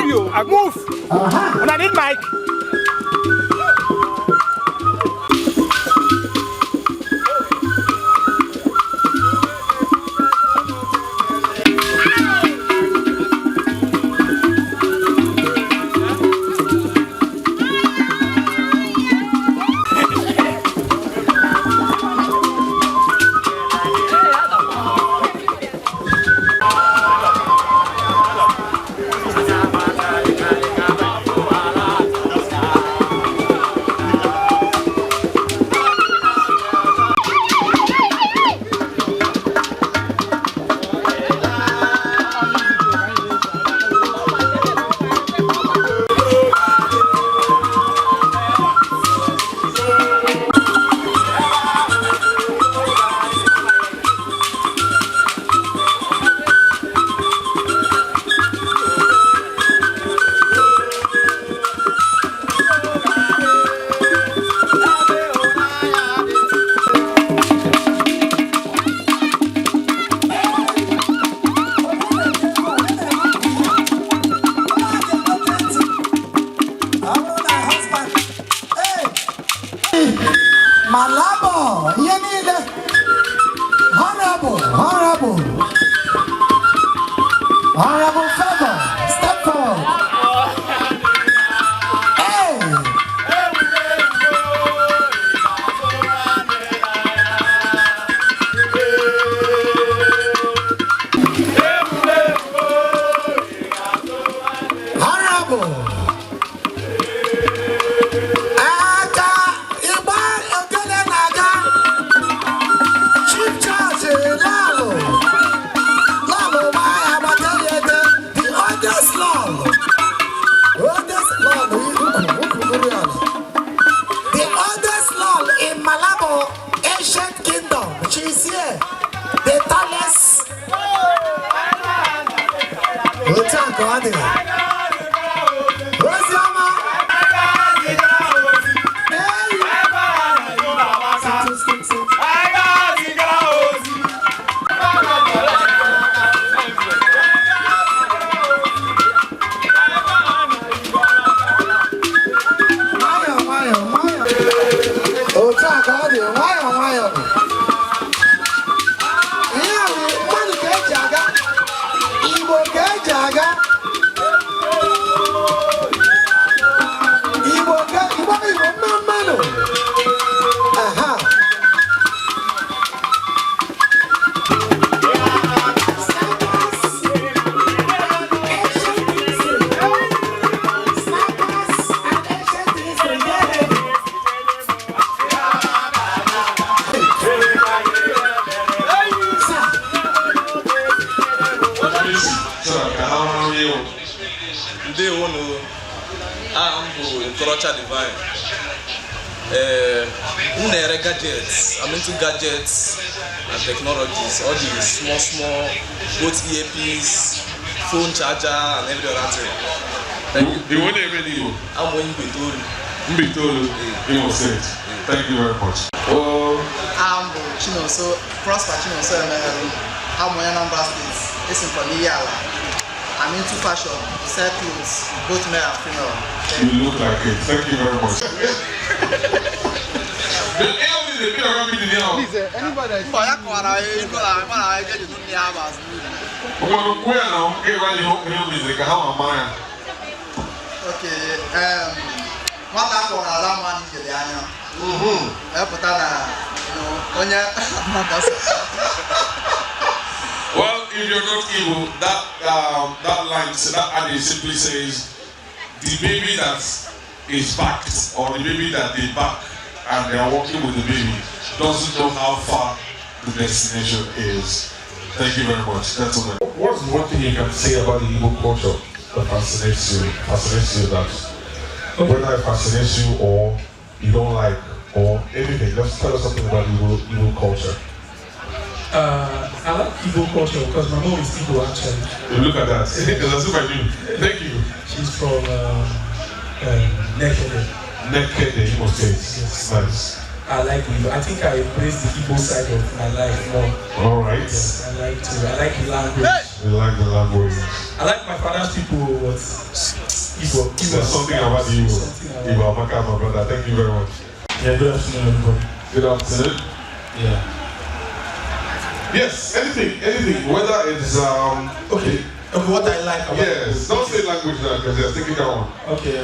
you. I move. Una need mic. Ọ bụrụ na husband, hey! Malabo, ihe niile. Honorable, honorable, Honorable Favor, step forward. Hey! Honorable. Aka ịgba ogene na-aga. Chief Charles Lalo. Lalo gbaa ya agbata ya ede. The oldest Lalo. Oldest Lalo ukwu ukwu gụrụ ala. The oldest Lalo in Malabo ancient kingdom. She's here. The tallest. Otu a ka ọ dị. Oziọma. Hey! Sit, sit, sit. Nwayọọ, nwayọọ, nwayọọ. Otu a ka ọ dị, nwayọọ, nwayọọ. Ihe a bụ mmadụ ka eji aga, Igbo ka eji aga. Igbo ka Igbo Igbo mma mmanụ. Aha. Snipers and ancient history. Snipers and ancient history. Get ready. Sir. Chọrọ ka ha mara onye wụ. Ndewonu. Aha m bụ Nkorocha Divine. Ee, m na-ere gadgets. I'm into gadgets and technologies, all the small small, both earpiece, phone charger and every other thing. Thank you. Iwu na-eme n'Igbo. I'm onye Mbaitoli. Mbaitoli, Imo State. Thank you very much. Oh, Aha m bụ Chinonso Prosper Chinonso Emegheru. Abụ m onye Anambra State. Esi m from Ihiala. I'm into fashion, sell clothes, both male and female. You look like it. Thank you very much. The ALD is a bit of a now. Mba, ya kọwara ya ego na mara ya eji nne ya bụ azụ n'ubi. Ngwanụ kwuo ya na ịgwa ihe ihe meziri ka ha ma mara ya. Okay, nwata a kpọrọ ala mma na ijele anya. Epụta na onye mmadụ. Well, if you're not Igbo, that line, that adage simply says, the baby that is backed or the baby that they back and they are walking with the baby doesn't know how far the destination is. Thank you very much. That's all. What's one thing you can say about the Igbo culture that fascinates you? Fascinates you that whether it fascinates you or you don't like or anything, just tell us something about Igbo culture. I like Igbo culture because my mom is Igbo, actually. You look at that. It's as if I knew. Thank you. She's from Nekede. Nekede, Imo State. Yes. Nice. I like Igbo. I think I embrace the Igbo side of my life more. All right. Yes, I like to. I like the language. You like the language. I like my father's people, but Igbo. Igbo. There's something about the Igbo. Something about Igbo Amaka, my brother. Thank you very much. Yeah, good afternoon, everybody. Good afternoon. Yeah. Yes, anything, anything. Whether it's Okay. Okay, what I like about yes, don't say language now because they're thinking that one. Okay,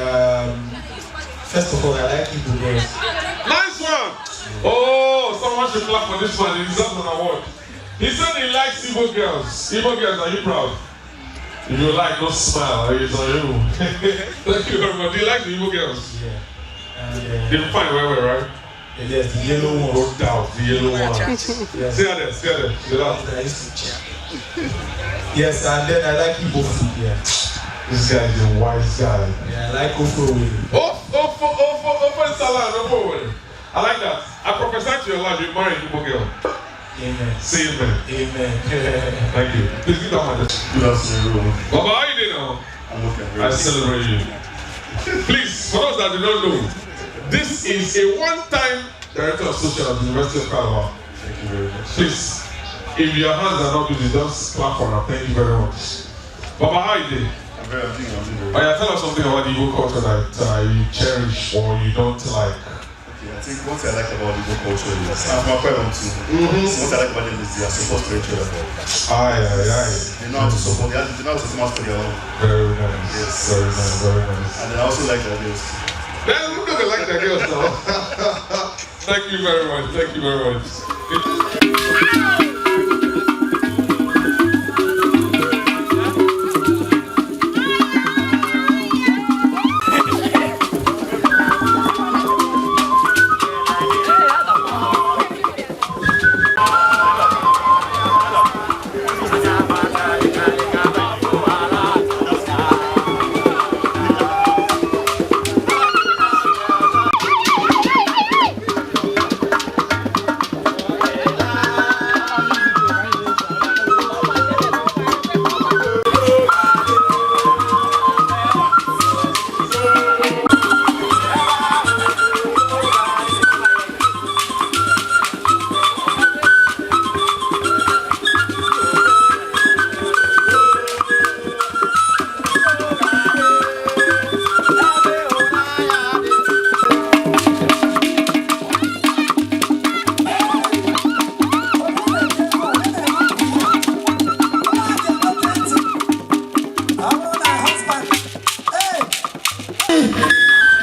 first of all, I like Igbo girls. Nice one! Oh, someone should clap for this one. He deserves an award. He said he likes Igbo girls. Igbo girls, are you proud? If you like, don't smile. It's on you. Thank you very much. Do you like the Igbo girls? Yeah. And, They're fine, well, well, right? yes, the yellow No ones. doubt, the yellow one. Yes. See how there, see how there. See that? I used to cheer. Yes, and then I like Igbo food, yeah. This guy is a wise guy. Yeah, I like ofe owerri. Oh, salad, oh, I like that. I prophesy to your life, you marry an Igbo girl. Amen. Say amen. Amen. Thank you. Please give that one. Good afternoon, everyone. Baba, how you doing now? I'm okay. I'm I very celebrate you. Please, for those that do not know, this is a one-time director of social at the University of Calabar. Thank you very much. Please, if your hands are not busy, just clap for her. Thank you very much. Baba, how you doing? I'm very, I'm doing, I'm doing very Oh, yeah, tell us something about the Igbo culture that you cherish or you don't like. Okay, I think what I like about Igbo culture is I'm from Akwa Ibom too. So what I like about them is they are support to each other. Aye, aye, aye. They know how to support. They know how to come out for their own. Very nice. Yes. Very nice. Very nice. And then I also like their girls. Then look at like the girls now. Thank you very much. Thank you very much.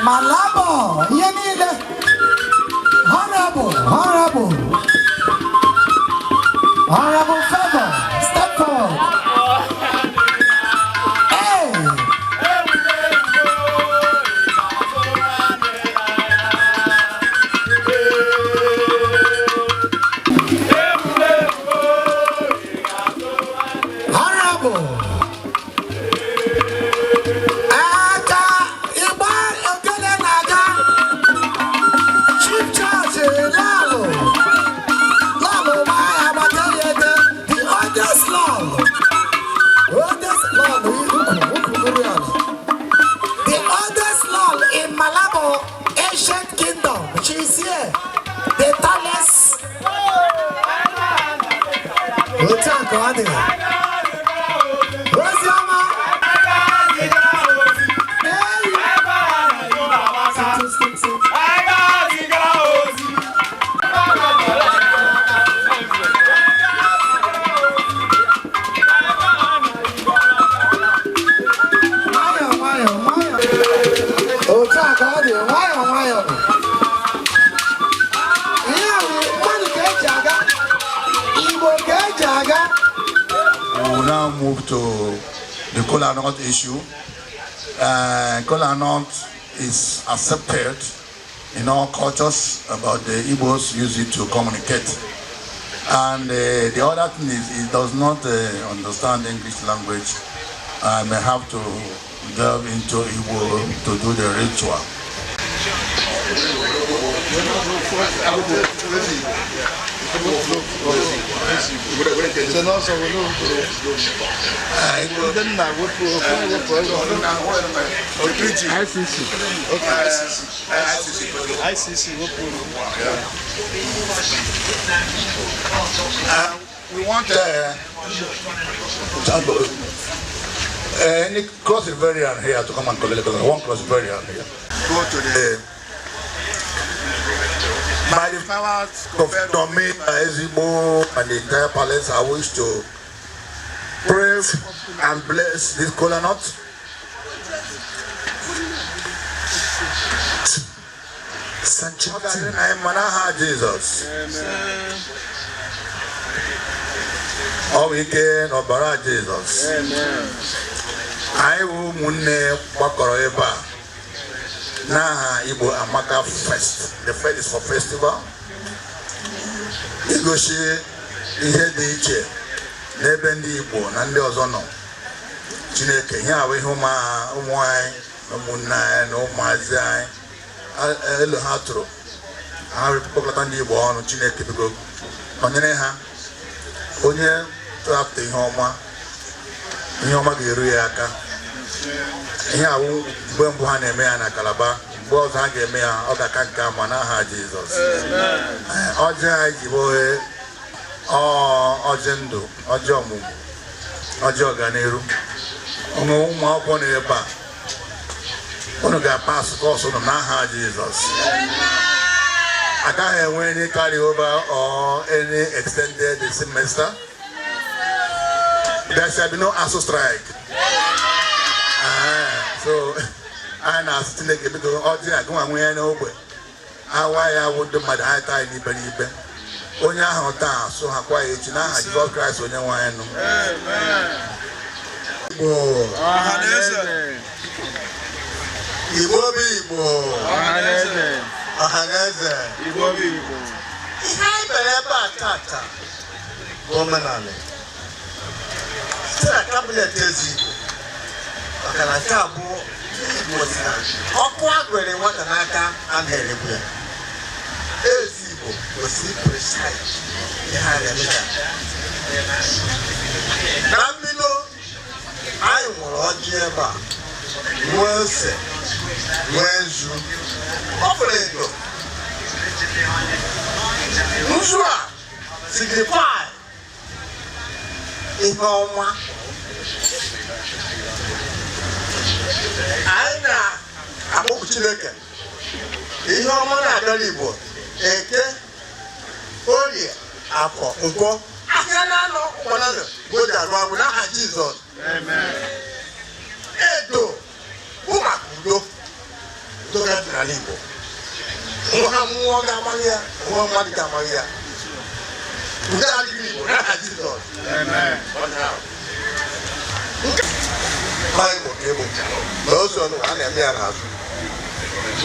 Malabo, ihe niile. Honorable, honorable. Honorable Favor, step forward. Hey! Honorable. Aka ịgba ogene na-aga. Chief Charles Lalo. Lalo gbaa ya agbata ya ede. The oldest Lalo. Oldest Lalo ukwu ukwu gụrụ ala. The oldest Lalo in Malabo ancient kingdom. She is here. The tallest. Otu a ka ọ dị. Oziọma. Hey! Sit, sit, sit. Nwayọọ, nwayọọ, nwayọọ. Otu a ka ọ dị, nwayọọ, nwayọọ. Ihe a bụ mmadụ ka eji aga, Igbo ka eji aga. We will now move to the kola nut issue. Kola nut is accepted in all cultures, but the Igbos use it to communicate. And the other thing is, it does not understand English language. I may have to delve into Igbo to do the ritual. ICC. ICC. We want any Cross Riverian here to come and collect one Cross Riverian here. Go to the by the powers of Domi Ezigbo and the entire palace, I wish to pray and bless this kola nut. N'aha Jizọs. Ọ bụ ike n'ọbara Jizọs. Anyị bụ ụmụnne gbakọrọ ebe a n'aha Igbo Amaka Fest. The fest is for festival. Igosi ihe dị iche n'ebe ndị Igbo na ndị ọzọ nọ. Chineke, ihe a bụ ihe ụmụ anyị na ụmụnne anyị na ụmụazị anyị elu ha tụrụ ha kpọkọta ndị Igbo ọnụ. Chineke, biko nọnyere ha. Onye tụrapụta ihe ọma, ihe ọma ga-eru ya aka. Ihe awụ mgbe mbụ ha na-eme ya na Calabar. Mgbe ọzọ ha ga-eme ya, ọ ga-aka nke ama n'aha Jizọs. Ọjị anyị ji bụ ọjị ndụ, ọjị ọmụmụ, ọjị ọganiru. Ụmụ akwụkwọ nọ ebe a, unu ga-pass course unu n'aha Jizọs. Agaghị enwe any carry over or any extended semester. There shall be no ASUU strike. So anyị na-asị Chineke, biko, ọjị a gụnwa nwee n'ogbe awa ya wụ ndị mmadụ anyị taa n'ibe n'ibe onye ahụ taa so ha kwa ya echi n'aha Jizọs Kraịst onye nwe anyị nụ. Igbo, Igbo bụ Igbo, ọhaneze. Igbo bụ Igbo. Ihe anyị bịara ebe a tata bụ omenala site na cabinet eze Igbo, maka na nke a bụ Igbo si na ọkụ agwere nwata n'aka anaghị eregbu ya. Eze Igbo kwesịrị preside ihe a na-eme taa. Na mbido, anyị nwere ọjị ebe a, nwee ose, nwee nzu. Ọ fụrụ edo nzu a signify ihe ọma. Anyị na-akpọku Chineke, ihe ọma na-abịara Igbo: Eke, Orie, Afọ, Nkwọ, ahịa na-anọ ụkwananụ bụ o ji arụ agwụ n'aha Jizọs. Edo bụ maka udo, udo ga-adị n'ala Igbo. Nwa mmụọ ga-amaghị ya, nwa mmadụ ga-amaghị ya. Udo adịghị Igbo n'aha Jizọs. Igbo ka egbo na ose ọnụ a na-eme ya n'azụ,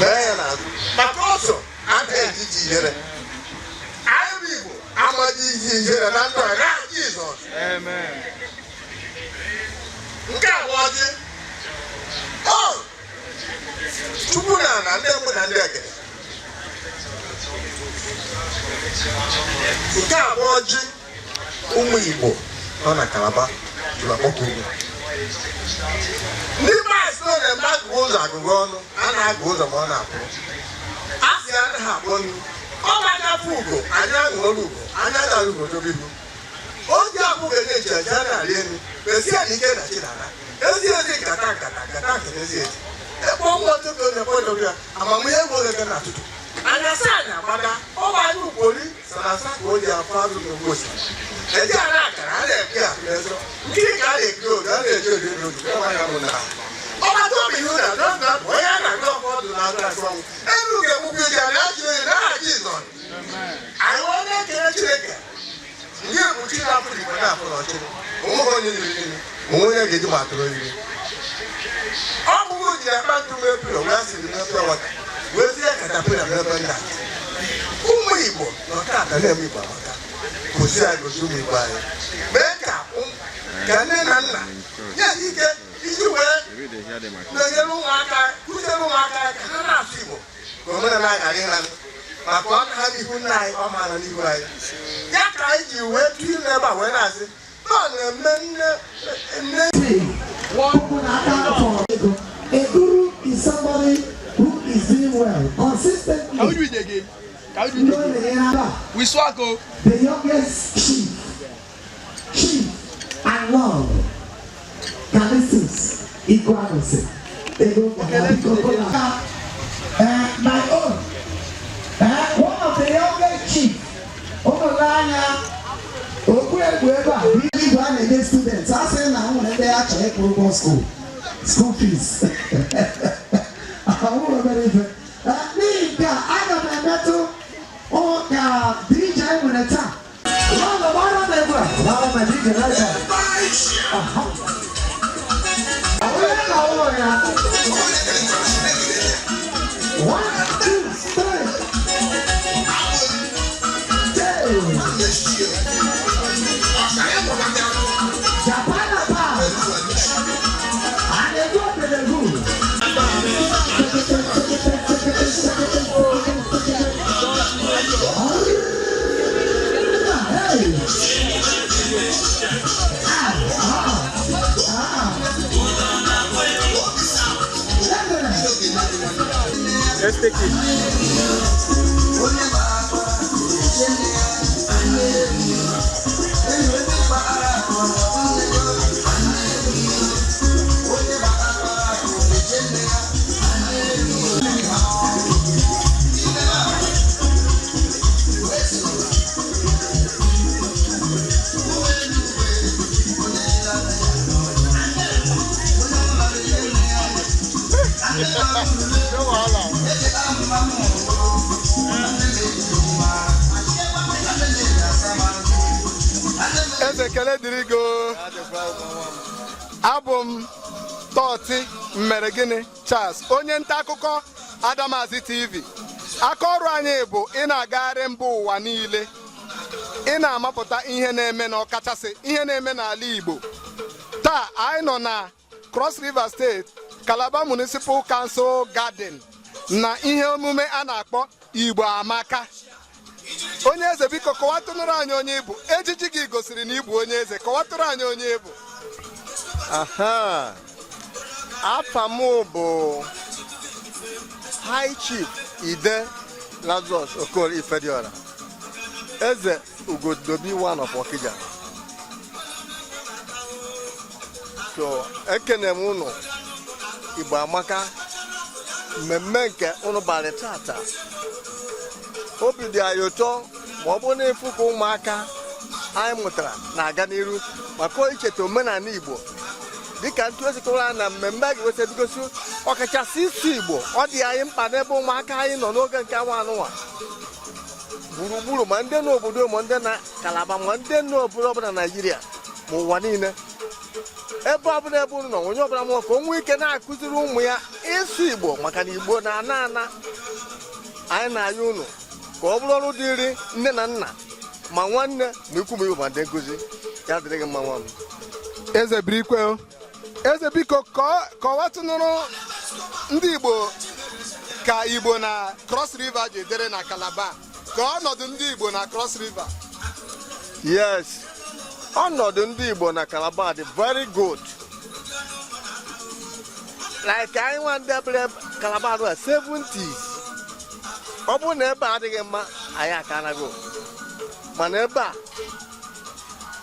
mee ya n'azụ, maka ọsọ anaghị eji iji ihere. Anyị bụ Igbo amaghị ihe ihere na ndụ anyị n'aha Jizọs. Nke a bụ ọjị ọ Chukwu na na ndị mbụ na ndị egede. Nke a bụ ọjị ụmụ Igbo nọ na Calabar jụrụ akpọkọ ugwu. Ndị maasị nọ na-eme agụgụ ụzọ, agụgụ ọnụ a na-agụ ụzọ ma ọ na-apụ a sị ya anaghị akpọ nnu. Ọ na-agafe ugo anyị aṅụọla ugo, anyị agaghị ugo dobe ihu oge abụ ga-enye nche nche a na-arị elu esi ya na ike na chinara ezi ezi nkata nkata nkata nkata ezi ezi ekpọ nwa otu onye kpọdoro ya amamihe egwu oge na atụtụ anya saa anya agbada ọba anya ugbori sara asa ka o ji afọ azụ na ogbo osimiri eji ara akara a na-eke ya n'ezo nkiri ka a na-ekiri oge a na-eji eri eri oge nwa ya bụ na ọgbata obi ihu na dọkịta bụ onye a na-agụ ọfọdụ na-azụ azụ ọnwụ elu ga-egbukwa iji a na-ajụ oyi n'aha Jizọs. Anyị wee na-ekele Chineke ndị bụ chi na-afụ Igbo na-afụ n'ọchịrị onweghị onye yiri gịnị, onwe onye ga-eji ma atụrụ oyiri ọ bụghị ji akpa ntụ mepere wee sịrị mepe wata wee sie katapila mepe nna ụmụ Igbo na ọkata na-eme Igbo amaka. Gosi anyị, gosi ụmụ Igbo anyị, mee ka ka nne na nna nye ha ike iji wee na-enyere ụmụaka, kụziere ụmụaka ka ha na-asụ Igbo, ka omenala anyị ghara ịla maka ọ ha n'ihu nna anyị ọ maara n'ihu anyị ya ka anyị ji wee tụ ilu ebe a wee na-asị na ọ na-eme nne nne. A guru is somebody who is doing well consistently. Can we do it again? Can we do it again? We swag o. The youngest chief. And love. Callistus Igwe. Ego biko kola. My own. One of the youngest chief. Ụmụ anya okwu egwu ebe a bụ igwe a na-enye students. A sị na nwere ndị ya chọrọ ịkwụ ụgwọ school fees. Ọ bụrụ obere ife. N'ihi nke a, aga m emetụ ụka DJ nwere taa. Lọlọ gbara m egwu a. Gbara m DJ right now. Aha. Onye na ụlọ ya. One, two, three. Two. Japan apart. And they go to the good. Hey. Ah, ah, ah. Let's take it. No wahala. Eze, ekele dịrị gị o. Abụ m Tọti mmere gịnị Charles, onye nta akụkọ Adamazi TV. Aka ọrụ anyị bụ ị na-agagharị mba ụwa niile, ị na-amapụta ihe na-eme na ọkachasị ihe na-eme n'ala Igbo. Taa anyị nọ na Cross River State, Calabar Municipal Council Garden, na ihe omume a na-akpọ Igbo Amaka. Onye eze, biko kọwatụnụrụ anyị onye ịbụ. Ejiji gị gosiri na ịbụ onye eze. Kọwatụrụ anyị onye ịbụ. Aha. Afa m bụ High Chief Ide Lazarus Okoro Ifediora, Eze Ugodobi one of Okija. So ekene m unu, Igbo Amaka, mmemme nke unu balị tata. Obi dị anyị ụtọ ma ọ bụrụ na ịfụ ka ụmụaka anyị mụtara na-aga n'iru maka icheta omenala Igbo, dịka ntu esikọwara na mmemme a ga-eweta ebigosi ọkachasị isi Igbo. Ọ dị anyị mkpa n'ebe ụmụaka anyị nọ n'oge nke awa anụnwa gburugburu, ma ndị n'obodo, ma ndị na Kalaba, ma ndị n'obodo ọbụla Naijiria, ma ụwa niile, ebe ọbụla ebe unu nọ. Onye ọbụla mụọ ka o nwee ike na-akụziri ụmụ ya ịsụ Igbo, maka na Igbo na-ana ana. Anyị na-ayọ unu ka ọ bụrụ ọrụ dịrị nne na nna, ma nwanne, ma ikwu, ma ibe, ma ndị nkụzi. Ya dịrị gị mma, nwa m. Eze, birikwe o. Eze, biko kọwatụnụrụ ndị Igbo ka Igbo na Cross River ji dere na Calabar, ka ọnọdụ ndị Igbo na Cross River. Yes, ọnọdụ ndị Igbo na Calabar dị very good. Like anyị nwa ndị bịara Calabar na 70s, ọ bụrụ na ebe a adịghị mma, anyị akanago. Mana ebe a,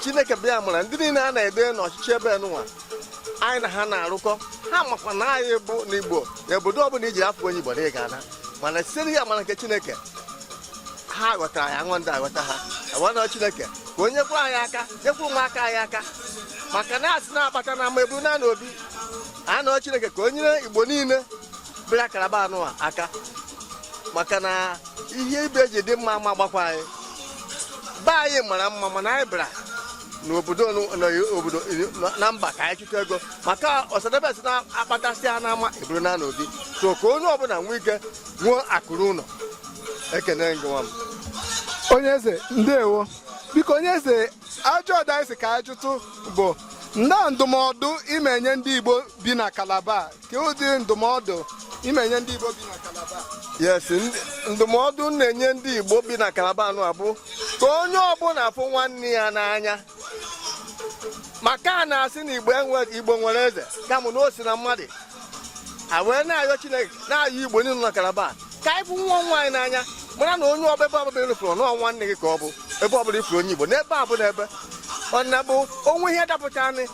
Chineke bịa mara ndị niile a na-ede n'ọchịchị ebe nụnwa anyị na ha na-arụkọ, ha makwa na anyị bụ n'Igbo na obodo ọbụla ijiri afọ onye Igbo na ị ga-ana. Mana site n'ihe amara nke Chineke, ha ghọtara ya, nwa ndị aghọta ha awana. Chineke ka onye kwuru anyị aka, nyekwa ụmụaka anyị aka, maka na asị na-akpata na ama eburu na obi anọ. Chineke ka o nyere Igbo niile bịara Kalaba anụ a aka, maka na ihe ibe eji dị mma ma gbakwa anyị be anyị mara mma. Mana anyị bịara n'obodo, n'obodo na mba, ka anyị chụta ego, maka ọsadebe si na-akpatasị ha n'ama eburu na n'obi. So ka onye ọbụla nwee ike nwee akụrụ ụlọ. Ekene gị, nwa m. Onye eze, ndewo. Biko, onye eze, ajọ ọda anyị si ka anyị jụtụ bụ nda ndụmọdụ imenye ndị Igbo bi na Calabar, ka ụdị ndụmọdụ imenye ndị Igbo bi na Calabar? Yes, ndụmọdụ m na-enye ndị Igbo bi na Kalaba anụ abụ ka onye ọbụla fụ nwanne ya n'anya, maka a na-asị na Igbo enwe, Igbo nwere eze, kama na o si na mmadụ a wee na-ayọ Chineke, na-ayọ Igbo niile nọ na Kalaba ka anyị fụ nwa nwa anyị n'anya, mara na onye ọbụla ebe ọbụla ịfụrụ nọọ nwanne gị ka ọ bụ. Ebe ọbụla ifuru onye Igbo n'ebe a bụ n'ebe Ọ na bụ onwe ihe dapụta anyị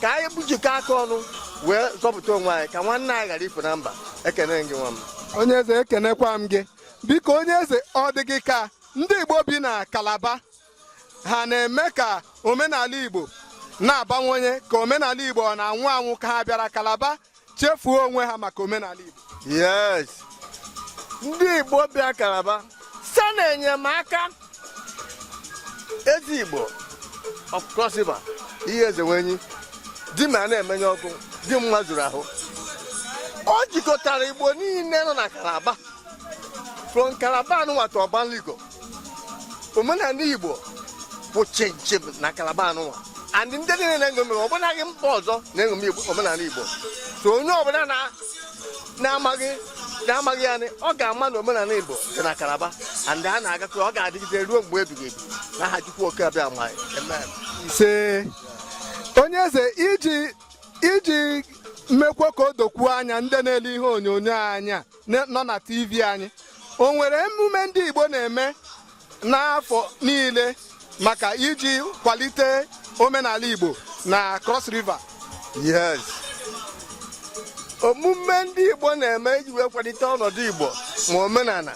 ka anyị jikọ aka ọnụ wee zọpụta onwe anyị, ka nwanne anyị ghara ifu na mba. Ekene gị, nwa m. Onye eze, ekenekwa m gị. Biko, onye eze, ọ dị gị ka ndị Igbo bi na Kalaba ha na-eme ka omenala Igbo na-abawanye, ka omenala Igbo ọ na-anwụ anwụ, ka ha bịara Kalaba chefuo onwe ha maka omenala Igbo? Yes, ndị Igbo bịa Kalaba site na enyemaka eze Igbo of Cross River, ihe eze nwenyi di ma na-emenye ọkụ di mma zuru ahụ, ọ jikọtara Igbo niile nọ na Kalaba, from Kalaba anụnwa to Obanliku. Omenala Igbo bụ chinchin na Kalaba anụnwa, and ndị niile na-eṅomi, ọbụnaghị mba ọzọ na-eṅomi Igbo, omenala Igbo. So onye ọbụla na-amaghị ya, ọ ga-ama na omenala Igbo dị na Kalaba, and a na-agakọ, ọ ga-adịgide ruo mgbe ebighị ebi n'aha Chukwu oke abịa ma. Amen. Ise. Onye eze, iji mekwa ka o dokwuo anya ndị na-ele ihe onyonyo anyị a nọ na TV anyị, o nwere emume ndị Igbo na-eme n'afọ niile maka iji kwalite omenala Igbo na Cross River? Yes, omume ndị Igbo na-eme iji wee kwalite ọnọdụ Igbo ma omenala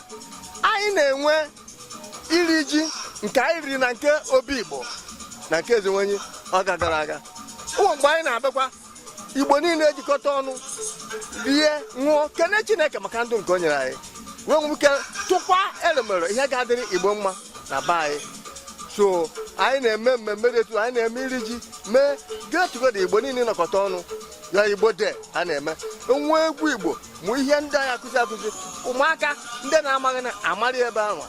anyị, na-enwe iri ji nke anyị riri na nke obi Igbo na nke ezenwenyi ọ gagara aga. Ụmụ mgbe anyị na-abịakwa, Igbo niile ejikọta ọnụ rie, ṅụọ, kene Chineke maka ndụ nke o nyere anyị, wee nwee ike tụkwa elemere ihe ga-adịrị Igbo mma na be anyị. So anyị na-eme mmemme dị etu anyị na-eme iri ji, mee get together, Igbo niile nọkọta ọnụ ya, Igbo de a na-eme nwa egwu Igbo, mụ ihe ndị anyị akụzi akụzi ụmụaka ndị na-amaghị na amara ebe ahụ.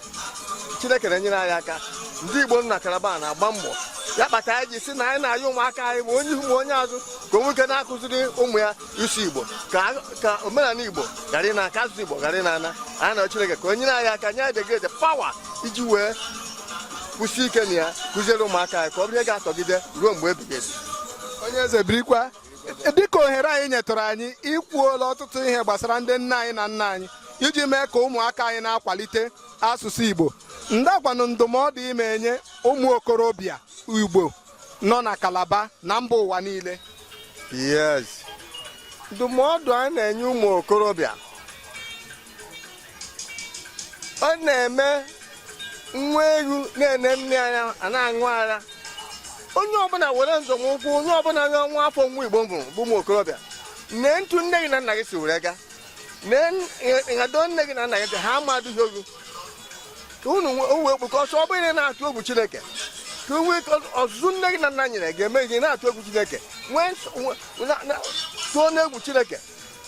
Chineke na-enyere anyị aka. Ndị Igbo nọ na Kalaba na-agba mbọ ya kpata anyị ji si na anyị na-ayọ ụmụaka anyị, ma onye ihu ma onye azụ, ka o nwee ike na-akụziri ụmụ ya isi Igbo, ka omenala Igbo ghara ịna, ka asụsụ Igbo ghara ịna ana. Anyị na Chineke ka o nyere anyị aka, nye anyị the great power iji wee kwụsị ike na ya, kụziere ụmụaka anyị ka ọ bụrụ ihe ga-atọgide ruo mgbe ebighị ebi. Onye eze, birikwa. Dịka ohere anyị nyetụrụ anyị, ikwuola ọtụtụ ihe gbasara ndị nna anyị na nna anyị iji mee ka ụmụaka anyị na-akwalite asụsụ Igbo, ndakwanụ ndụmọdụ ime enye ụmụ okorobịa Igbo nọ na Kalaba na mba ụwa niile? Yes, ndụmọdụ anyị na-enye ụmụ okorobịa, ọ na-eme nwa ewu na-ene nne anya a na-aṅụ ara. Onye ọbụla were nzọmụkwụ, onye ọbụla nye nwa afọ nwa Igbo mụrụ bụ ụmụ okorobịa, nee ntu nne gị na nna gị si were gaa, nee nhado nne gị na nna gị dị ha amadụghị ogu, ka unu wee kpụkọ ọsọ. Ọ bụrụ na ị na-atụ egwu Chineke, ka o nwee ike ọzụzụ nne gị na nna nyere ga-eme gị na-atụ egwu Chineke, nwee tụọ n'egwu Chineke.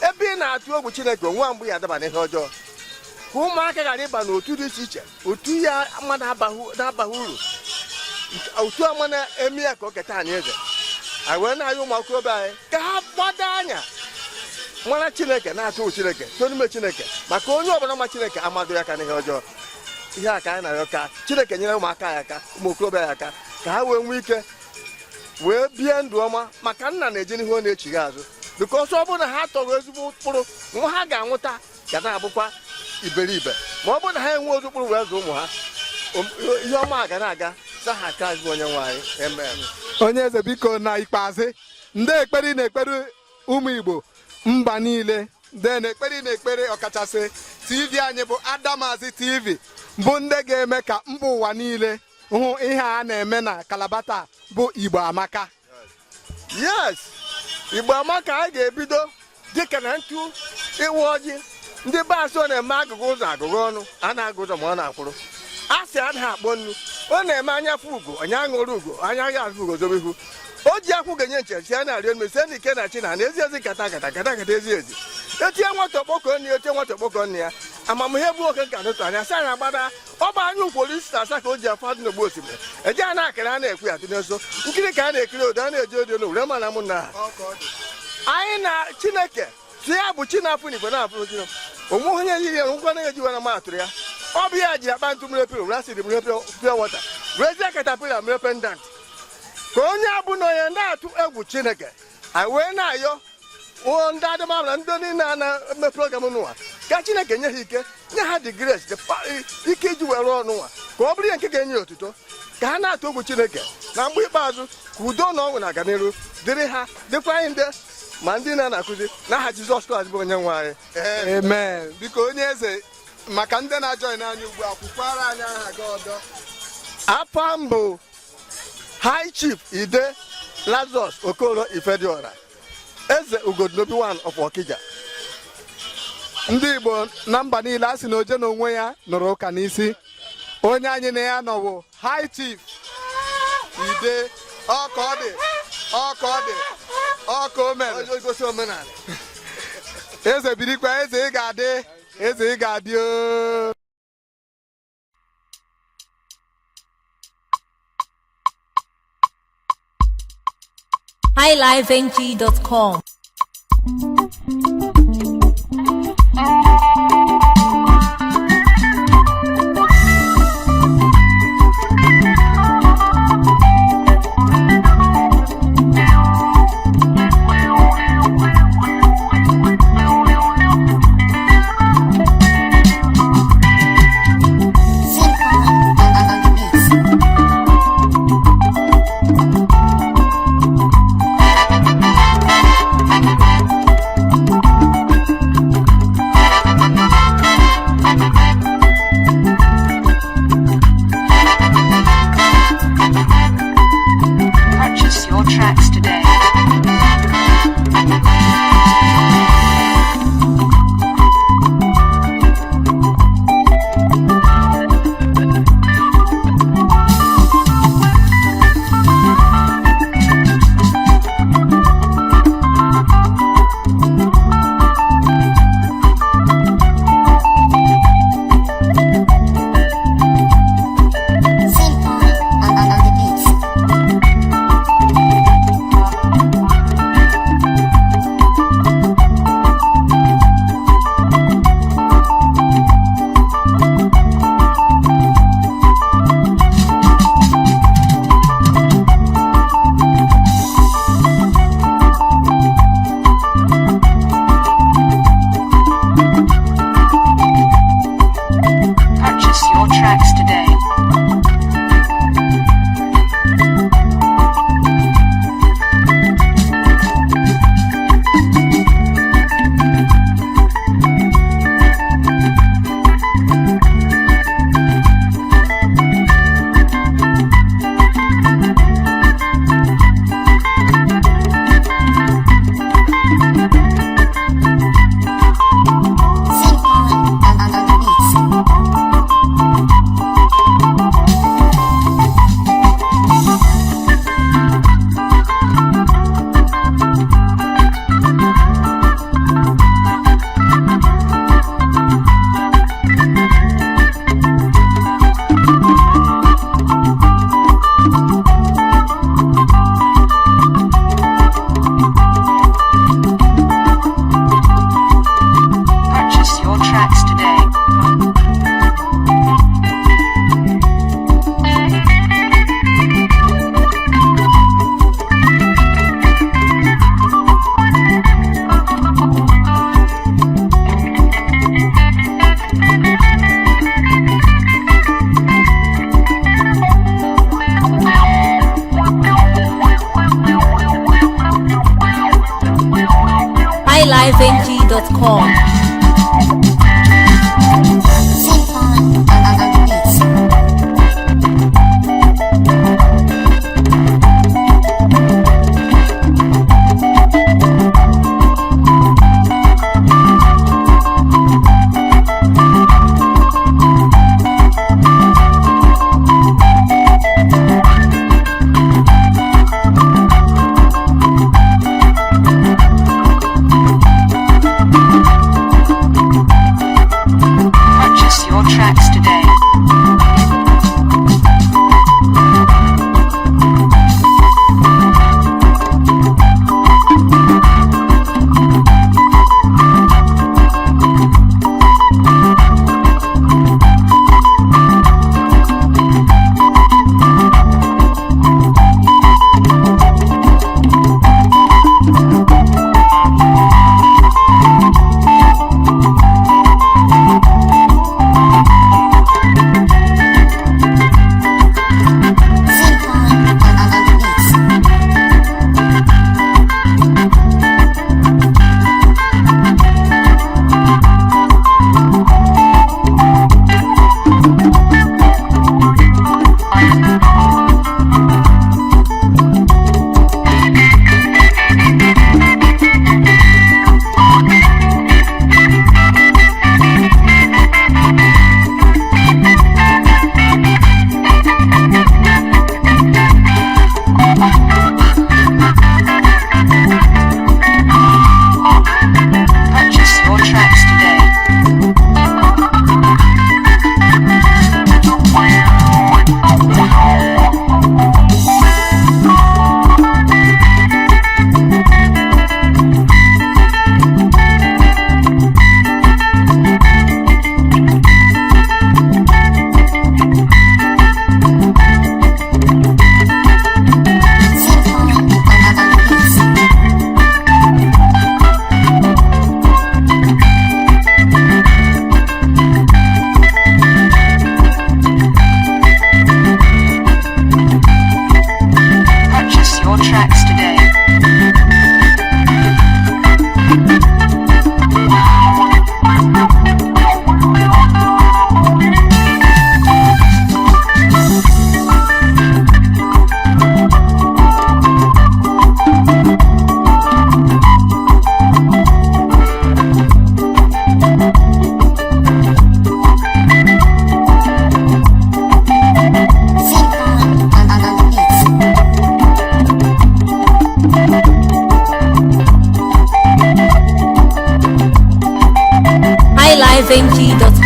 Ebe ị na-atụ egwu Chineke, onwe mgbe ya adaba n'ihe ọjọọ. Ka ụmụaka ghara ịba n'otu dị iche iche, otu ya ama na-abaghị uru, otu ama na-eme ya ka o keta anyị eze. Anyị wee na-ayọ ụmụ okorobịa anyị ka ha gbado anya mara Chineke, na-atụ egwu Chineke, too n'ime Chineke, maka onye ọbụla ma Chineke amadụ ya ka n'ihe ọjọọ. Ihe a ka anyị na-arịọ, ka Chineke nyere ụmụaka anyị aka, ụmụ okorobịa anyị aka, ka ha wee nwee ike wee bie ndụ ọma, maka nna na-eje n'ihu, ọ na-echigha azụ, because ọ bụrụ na ha tọrọ ezigbo mkpụrụ, nwa ha ga-anwụta ga na-abụkwa iberibe. Ma ọ bụrụ na ha enwe ozu mkpụrụ wee zụọ ụmụ ha, ihe ọma ga na-aga sa ha aka. Azụ onye nwe anyị, amen. Onye eze, biko, na ikpeazụ, ndị ekpere ị na-ekpere ụmụ Igbo mba niile, den ekpere ị na-ekpere ọkachasị TV anyị bụ Adamazi TV, bụ ndị ga-eme ka mba ụwa niile hụ ihe a na-eme na Kalaba taa bụ Igbo Amaka. Yes, Igbo Amaka. Anyị ga-ebido dịka na ntu ịwa ọjị. Ndị be asị ọ na-eme agụgụ ụzọ agụgụ ọnụ a na-agụ ụzọ ma ọ na-akwụrụ a sị anaghị akpọ nnu. Ọ na-eme anya fụ ugo, onye aṅụrụ ugo anya agaghị afụ ugo zobe ihu. O ji akwụ ga-enye nche si a na-arịọ mme sie n'ike na chi na ezi ezi nkata nkata nkata nkata ezi ezi etinye nwata ọkpọkọ nne ya, etinye nwata ọkpọkọ nne ya. Amamihe bụ oke nka n'ụtụ anya sị anyị agbada ọ bụ anya ukworo isi na asa ka o ji afọ adị n'ogbu osimiri eje a na-akịrị a na-ekwu ya dị nso nkiri ka a na-ekiri odo a na-eji odo n'owere mana mụ na anyị na Chineke si ya bụ chi na-afụ n'igwe na-afụ chi onwe onye yiri ya nkwa na-eji were ma atụrụ ya. Ọ bụ ya ji akpa ntụ mmiri pure, were acid mmiri pure water, werezie caterpillar mmiri pendant, ka onye abụ na onye na-atụ egwu Chineke. Anyị wee na-ayọ ndị adịmama na ndị niile a na-eme program n'ụwa, ka Chineke nye ha ike, nye ha the grace, the ike iji were rụọ n'ụwa, ka ọ bụrụ ihe nke ga-enye ya otuto. Ka ha na-atụ egwu Chineke na mgbe ikpeazụ, ka udo na ọṅụ na aganiru dịrị ha, dịkwa anyị ndị ma ndị na-akụzi n'aha Jizọs Kraịst bụ onye nwe anyị. Amen. Biko, onye eze, maka ndị na-ajoin anyị ugbu a, kwukwara anyị aha gị ọdọ. Afa m bụ High Chief Ide Lazarus Okoro Ifediora, Eze Ugodinobi one of Okija. Ndị Igbo na mba niile, a sị na oje na onwe ya nụrụ ụka n'isi. Onye anyị na ya nọwụ High Chief Ide. Ọ ka ọ dị, ọ ka ọ dị, ọ ka o mere. Onye gosi omenala. Eze, birikwa. Eze, ị ga-adị. Eze, ị ga-adị o. highlifeng.com. Purchase your tracks today. Purchase your tracks today. Purchase your tracks today. highlifeng.com.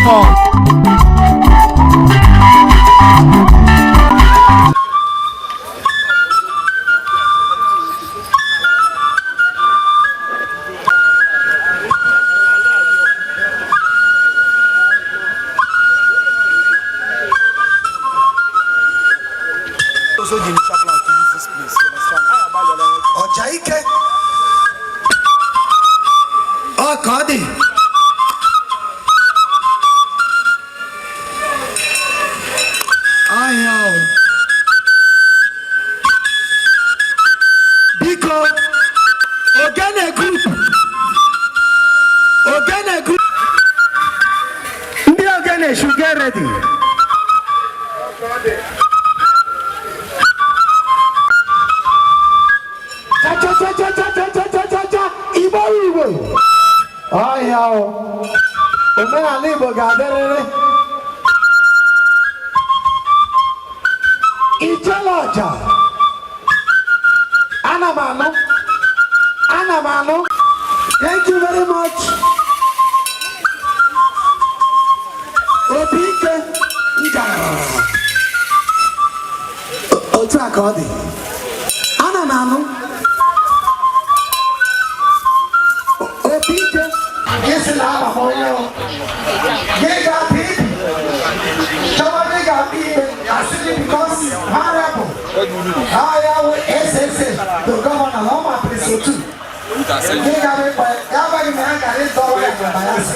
adamaziTV.com. Also the initial plan to use this place, you understand? I agbalịala. Ọja ike ọ ka ọ dị. Ahịa o. Biko, Ogene Group, Ogene Group, ndị Ogene should get ready. Cha cha cha cha cha cha cha cha cha cha. Igbo Igbo ọhịa o. Omenala Igbo ga-adịrịrị. Ijele ọja, ana m anụ, ana m anụ. Thank you very much. Obi ike ngara otu a ka ọ dị. Ana m anụ. Obi ike isi na ama m onye o gị ga-apị ibi chọba gị ga-apị ikpe asị gị because honorable ahịa wụ SSA to governor na ọ ma Prince Otu gị ga-abịa ịkpa ya agbaghị na ya gara ịdọrọ ya na Bayelsa.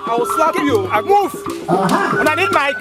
I will slap you. I move. And I need mic.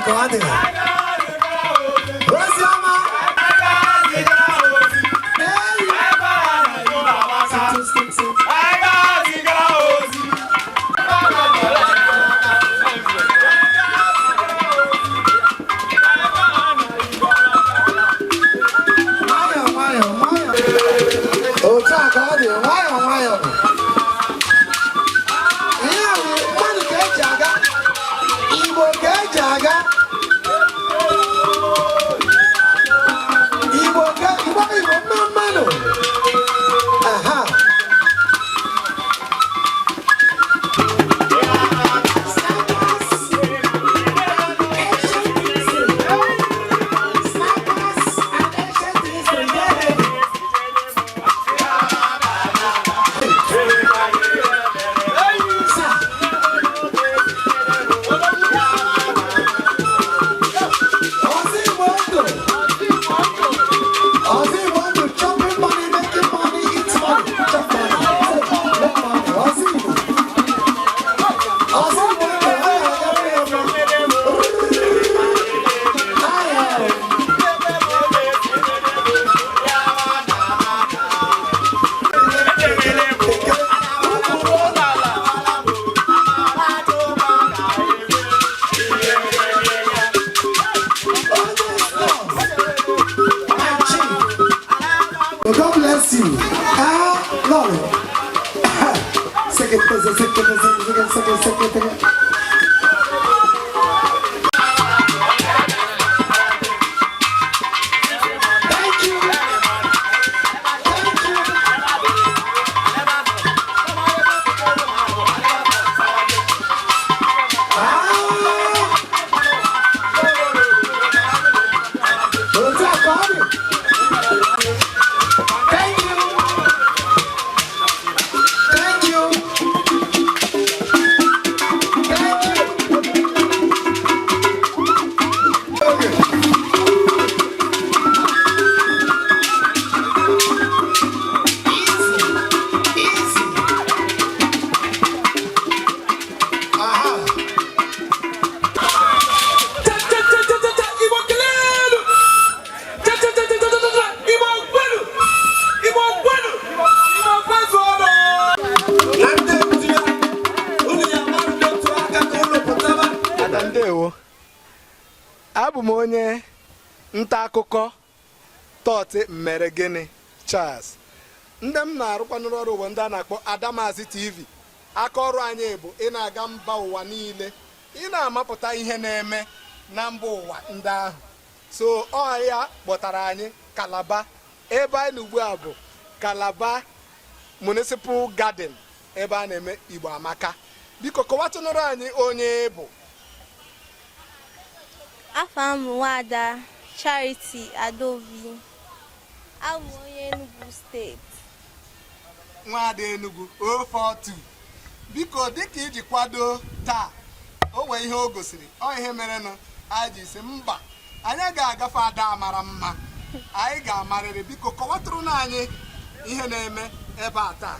Ka ọ dị. Oziọma. Hey. Sit, sit, sit. Nwayọọ, nwayọọ, nwayọọ. Otu a ka ọ dị, nwayọọ, nwayọọ. Ihe a bụ mmadụ ka eji aga, Igbo ka eji aga. Igbo ka Igbo Igbo mma mmanụ. Aha. Snappers and ancient history. Snappers and ancient history. Get ready. Sir. Ozzy Mondo. Ozzy Mondo, chopping money, making money, eat money, chop money, make money. Ozzy Igbo. Ozzy Mondo, hey, hey, hey. God bless you. Ah, Lord. Second, second, second, second, second, second, second. Thank you. Thank you. Ah. Otu a ka ọ dị. Thank you. Thank you. Thank you. Okay. Easy. Easy. Aha. Igbo kelelu! Cha-cha-cha-cha-cha-cha! Igbo kwenu! Igbo kwenu! Igbo kwezuonụ! Na ndị otu ya, unu ya mmadụ otu aka ka unu pụtaba. Ada, ndewo. Abụ m onye nta akụkọ Tọtị Mmere Gịnị Charles. Ndị m na-arụkwanụrụ ọrụ bụ ndị a na-akpọ Adamazi TV. Aka ọrụ anyị bụ ị na-aga mba ụwa niile, ị na-amapụta ihe na-eme na mba ụwa ndị ahụ. So ọ ya kpọtara anyị Calabar. Ebe anyị nọ ugbu a bụ Calabar Municipal Garden, ebe a na-eme Igbo Amaka. Biko, kọwatụnụrụ anyị onye ị bụ. Afa m bụ Nwada Charity Adaobi. Abụ m onye Enugu Steeti. Nwaada Enugu 042, biko, dịka iji kwado taa, o nwee ihe o gosiri, ọ ihe merenụ anyị ji si mba, anyị ga-agafe ada mara mma, anyị ga-amarịrị. Biko, kọwatụrụ na anyị ihe na-eme ebe a taa.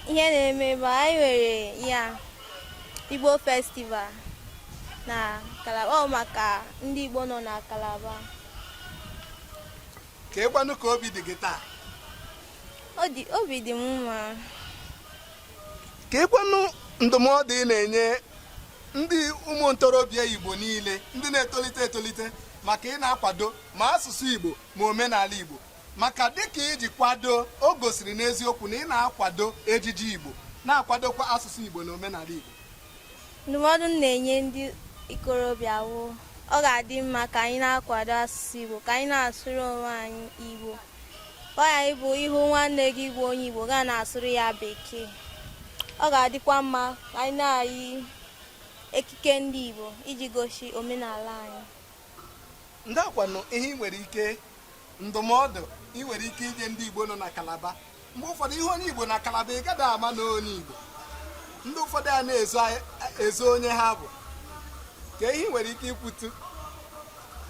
Ihe na-eme ebe a, anyị nwere ya Igbo Festival na Calabar. Ọ maka ndị Igbo nọ na Calabar. Ka ekwanụ ka obi dị gị taa? Obi dị m mma. Ka ekwanụ ndụmọdụ ị na-enye ndị ụmụ ntorobịa Igbo niile, ndị na-etolite etolite, maka ị na-akwado ma asụsụ Igbo ma omenala Igbo, maka dịka iji kwado o gosiri n'eziokwu na ị na-akwado ejiji Igbo, na-akwadokwa asụsụ Igbo na omenala Igbo? Ndụmọdụ m na-enye ndị ikorobịa wụ, ọ ga-adị mma ka anyị na-akwado asụsụ Igbo, ka anyị na-asụrụ onwe anyị Igbo, ka ọ ghara ịbụ ihu nwanne gị bụ onye Igbo gaa na-asụrụ ya Bekee. Ọ ga-adịkwa mma ka anyị na-ayi ekike ndị Igbo iji gosi omenala anyị. Ndị akwanụ ihe ị nwere ike, ndụmọdụ ị nwere ike inye ndị Igbo nọ na Calabar? Mgbe ụfọdụ, ihe onye Igbo na Calabar, ị gaghị ama na onye Igbo. Ndị ụfọdụ a na-ezo ezo onye ha bụ. Ka ihe ị nwere ike ikwutu?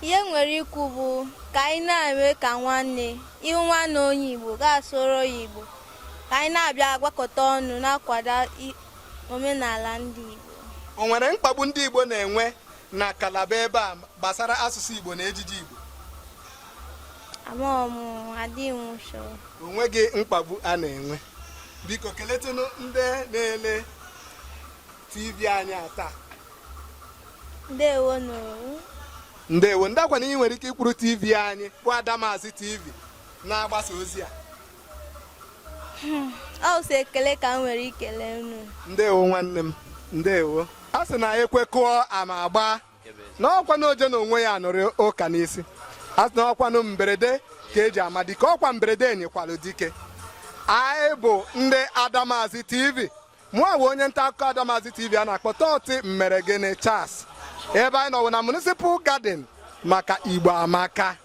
Ihe m nwere ikwu bụ ka anyị na-eme ka nwanne, ihu nwanne onye Igbo ga-asụrụ ya Igbo, ka anyị na-abịa agbakọta ọnụ na-akwado omenala ndị Igbo. O nwere mkpagbu ndị Igbo na-enwe? Na Kalaba ebe a gbasara asụsụ Igbo na ejiji Igbo? Amaghị m, adịghị m sure. Onweghị mkpagbu a na-enwe. Biko keletụnụ ndị na-ele TV anyị a taa. Ndewonu. Ndewo. Ndị akwa na ị nwere ike ikwuru TV anyị bụ Adamazi TV na-agbasa ozi a. Ọ sọ ekele ka m nwere ikele unu. Ndewo nwanne m, ndewo. A sị na ekwe kụọ ama agba na ọkwa na oje na onwe ya nụrụ ụka n'isi. A sị na ọkwanụ mberede ka eji ama dike, ọkwa mberede enyekwalụ dike. Anyị bụ ndị Adamazi TV. Mụa bụ onye nta akụkọ Adamazi TV a na-akpọ Tọtị Mmere Gịnị Charles. Ebe anyị nọwụ na Municipal Garden maka Igbo Amaka.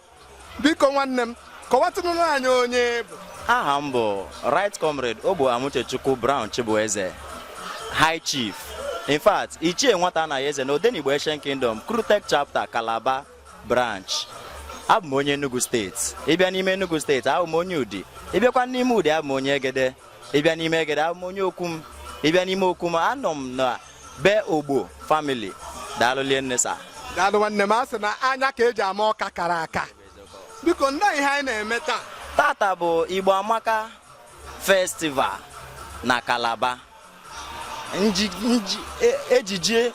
Biko nwanne m, kọwatụnụ anyị onye bụ. Aha m bụ Right Comrade Ogbo Amuchechukwu Brown Chibueze, High Chief, in fact Ichie Nwata Anaghị Eze na Odenigbo Ancient Kingdom, Crutek Chapter, Calabar Branch. Abụ m onye Enugu Steeti. Ịbịa n'ime Enugu Steeti, abụ m onye Udi. Ịbịakwa n'ime Udi, abụ m onye Egede. Ịbịa n'ime Egede, abụ m onye Okum. Ịbịa n'ime Okum, anọ m na be Ogbo family. Daalụ nne sir. Daalụ nwanne m. A sị na anya ka eji ama ọka kara aka. Biko, ndị ihe anyị na-eme taa? Tata bụ Igbo Amaka Festival na Calabar. Nji nji ejije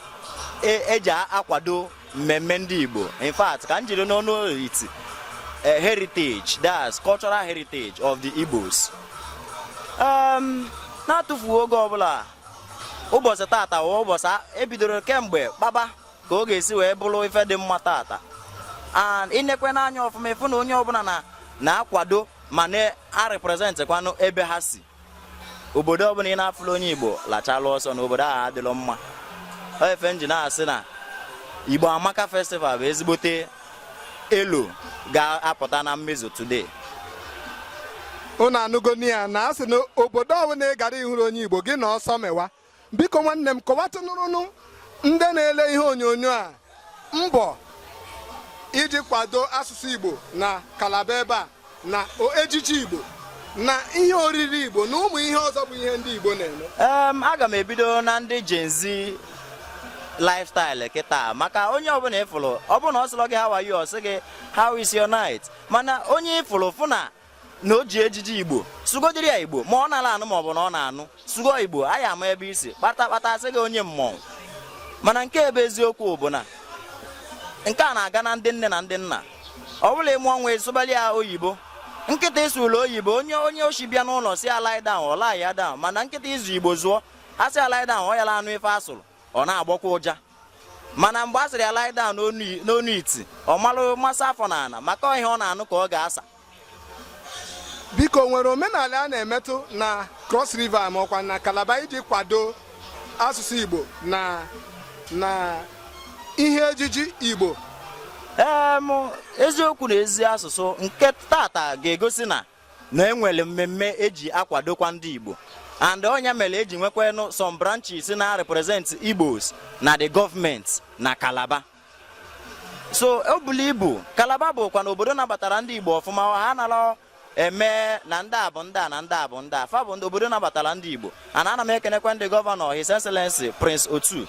eji akwado mmemme ndị Igbo, in fact ka m jiri n'ọnụ iti heritage, that's cultural heritage of the Igbos. Na-atụfughị oge ọbụla, ụbọchị tata wụ ụbọchị ebidoro kemgbe kpaba ka ọ ga-esi wee bụrụ ife dị mma tata. And ịnekwe n'anya ọfụma, ịfụ na onye ọbụla na na-akwado ma na-arepresent kwanụ ebe ha si. Obodo ọbụla ị na-afụla onye Igbo, lachalụ ọsọ n'obodo ahụ, adịlọ mma. Ọ efe nji na-asị na Igbo Amaka Festival bụ ezigbote elo ga-apụta na mmezu today. Unu anụgo ya na a sị na obodo ọbụla ị gara ịhụrụ onye Igbo, gị na ọsọ mewa. Biko nwanne m, kọwatụnụrụnụ ndị na-ele ihe onyonyo a mbọ iji kwado asụsụ Igbo na Kalaba ebe a, na ejiji Igbo na ihe oriri Igbo na ụmụ ihe ọzọ bụ ihe ndị Igbo na-eme. Aga m ebido na ndị Gen Z lifestyle kịta, maka onye ọbụla ịfụrụ, ọ bụrụ na ọ sịrọ gị "How are you?", ọ sị gị "How is your night?" Mana onye ịfụrụ fụ na o ji ejiji Igbo, sụgodiri ya Igbo, ma ọ nara anụ ma ọ bụ na ọ na-anụ, sụgo Igbo, anyị ama ebe isi kpata kpata, sị gị onye mmọnwụ. Mana nke ebe eziokwu bụ na nke a na-aga na ndị nne na ndị nna. Ọ bụla ịmụọ nwa, ịsụbali ya oyibo. Nkịta ịsụlụ oyibo, onye oshi bịa n'ụlọ si ya lie down, ọ lie ya down. Mana nkịta ịzụ Igbo zụọ, a sị ya lie down, ọ yala anụ ife asụrụ, ọ na-agbọkwa ụja. Mana mgbe a sịrị ya lie down n'onu iti, ọ malụ masị afọ na ana, maka ihe ọ na-anụ ka ọ ga-asa. Biko, nwere omenala a na-emetụ na Cross River ma ọkwa na Calabar iji kwado asụsụ Igbo na ihe ejiji Igbo? Eziokwu na ezi asụsụ nke tata ga-egosi na enwere mmemme eji akwadokwa ndị Igbo, and ọnya mere eji nwekwanụ some branches na represent Igbos na the government na Calabar. So o bulu ibu, Calabar bụkwa na obodo nabatara ndị Igbo ọfụma. Ha nara eme na ndị a bụ ndị a na ndị a bụ ndị a, fa bụ ndị obodo nabatara ndị Igbo. And ana m ekenekwa ndị gọvanọ, His Excellency Prince Otu,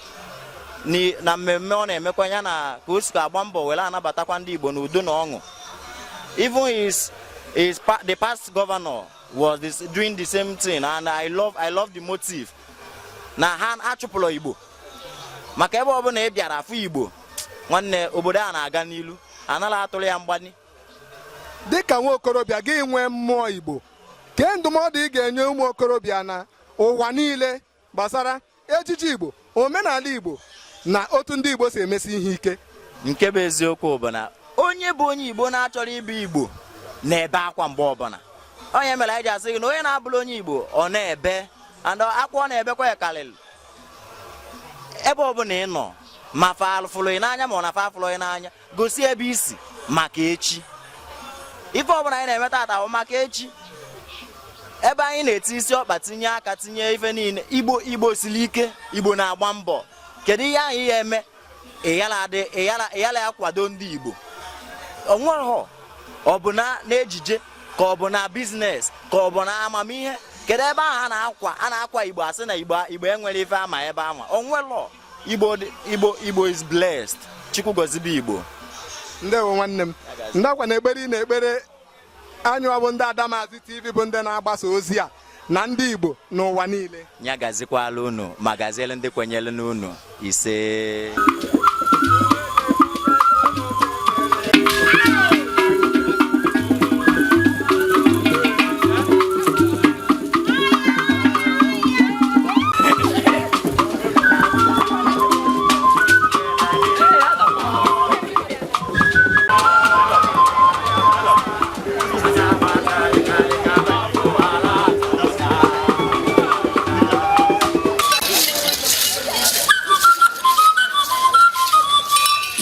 na mmemme ọ na-emekwa ya na ka o sikwa agba mbọ were anabatakwa ndị Igbo n'udo na ọṅụ. Even the past governor was doing the same thing, and I love the motive na ha achụpụrụ Igbo, maka ebe ọbụla ị bịara afụ Igbo, nwanne, obodo a na-aga n'ilu, anaghị atụrụ ya mgbani. Dịka nwa okorobịa, gị nwee mmụọ Igbo, kee ndụmọdụ ị ga-enye ụmụ okorobịa na ụwa niile gbasara ejiji Igbo, omenala Igbo na otu ndị Igbo si emesi ihe ike? Nke bụ eziokwu bụ na onye bụ onye Igbo na-achọrọ ịbụ Igbo na-ebe akwa mgbe ọbụla. Onye mere anyị ji asị gị na onye na-abụrụ onye Igbo, ọ na-ebe, and akwa ọ na-ebekwa ya karịrị. Ebe ọbụla ị nọ, ma fa fụrụ ị n'anya ma ọ na fa fụrụ ị n'anya, gosi ebe isi maka echi. Ife ọbụla anyị na-eme tata bụ maka echi. Ebe anyị na-eti isi ọkpa, tinye aka, tinye ife niile, Igbo, Igbo siri ike, Igbo na-agba mbọ. Kedu ihe ahụ ihe eme ịyala ya kwado ndị Igbo? Onwerọ, ọ bụ na n'ejije, ka ọ bụ na business, ka ọ bụ na amamihe? Kedu ebe ahụ a na-akwa Igbo asị na Igbo, Igbo enwere ife ama ebe ama onwelọ? Igbo Igbo Igbo is blessed. Chukwu gọzibe Igbo. Ndewo nwanne m. Ndakwa na ekpere ị na-ekpere anyị bụ ndị Adamazi TV bụ ndị na-agbasa ozi a na ndị Igbo n'ụwa niile. Ya gazikwala unu ma gaziele ndị kwenyere n'unu. Ise.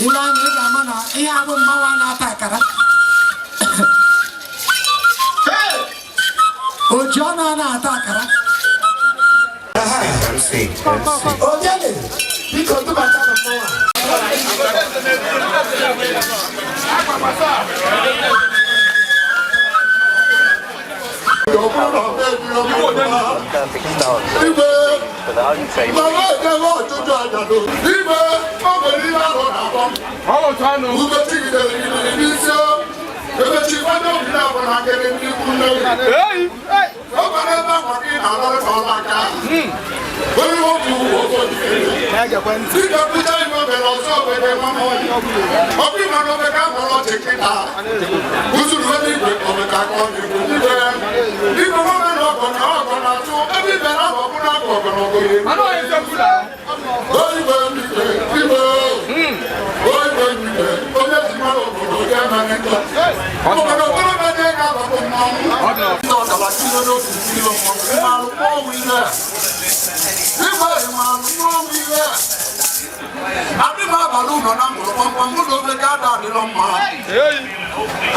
Ile anya ị ga-ama na ihe abụ mmanwụ a na-ata akara oji ọnụ a na-ata akara. Ogene, biko tụbata na mmanwụ a. Igwe, mama ejewe ọchụchụ ajadu. Igwe, o nwere ihe arụ na-akpọ. Ugo chigidere gidere n'isi o. Ebe chi nwanne obi na-abụ na akịrị ndị ikwu nne gị. O nwere ebe akwa gị na-alọrị ka ọla aka. Onye nwoke ugwu ofe ojikere. Dịka pụta ime obere ọzọ obere nwa m ọyị. Ọ bụ ịma na obere akpọrọ ọchị kịta. Usoro eluigwe obere aka ọ na-ekwu igwe. Igwe nwoke na ọgọ na ọgọ na-atụ ebe ibe na ọgọ bụ na ọgọ ọgọ na ọgọ ya. Igwe igwe igwe. Igwe igwe. Onye ji mara obodo ya emaghị njọ. Obodo okorobịa dị ga-abakọ mmanwụ. Ndị ọkala kilo n'otu kilo mmanwụ. Ịmalụ kpọọ ihe. Igwe ịmalụ kpọọ ihe. Adị m abalị ụlọ na mgbụrụ kpamkpam ụlọ obeke ada adịrọ mma.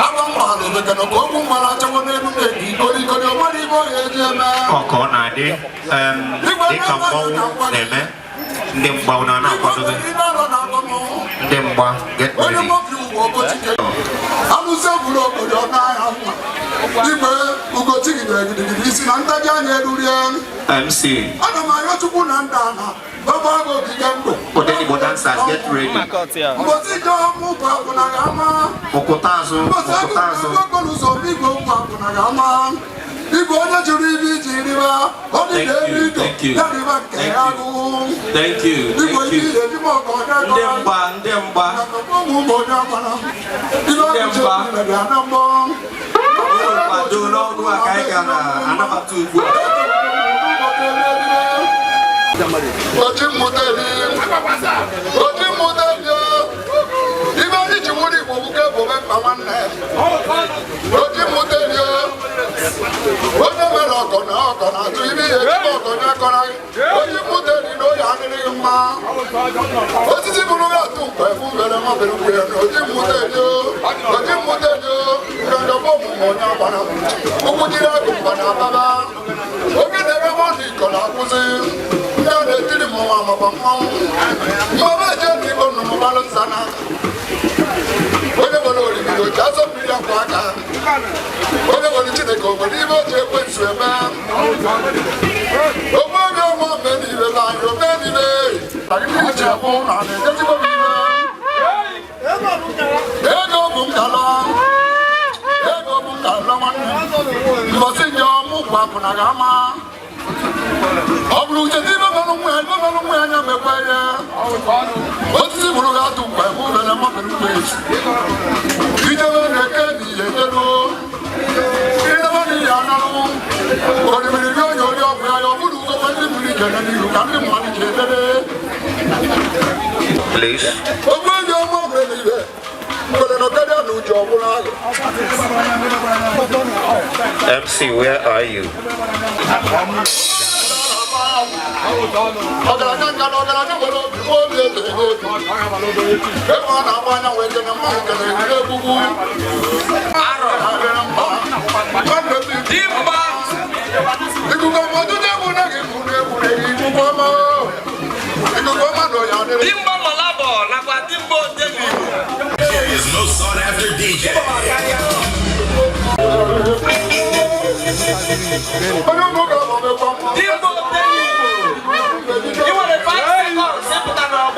Agba mgbala obeke na ka okwu mgbala achawo n'elu na-ebi igorigori o nwere ibe ohe eji eme. Ọ ka ọ na-adị dịka mmọnwụ na-eme ndị mgba unu a na-akwadobe ndị mgba get Onye ready. mọbi ugwu obochike. Alụsị egburu obodo ọ na-ahịa mma. Igwe Ugochi gidere gidigidi isi na ntaji anya erurie. MC Ana m arịọ Chukwu na nda na baba agụ ogige ndụ. Odenigbo dancers get ready. Mbosi ije ọmụ bụ akwụna ga-ama. Ụkụta azụ Mbosi agụ ụkụta azụ. okporo ụzọ igwe okwu akwụna ga-ama. Igwe onye jụrụ ibe iji riba, ọ dị Thank na elu you, ido, thank you, ya riba nke thank ya you. agụụ. Thank you, Igwe thank ihe you. eji m ọgọ onye Ndị gọrọ. mgba, ndị mgba, Ụmụ ụmụ onye agbara. Ibe Ndị agụcha mgba. ebule bịa na mbọ. Unu kwado n'ọgụ a ka anyị ga na-anabata ugbu a. Oji mmụta eri. Oji mmụta eri. Ibe anyị ji nwere Igbo bụ ka ebobe mkpa nwanne. Oji mmụta eri. Onye mere ọgọ na ọgọ na-atụ ibe ihe ejikọ ọgọ nye akọrọ gị. Oji mmụta eri na oyi adịrịghị mma. Osisi bụrụ gị atụ mkpa ebu bere nwa bere ukwu ya na oji mmụta eri. Oji mmụta eri. Ndọndọ bụ omume onye agbara. Ụkwụ jiri agụ mgba na ababa. Oge na-eme mmadụ iko na-akwụsị. Ndị a na-etiri mmọnwụ amagba mmanwụ. Mmanwụ eje ndị Igbo nnụnụ gbalụ nzana. Onye nwere oriri oji asọ mmiri akwa aka. Onye nwere Chineke o nwere ibe o ji ekwensu eme. Ogbu oge ọnwa omenibe na anyị omenibe. Anyị ji abụ na na-edezigbo m ibe. Ego bụ nkala. Ego bụ nkala nwanne m. Mbọsị ndị ọmụ gwapụna ga ama. Ọ bụrụ uche ndị ibe melụ nwa ya, ibe melụ nwa ya anya mekwa ya. Osisi gburu ga atụ mkpa ebe ụlọ na mmadụ mkpa esi. Ijebe na-eke na ihe ejelu. Idebe na ihe analụ. Orimiri gị onye ori ọgwụ ya, ya ọ bụrụ ugokwe ndị mmiri jere n'ihu ka ndị mmadụ ji edebe. Please. Ogbu onye ọma ọbụla n'ibe. Mgbere na ọkarịa na uche ọbụla ahụ. MC, where are you? Ọgaranya nka na ọgaranya nwere obi nwa obi eze n'obi. Ebe ọ na-agba anya wee kene mmanwụ kene ejiri egbugbu. Dimgba! Ikuku ọma ọtụtụ egwu na gị bụ na egwu na gị ikuku ọma. Ikuku ọma na onye adịrị. Dimgba Malabo nakwa Dimgba Odenigbo. Area's most sought after DJ. Onye ụmụ ga-ama mekwa mma. Dimgba Odenigbo. I nwere 5 seconds ịpụta n'ọgbọ.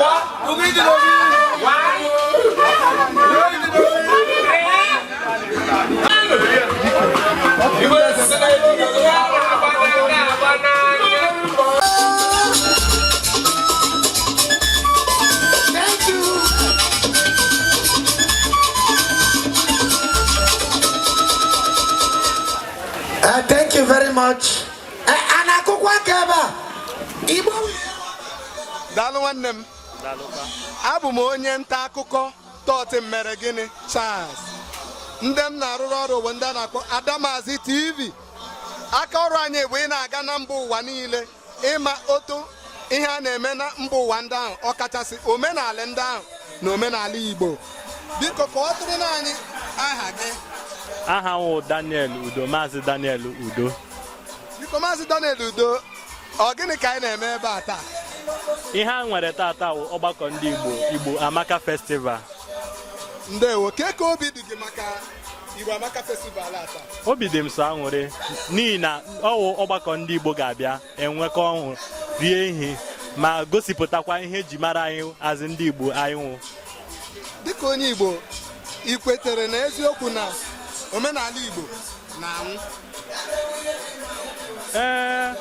much. A na-akụkwa aka ebe a? Igbo. Daalụ, nwanne m. Abụ m onye nta akụkọ Tọtị mere gịnị Charles. Ndị m na-arụrụ ọrụ bụ ndị a na-akpọ Adamazi TV. Aka ọrụ anyị bụ ị na-aga na mba ụwa niile ịma otu ihe a na-eme na mba ụwa ndị ahụ, ọkachasị omenala ndị ahụ na omenala Igbo. Biko, kọwatụrụ anyị aha gị. Aha m wụ Daniel Udo, Maazị Daniel Udo. Biko, Maazị Daniel Udo, ọ gịnị ka anyị na-eme ebe a taa? Ihe a nwere tata wụ ọgbakọ ndị Igbo, Igbo Amaka Festival. Ndewo. Kee ka obi dị gị maka Igbo Amaka Festival a taa? Obi dị m sọ aṅụrị n'ihi na ọwụ ọgbakọ ndị Igbo ga-abịa enwekọ ọṅụ, rie ihe ma gosipụtakwa ihe eji mara anyị azị ndị Igbo anyị nwụ. Dịka onye Igbo, ị kwetere na eziokwu na omenala Igbo na-anwụ? Ee,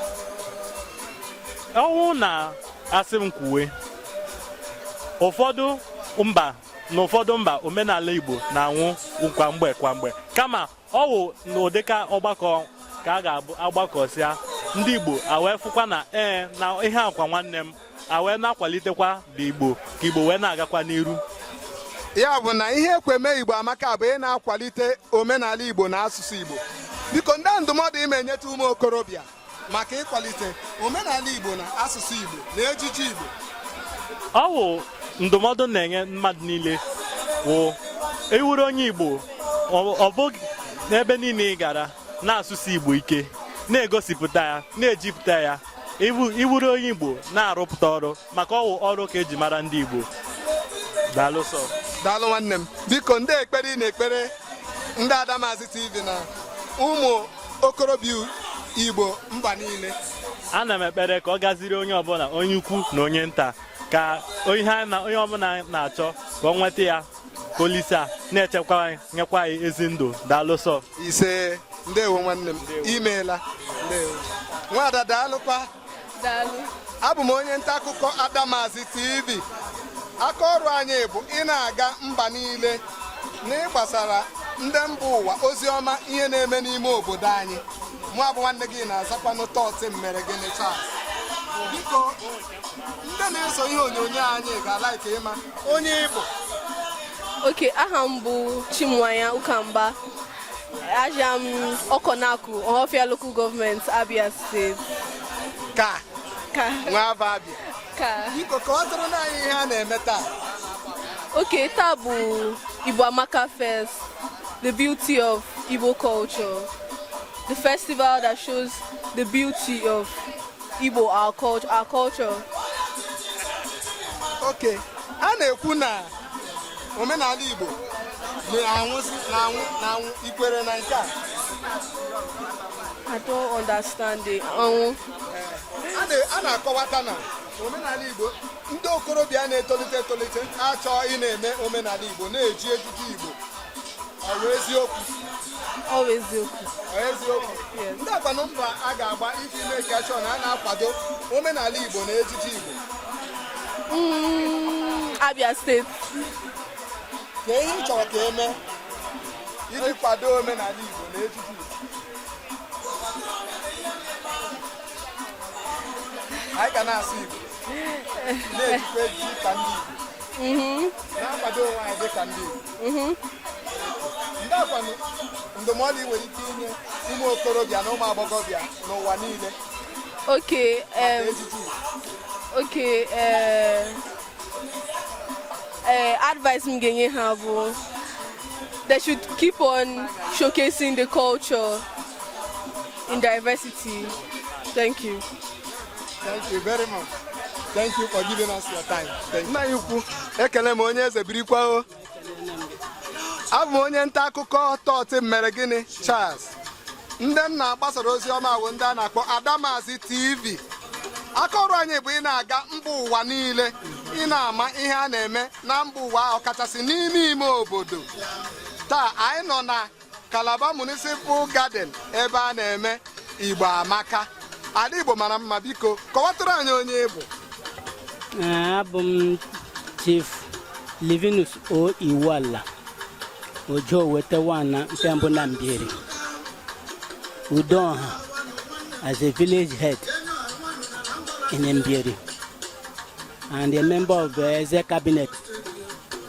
ọnwụ na asị m kwuwe, ụfọdụ mba na ụfọdụ mba, omenala Igbo na-anwụ kwa mgbe kwa mgbe, kama ọ wụ n'ụdịka ọgbakọ ka a ga-abụ agbakọsịa ndị Igbo a wee fụkwa na ee, na ihe akwa nwanne m a wee na-akwalitekwa dị Igbo, ka Igbo wee na-agakwa n'iru. Ya bụ na ihe ekweme Igbo Amaka bụ ị na-akwalite omenala Igbo na asụsụ Igbo. Biko, ndị ndụmọdụ ime enyeta ụmụ okorobịa maka ịkwalite omenala Igbo na asụsụ Igbo na ejiji Igbo? Ọ wụ ndụmọdụ na-enye mmadụ niile wụ ewuru onye Igbo, ọ bụ n'ebe niile ị gara na-asụsụ Igbo ike, na-egosipụta ya, na-ejipụta ya. Iwuru onye Igbo na-arụpụta ọrụ, maka ọwụ ọrụ ka eji mara ndị Igbo. Daalụ sọ. Daalụ, nwanne m. Biko, ndị ekpere ị na-ekpere ndị Adamazi TV na ụmụ okorobịa Igbo mba niile? Ana m ekpere ka ọ gaziri onye ọbụla, onye ukwu na onye nta, ka ihe a na onye ọbụla na-achọ ka ọ nweta ya, ka Olisa na-echekwa anyị, nyekwa anyị ezi ndụ. Daalụ sọ. Ise. Ndewo, nwanne m, imeela. Ndewo, nwada, daalụkwa. Daalụ. Abụ m onye nta akụkọ Adamazi TV. Aka ọrụ anyị bụ ị na-aga mba niile n'ịgbasara ndị mba ụwa ozi ọma ihe na-eme n'ime obodo anyị. Mụ abụ nwanne gị na-azakwanụ Tọtị mere gịnị Charles. Biko, ndị na-eso ihe onyonyo anyị ga-alaiki ịma onye ị bụ. Okay, aha m bụ Chimwanya Ukamba. Aja m Ọkọnakụ, Ọhafịa Local Government, Abia State. Ka Ka. Nwa afọ Abịa. Ka. Biko, kọwatụrụ anyị ihe a na-eme taa. Okay, taa bụ Igbo Amaka Fest, the beauty of Igbo culture. The festival that shows the beauty of Igbo, our culture, our culture. Okay, a na-ekwu na omenala Igbo na-anwụzi, na-anwụ, na-anwụ. Ikwere na nke a? I don't understand it. Ọnwụ. A na-akọwata na omenala Igbo, ndị okorobịa na-etolite etolite achọ ị na-eme omenala Igbo, na-eji ejiji Igbo. Ọ bụ eziokwu? Ọ bụ eziokwu. Ọ eziokwu. Ndị akwanụ mba a ga-agba iji mee ka chọọ na a na-akwado omenala Igbo na ejiji Igbo? Abia State. Ka ihe ị chọrọ ka eme iji kwado omenala Igbo na ejiji Igbo? Anyị ga na-asụ Igbo, na-ejikwa ejiji ka ndị Igbo, na-akwado onwe anyị dịka ndị Igbo. Ndị akwanụ ndụmọdụ ị nwere ike inye ụmụ okorobịa na ụmụ agbọghọbịa n'ụwa niile maka ejiji Igbo? Okay, advice m ga-enye ha bụ they should keep on showcasing the culture in diversity. Thank you. Thank you very much. Thank you for giving us your time. Thank you. Nna anyị ukwu, ekele m. Onye eze, birikwa o. Abụ m onye nta akụkọ Tọtị mere gịnị Charles. Ndị m na-agbasara ozi ọma bụ ndị a na-akpọ Adamazi TV. Aka ọrụ anyị bụ ị na-aga mba ụwa niile ị na-ama ihe a na-eme na mba ụwa, ọkachasị n'ime ime obodo. Taa anyị nọ na Calabar Municipal Garden ebe a na-eme Igbo Amaka. Ala Igbo mara mma. Biko, kọwatụrụ anyị onye ị bụ. Ee, abụ m Chief Livinus O Iwuala Ojo Wete Wana nke mbụ na Mbieri Udoha. As a village head in Mbieri and a member of the Eze cabinet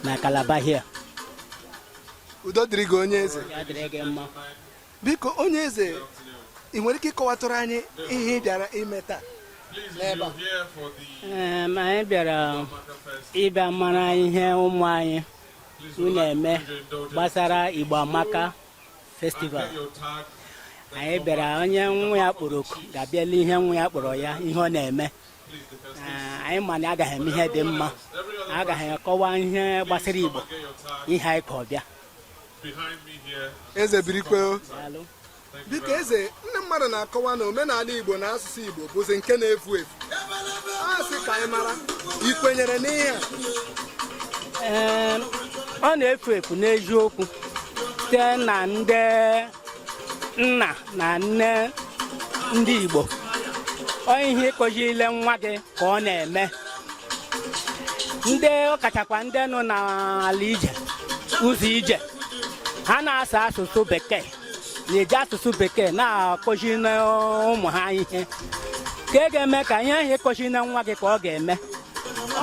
na Calabar here. Udo dịrị gị, onye eze. Ya dịrị gị mma. Biko, onye eze, ị nwere ike ịkọwatụrụ anyị ihe ị bịara ime taa n'ebe a? Anyị bịara ịbịa mara ihe ụmụ anyị na-eme gbasara Igbo Amaka Festival. Anyị bịara, onye nwa ya kpọrọ oku ga-abịala ihe nwa ya kpọrọ ya, ihe ọ na-eme. Ah, anyị ma na agaghị eme ihe dị mma, agaghị akọwa ihe gbasara Igbo, ihe anyị ka ọ bịa. Eze, birikwe o. Daalụ. Biko eze, ndị mmadụ na-akọwa na omenala Igbo na asụsụ Igbo bụzi nke na-efu efu. A sị ka anyị mara, ị kwenyere n'ihe a? Ee, ọ na-efu efu n'eziokwu, site na ndị nna na nne ndị Igbo. Ọ ihe ịkụziile nwa gị ka ọ na-eme. Ndị ọkachakwa ndị nọ n'ala ije ụzọ ije, ha na-asụ asụsụ Bekee, na-eji asụsụ Bekee na-akụzi ụmụ ha ihe ka e ga-eme ka ihe ahụ ịkụzi na nwa gị ka ọ ga-eme.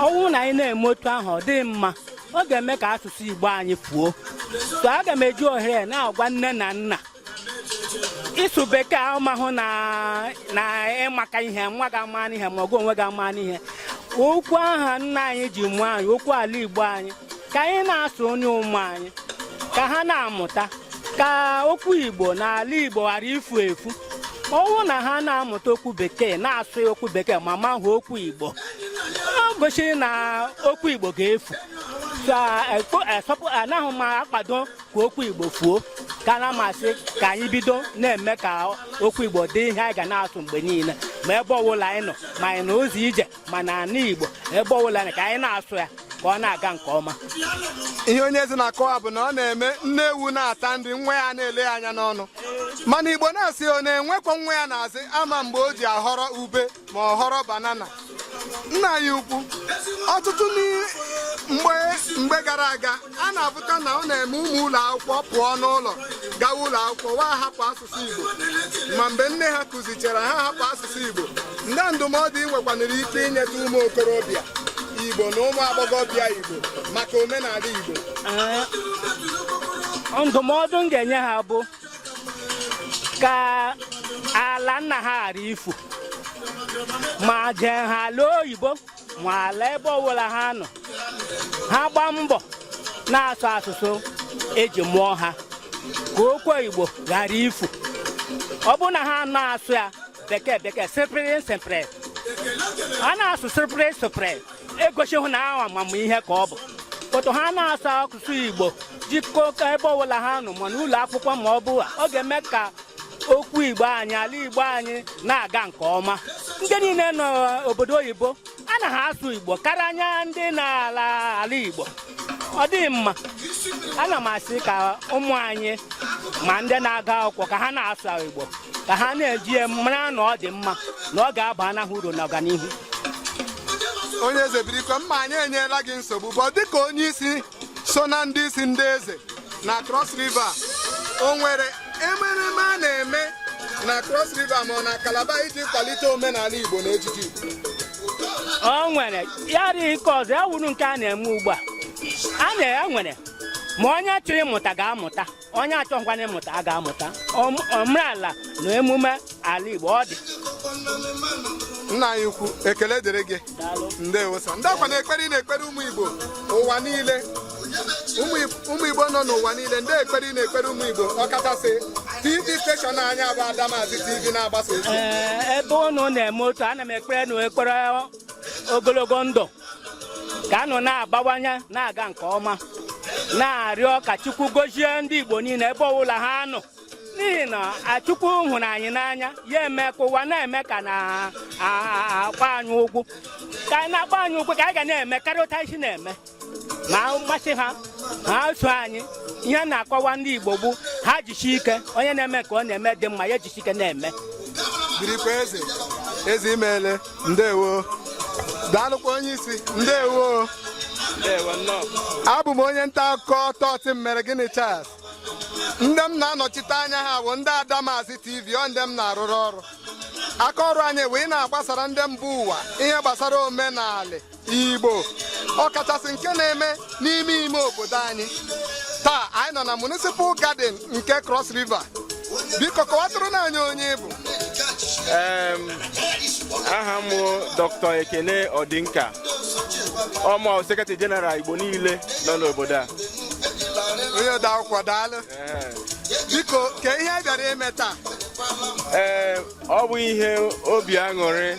Ọnwụ na anyị na-eme otu ahụ, ọ dịghị mma. Ọ ga-eme ka asụsụ Igbo anyị fuo. So aga m eji ohere na-agwa nne na nna, ịsụ Bekee amahụ na ịmaka ihe nwa gị ama n'ihe, ma ọ gị onwe gị ama n'ihe. Okwu aha nna anyị ji mụọ anyị, okwu ala Igbo anyị, ka anyị na-asụ onye ụmụ anyị ka ha na-amụta, ka okwu Igbo na ala Igbo ghara ifu efu. Ọnwụ na ha na-amụta okwu Bekee, na-asụ okwu Bekee ma mahụ okwu Igbo, ọ gosiri na okwu Igbo ga-efu. So anaghị m akwado ka okwu Igbo fuo, ka na amasị ka anyị bido na-eme ka okwu Igbo dị ihe anyị ga na-asụ mgbe niile, ma ebe ọbụla anyị nọ, ma anyị na ụzọ ije, ma na ala Igbo, ebe ọbụla anyị, ka anyị na-asụ ya ka ọ na-aga nke ọma. Ihe onye eze na-akọwa bụ na ọ na-eme nne ewu na-ata nri, nwa ya na-ele ya anya n'ọnụ, mana Igbo na-asị ọ na-enwekwa nwa ya na-asị ama mgbe o ji ahọrọ ube ma ọ họrọ banana. Nna anyị ukwu, ọtụtụ mgbe mgbe gara aga, a na-afụta na ọ na-eme ụmụ ụlọ akwụkwọ pụọ n'ụlọ gawa ụlọ akwụkwọ, wa hapụ asụsụ Igbo, ma mgbe nne ha kụzichara ha hapụ asụsụ Igbo. Ndị ndụmọdụ ị nwekwanụrụ ike inyeta ụmụ okorobịa Igbo na ụmụ agbọghọbịa Igbo maka omenala Igbo? Ndụmọdụ m ga-enye ha bụ ka ala nna ha ghara ifu, ma jee ha ala oyibo, ma ala ebe ọbụla ha nọ, ha gbaa mbọ na-asụ asụsụ eji mụọ ha, ka okwu Igbo ghara ifu. Ọ bụrụ na ha na-asụ ya Bekee Bekee, sịpịrị sịpịrị, a na-asụ sịpịrị sịpịrị, egosi hụ na ahụ amamihe ka ọ bụ otu ha na-asụ asụsụ Igbo jikọ ebe ọbụla ha nọ, ma n'ụlọ akwụkwọ ma ọ bụ, ọ ga-eme ka okwu Igbo anyị, ala Igbo anyị na-aga nke ọma. Ndị niile nọ obodo oyibo anaghị asụ Igbo karịa anya ndị na-ala ala Igbo. Ọ dịghị mma. Ana m asị ka ụmụ anyị, ma ndị na-agụ akwụkwọ, ka ha na-asụ Igbo, ka ha na-eji ya mara na ọ dị mma, na ọ ga-aba na ha uru na ọganihu. Onye eze, birikwa mma. Anyị enyela gị nsogbu bụ dịka onye isi so na ndị isi ndị eze na Cross River, o nwere emereme a na-eme na Cross River ma ọ na Calabar iji kwalite omenala Igbo na ejiji Igbo? O nwere ya dị ike ọzọ ya wuru nke a na-eme ugbu a. A na-enwere, ma onye chọrọ ịmụta ga-amụta, onye achọghịkwana ịmụta a ga-amụta omenala na emume ala Igbo, ọ dị. Nna anyị ukwu, ekele dịrị gị. Ndewo sa. Ndị akwa na ekpere ị na-ekpere ụmụ Igbo ụwa niile, ụmụ Igbo nọ n'ụwa niile, ndị ekpere ị na-ekpere ụmụ Igbo, ọkachasị TV station anyị abụ Adamazi TV na-agbasa ozi? Ee, ebe unu na-eme otu, ana m ekpere na ekpere ogologo ndụ, ka anụ na-abawanye na-aga nke ọma, na-arịọ ka Chukwu gozie ndị Igbo niile ebe ọbụla ha nọ, n'ihi na Chukwu hụrụ anyị n'anya, ya eme ka ụwa na-eme ka na-akpa anyị ụgwụ, ka anyị na-akpa anyị ụgwụ, ka anyị ga na-eme karịa otu anyị si na-eme, ma mmasị ha, ha so anyị. Ihe na-akọwa ndị Igbo bụ ha jisie ike. Onye na-eme ka ọ na-eme dị mma, ya jisie ike na-eme. Birikwa eze, eze, imeele. Ndewo, daalụkwa onye isi, ndewo. Abụ m onye nta akụkọ Tọtị mere gịnị Charles. Ndị m na-anọchite anya ha bụ ndị Adamazi TV, ọ ndị m na-arụrụ ọrụ. Aka ọrụ anyị wee na-agbasara ndị mba ụwa ihe gbasara omenala Igbo, ọkachasị nke na-eme n'ime ime obodo anyị. Taa anyị nọ na Municipal Garden nke Cross River. Biko, kọwatụrụ na anyị onye ị bụ. Aha m Dr. Ekene Odinka, ọmụ Secretary General Igbo niile nọ n'obodo a. Onye ode akwụkwọ, daalụ. Biko, ka ihe anyị bịara ime taa? Ee, ọ bụ ihe obi aṅụrị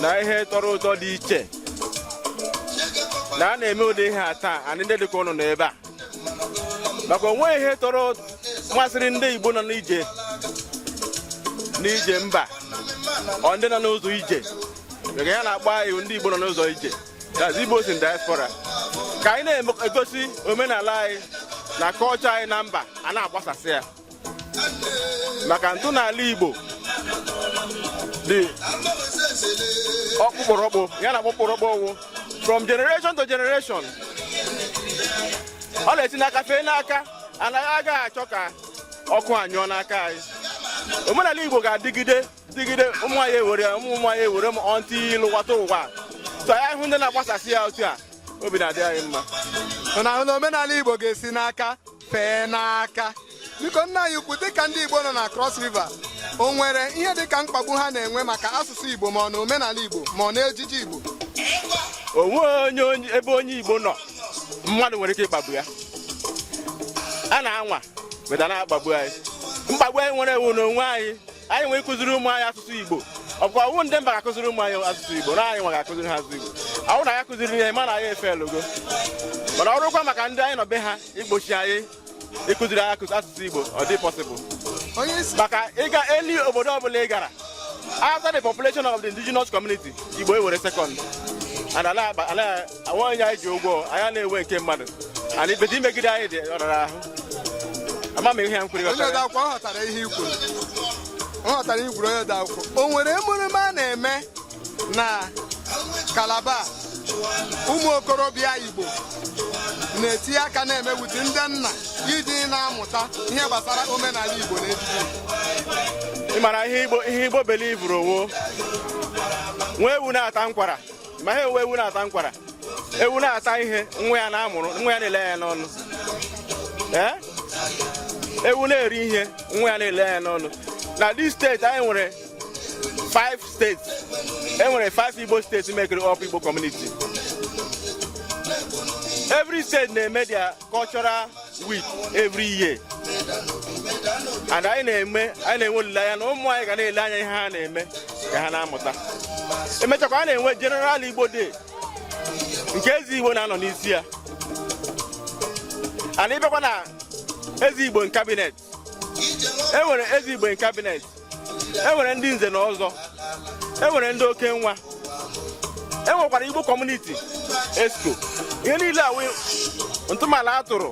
na ihe tọrọ ụtọ dị iche na a na-eme ụdị ihe a taa. Anyị ndị dịka ụnụ nọ ebe a maka onwe ihe tọrọ masịrị ndị Igbo nọ n'ije n'ije mba, ọ ndị nọ n'ụzọ ije, maka ya na-akpọ anyị ndị Igbo nọ n'ụzọ ije, that's Igbos in diaspora, ka anyị na-egosi omenala anyị na kọlchọ anyị na mba a na-agbasasị ya, maka ntọala Igbo dị ọkpụkpọrọkpụ ya na akpụkpọrọkpụ ọwụ from generation to generation. Ọ na-esi n'aka fee n'aka, anaghị agaghị achọ ka ọkụ anyụọ n'aka anyị. Omenala Igbo ga-adịgide dịgide, ụmụ anyị ewere, ụmụ ụmụ anyị ewere m ọntị ịlụwata ụwa. So anyị hụ ndị na-agbasasị ya otu a, obi na-adị anyị mma. Na ahụ na omenala Igbo ga-esi n'aka fee n'aka. Biko, nna anyị ukwu, dịka ndị Igbo nọ na Cross River, o nwere ihe dịka mkpagbu ha na-enwe maka asụsụ Igbo, ma ọ na omenala Igbo, ma ọ na ejiji Igbo? Onwe onye ebe onye Igbo nọ, mmadụ nwere ike ịkpagbu ya. A na-anwa weta na-akpagbu anyị. Mkpagbu anyị nwere ewu n'onwe anyị. Anyị nwere ịkụziri ụmụ anyị asụsụ Igbo. Ọ bụkwa ọwụ ndị mba ga-akụziri ụmụ anyị asụsụ Igbo na anyị nwa ga-akụziri ha asụsụ Igbo. Awụ na ya kụziri ya, ma na anyị efelugo. Mana ọrụkwa maka ndị anyị nọ be ha igbochi anyị ịkụziri anyị asụsụ Igbo, ọ dị possible, maka ịga eli obodo ọbụla ị gara, after the population of the indigenous community, Igbo ewere second, and ala onye anyị ji ụgwọ anyị na-enwe nke mmadụ and ibedi imegide anyị dị ọrara ahụ. Ama m ihe m kwuru. Onye ode akwụkwọ, ọ ghọtara ihe i kwuru, ọ ghọtara ihe i kwuru. Onye ode akwụkwọ, o nwere emume a na-eme na Calabar ụmụ okorobịa Igbo na-etinye aka na-eme wuti ndị nna iji na-amụta ihe gbasara omenala Igbo na ejiji Igbo? Ị mara ihe Igbo, ihe Igbo belivuru owo nwa ewu na-ata nkwara, ma ha ewu ewu na-ata nkwara, ewu na-ata ihe, nwa ya na-amụrụ, nwa ya na-ele ya n'ọnụ. Ee, ewu na-eri ihe, nwa ya na-ele ya n'ọnụ. Na this state anyị nwere five states, e nwere five Igbo states mekere up Igbo community. Every state na-eme their cultural week every year, and anyị na-eme, anyị na-enwe olileanya na ụmụ anyị ga na-ele anya ihe ha na-eme ka ha na-amụta. Emechakwa, a na-enwe General Igbo Day nke eze Igbo na-anọ n'isi ya, and ịbịakwa na eze Igbo cabinet, e nwere eze Igbo cabinet, e nwere ndị nze na ọzọ, e nwere ndị oke nwa, e nwekwara Igbo community exco. Ihe niile a wụ ntọala a tụrụ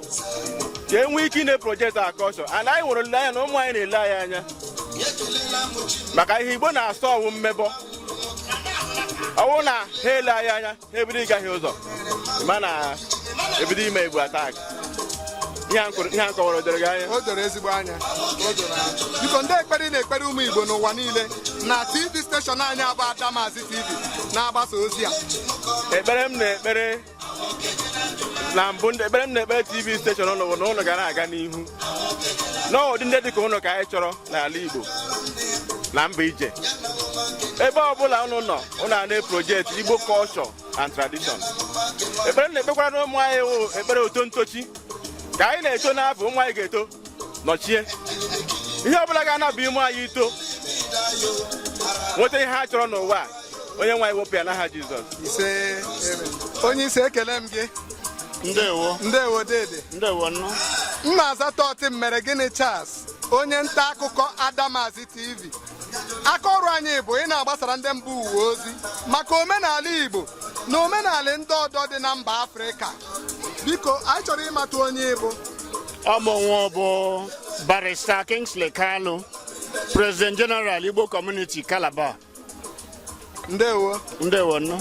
ka e nwee ike ine project our culture, and anyị nwere olileanya na ụmụ anyị na-ele anyị anya, maka ihe Igbo na-asọ ọwụ mmebọ. Ọwụ na ha ele anyị anya, ha ebido ịgaghị ụzọ ma na ebido ime Igbo attack. Ihe a kọwara, o doro gị anya? O doro ezigbo anya, o doro anya. Biko, ndị ekpere ị na-ekpere ụmụ Igbo n'ụwa niile na TV station anyị abụ Adamazi TV na-agbasa ozi a? Ekpere m na-ekpere na mbụ, ndị ekpere m na-ekpere TV station ụnụ bụ na ụnụ ga na-aga n'ihu n'ọdị ndị dịka ụnụ ka anyị chọrọ n'ala Igbo na mba ije. Ebe ọbụla ụnụ nọ, ụnụ a na-eproject Igbo culture and tradition. Ekpere m na-ekpekwara na ụmụ anyị wụ ekpere oto ntochi, ka anyị na-eto n'afọ, ụmụ anyị ga-eto nọchie ihe ọbụla ga-anabụ ime anyị ito nweta ihe ha chọrọ n'ụwa a. Onye nwe anyị wepụ ya n'aha Jizọs. Ise, amen. Onye isi, ekele m gị. Ndewo. Ndewo, dede. Ndewo nnụ. M na-aza Tọtị mere gịnị Charles, onye nta akụkọ Adamazi TV. Aka ọrụ anyị bụ ị na-agbasara ndị mba ụwa ozi maka omenala Igbo na omenala ndị ọdọ dị na mba Afrịka. Biko, anyị chọrọ ịmata onye ịbụ. Ọmụnwụ bụ Barrister Kingsley Kalu, President General, Igbo Community, Calabar. Ndewo. Ndewo nnụ.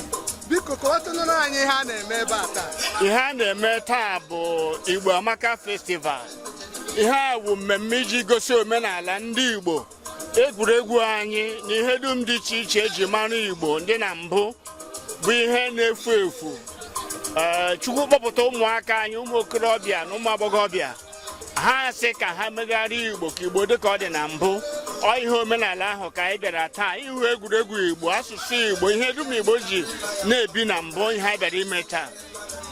Biko, kọwatụnụrụ anyị ihe a na-eme ebe a taa. Ihe a na-eme taa bụ Igbo Amaka Festival. Ihe a bụ mmemme iji gosi omenala ndị Igbo. Egwuregwu anyị na ihe dum dị iche iche eji mara Igbo ndị na mbụ bụ ihe na-efu efu. Ee, Chukwu kpọpụta ụmụaka anyị, ụmụ okorobịa na ụmụ agbọghọbịa, ha sị ka ha megharịa Igbo ka Igbo dị ka ọ dị na mbụ. Ọ ihe omenala ahụ ka anyị bịara taa ihu, egwuregwu Igbo, asụsụ Igbo, ihe dum Igbo ji na-ebi na mbụ, ihe anyị bịara ime taa.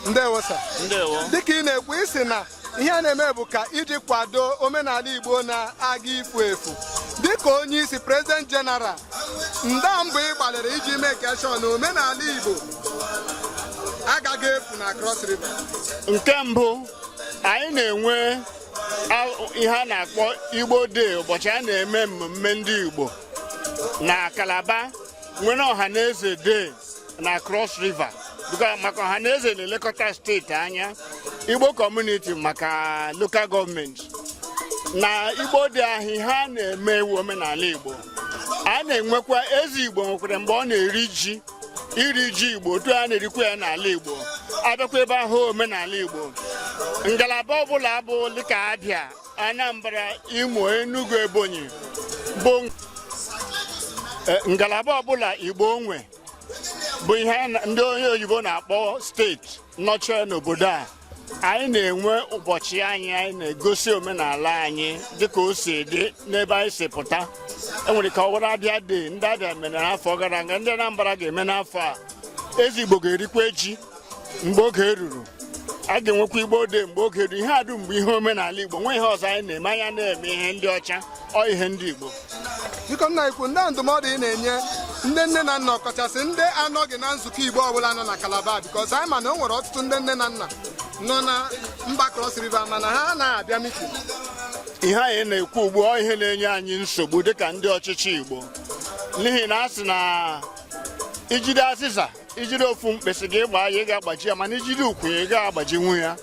Ndewo, sir. Ndewo. Dịka ị na-ekwu, isi na ihe a na-eme bụ ka iji kwado omenala Igbo na-aga ifu efu, dịka onye isi, president general, nda mbụ ị gbalịrị iji mee ka sure na omenala Igbo agaghị efu na Cross River. Nke mbụ, anyị na-enwe ihe a na-akpọ Igbo Day, ụbọchị a na-eme mmemme ndị Igbo na Calabar, nwere Ọhaneze Day na Cross River. Maka Ọhaneze na-elekọta steeti anya, Igbo community maka local government. Na Igbo Day ahụ, ihe a na-eme ewu omenala Igbo. A na-enwekwa eze Igbo, nwekwara mgbe ọ na-eri ji, iri ji Igbo otu a na-erikwa ya n'ala Igbo. Abịakwa ebe ahụ, omenala Igbo, ngalaba ọbụla bụ dịka Abịa, Anambra, Imo, Enugu, Ebonyi, bụ ngalaba ọbụla Igbo nwe, bụ ihe ndị onye oyibo na-akpọ steeti nọchie n'obodo a. Anyị na-enwe ụbọchị anyị, anyị na-egosi omenala anyị dịka o si dị n'ebe anyị si pụta. Enwere ka ọ were Abịa Day ndị Abịa mere n'afọ gara aga, ndị Anambra ga-eme n'afọ a. Eze Igbo ga-erikwa ji mgbe oge ruru. A ga-enwekwa Igbo Day mgbe oge ruru. Ihe a dum bụ ihe omenala Igbo. Nwe ihe ọzọ anyị na-eme, anya na-eme ihe ndị ọcha, ọ ihe ndị Igbo. Biko, nna ikwu, ndị ndụmọdụ ị na-enye ndị nne na nna, ọkachasị ndị anọghị na nzukọ Igbo ọbụla nọ na Calabar, because anyị ma na o nwere ọtụtụ ndị nne na nna nọ na mba Cross River mana ha na-abịa meeting. Ihe anyị na-ekwu ugbu a, ihe na-enye anyị nsogbu dịka ndị ọchịchị Igbo, n'ihi na a sị na ijide azịza, ijide ofu mkpịsị gị gbaa ya, ị ga-agbaji ya, mana ijide ukwu ya, ị ga-agbajinwu ya.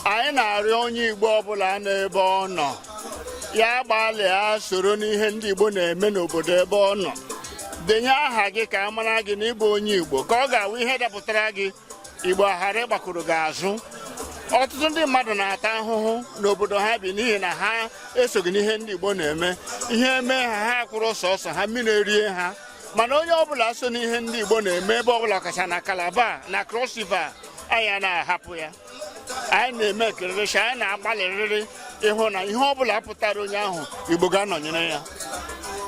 Anyị na-arịọ onye Igbo ọbụla n'ebe ọ nọ, ya gbalịa soro n'ihe ndị Igbo na-eme n'obodo ebe ọ nọ. Denye aha gị ka a mara gị na ịbụ onye Igbo, ka ọ ga-awụ ihe dapụtara gị, Igbo ghara ịgbakụrụ gị azụ. Ọtụtụ ndị mmadụ na-ata ahụhụ n'obodo ha bi n'ihi na ha esoghị n'ihe ndị Igbo na-eme. Ihe mee ha, ha kwụrụ sọsọ ha, mmiri erie ha. Mana onye ọbụla so n'ihe ndị Igbo na-eme ebe ọbụla, kacha na Calabar na Cross River, anyị anaghị ahapụ ya. Anyị na-eme ekererechi, anyị na-agbalịrịrị ịhụ na ihe ọbụla pụtara onye ahụ, Igbo ga-anọnyere ya.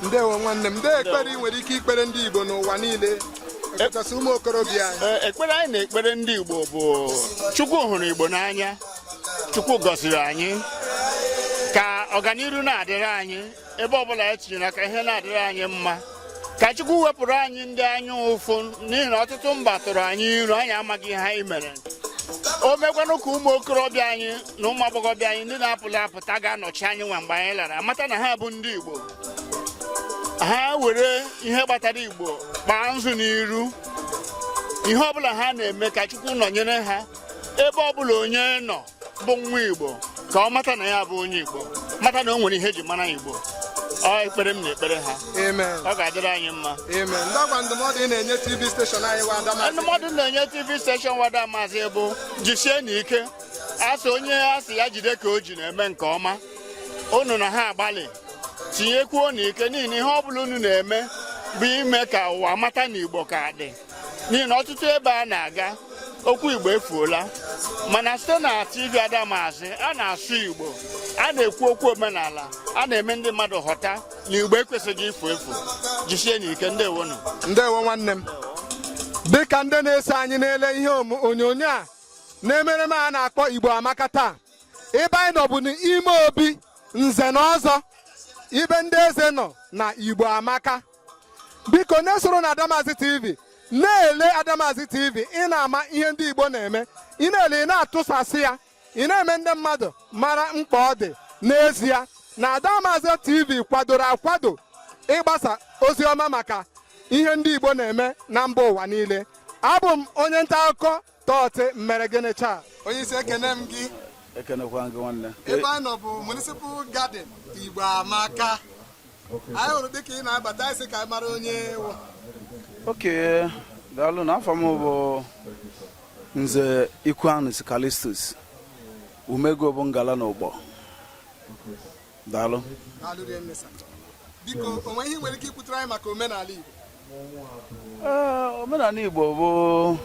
Ndewo, nwanne m. Nde ekpere ị nwere ike ikpere ndị Igbo n'ụwa niile, ọkachasị ụmụ okorobịa anyị? Ee, ekpere anyị na-ekpere ndị Igbo bụ, Chukwu hụrụ Igbo n'anya, Chukwu gọziri anyị, ka ọganiru na-adịrị anyị ebe ọbụla anyị tinyere aka, ihe na-adịrị anyị mma, ka Chukwu wepụrụ anyị ndị anya ụfụ, n'ihi na ọtụtụ mba tụrụ anyị iru, anyị amaghị ihe anyị mere. O mekwanụ ka ụmụ okorobịa anyị na ụmụ agbọghọbịa anyị ndị na-apụla apụta ga-anọchi anyị nwa mgbe anyị lara, amata na ha bụ ndị Igbo, ha were ihe gbatara Igbo kpaa nzu n'iru ihe ọbụla ha na-eme. Ka Chukwu nọnyere ha ebe ọbụla onye nọ bụ nwa Igbo, ka ọ mata na ya bụ onye Igbo, mata na o nwere ihe eji mara Igbo. Ọ ekpere m na-ekpere ha. Amen. Ọ ga-adịrị anyị mma. Amen. Ndakwa ndụmọdụ ị na-enye TV station anyị wa Adamazi? Ndụmọdụ m na-enye TV station wada Maazị bụ, jisie n'ike. Asị onye asị ya jide ka o ji na-eme nke ọma. Unu na ha agbalị tinyekwuo n'ike, n'ihi na ihe ọbụla unu na-eme bụ ime ka ụwa mata na Igbo ka dị, n'ihi na ọtụtụ ebe a na-aga, okwu Igbo efuola. Mana site na TV Adamazi, a na-asụ Igbo, a na-ekwu okwu omenala, a na-eme ndị mmadụ ghọta na Igbo ekwesịghị ifu efu. Jisie n'ike. Ndewonu. Ndewo, nwanne m. Dịka ndị na-eso anyị na-ele ihe onyonyo a na-emere m a na-akpọ Igbo Amaka taa, ebe anyị nọ bụ n'ime obi nze na ọzọ, ibe ndị eze nọ na Igbo Amaka. Biko, na-esoro na Adamazi TV, na-ele Adamazi TV, ị na-ama ihe ndị Igbo na-eme. Ị na-ele, ị na-atụsasị ya, ị na-eme ndị mmadụ mara mkpa ọ dị n'ezie na Adamazi TV kwadoro akwado ịgbasa ozi ọma maka ihe ndị Igbo na-eme na mba ụwa niile. Abụ m onye nta akụkọ Tọọtị Mmere Gịnị Chaa. Onye isi, ekene m gị. Ekenekwa gị, nwanne. Ebe anyị nọ bụ Municipal Garden Igbo Amaka. Anyị hụrụ dịka ị na-abata, anyị sị ka anyị mara onye wụ. Okay, daalụ. Na afọ m bụ Nze Ikwanus Calistus Umego, bụ ngala na ụgbọ. Daalụ. Daalụ rinne, sir. Biko, o nwere ihe ị nwere ike ikwutere anyị maka omenala Igbo? Ee, omenala Igbo bụ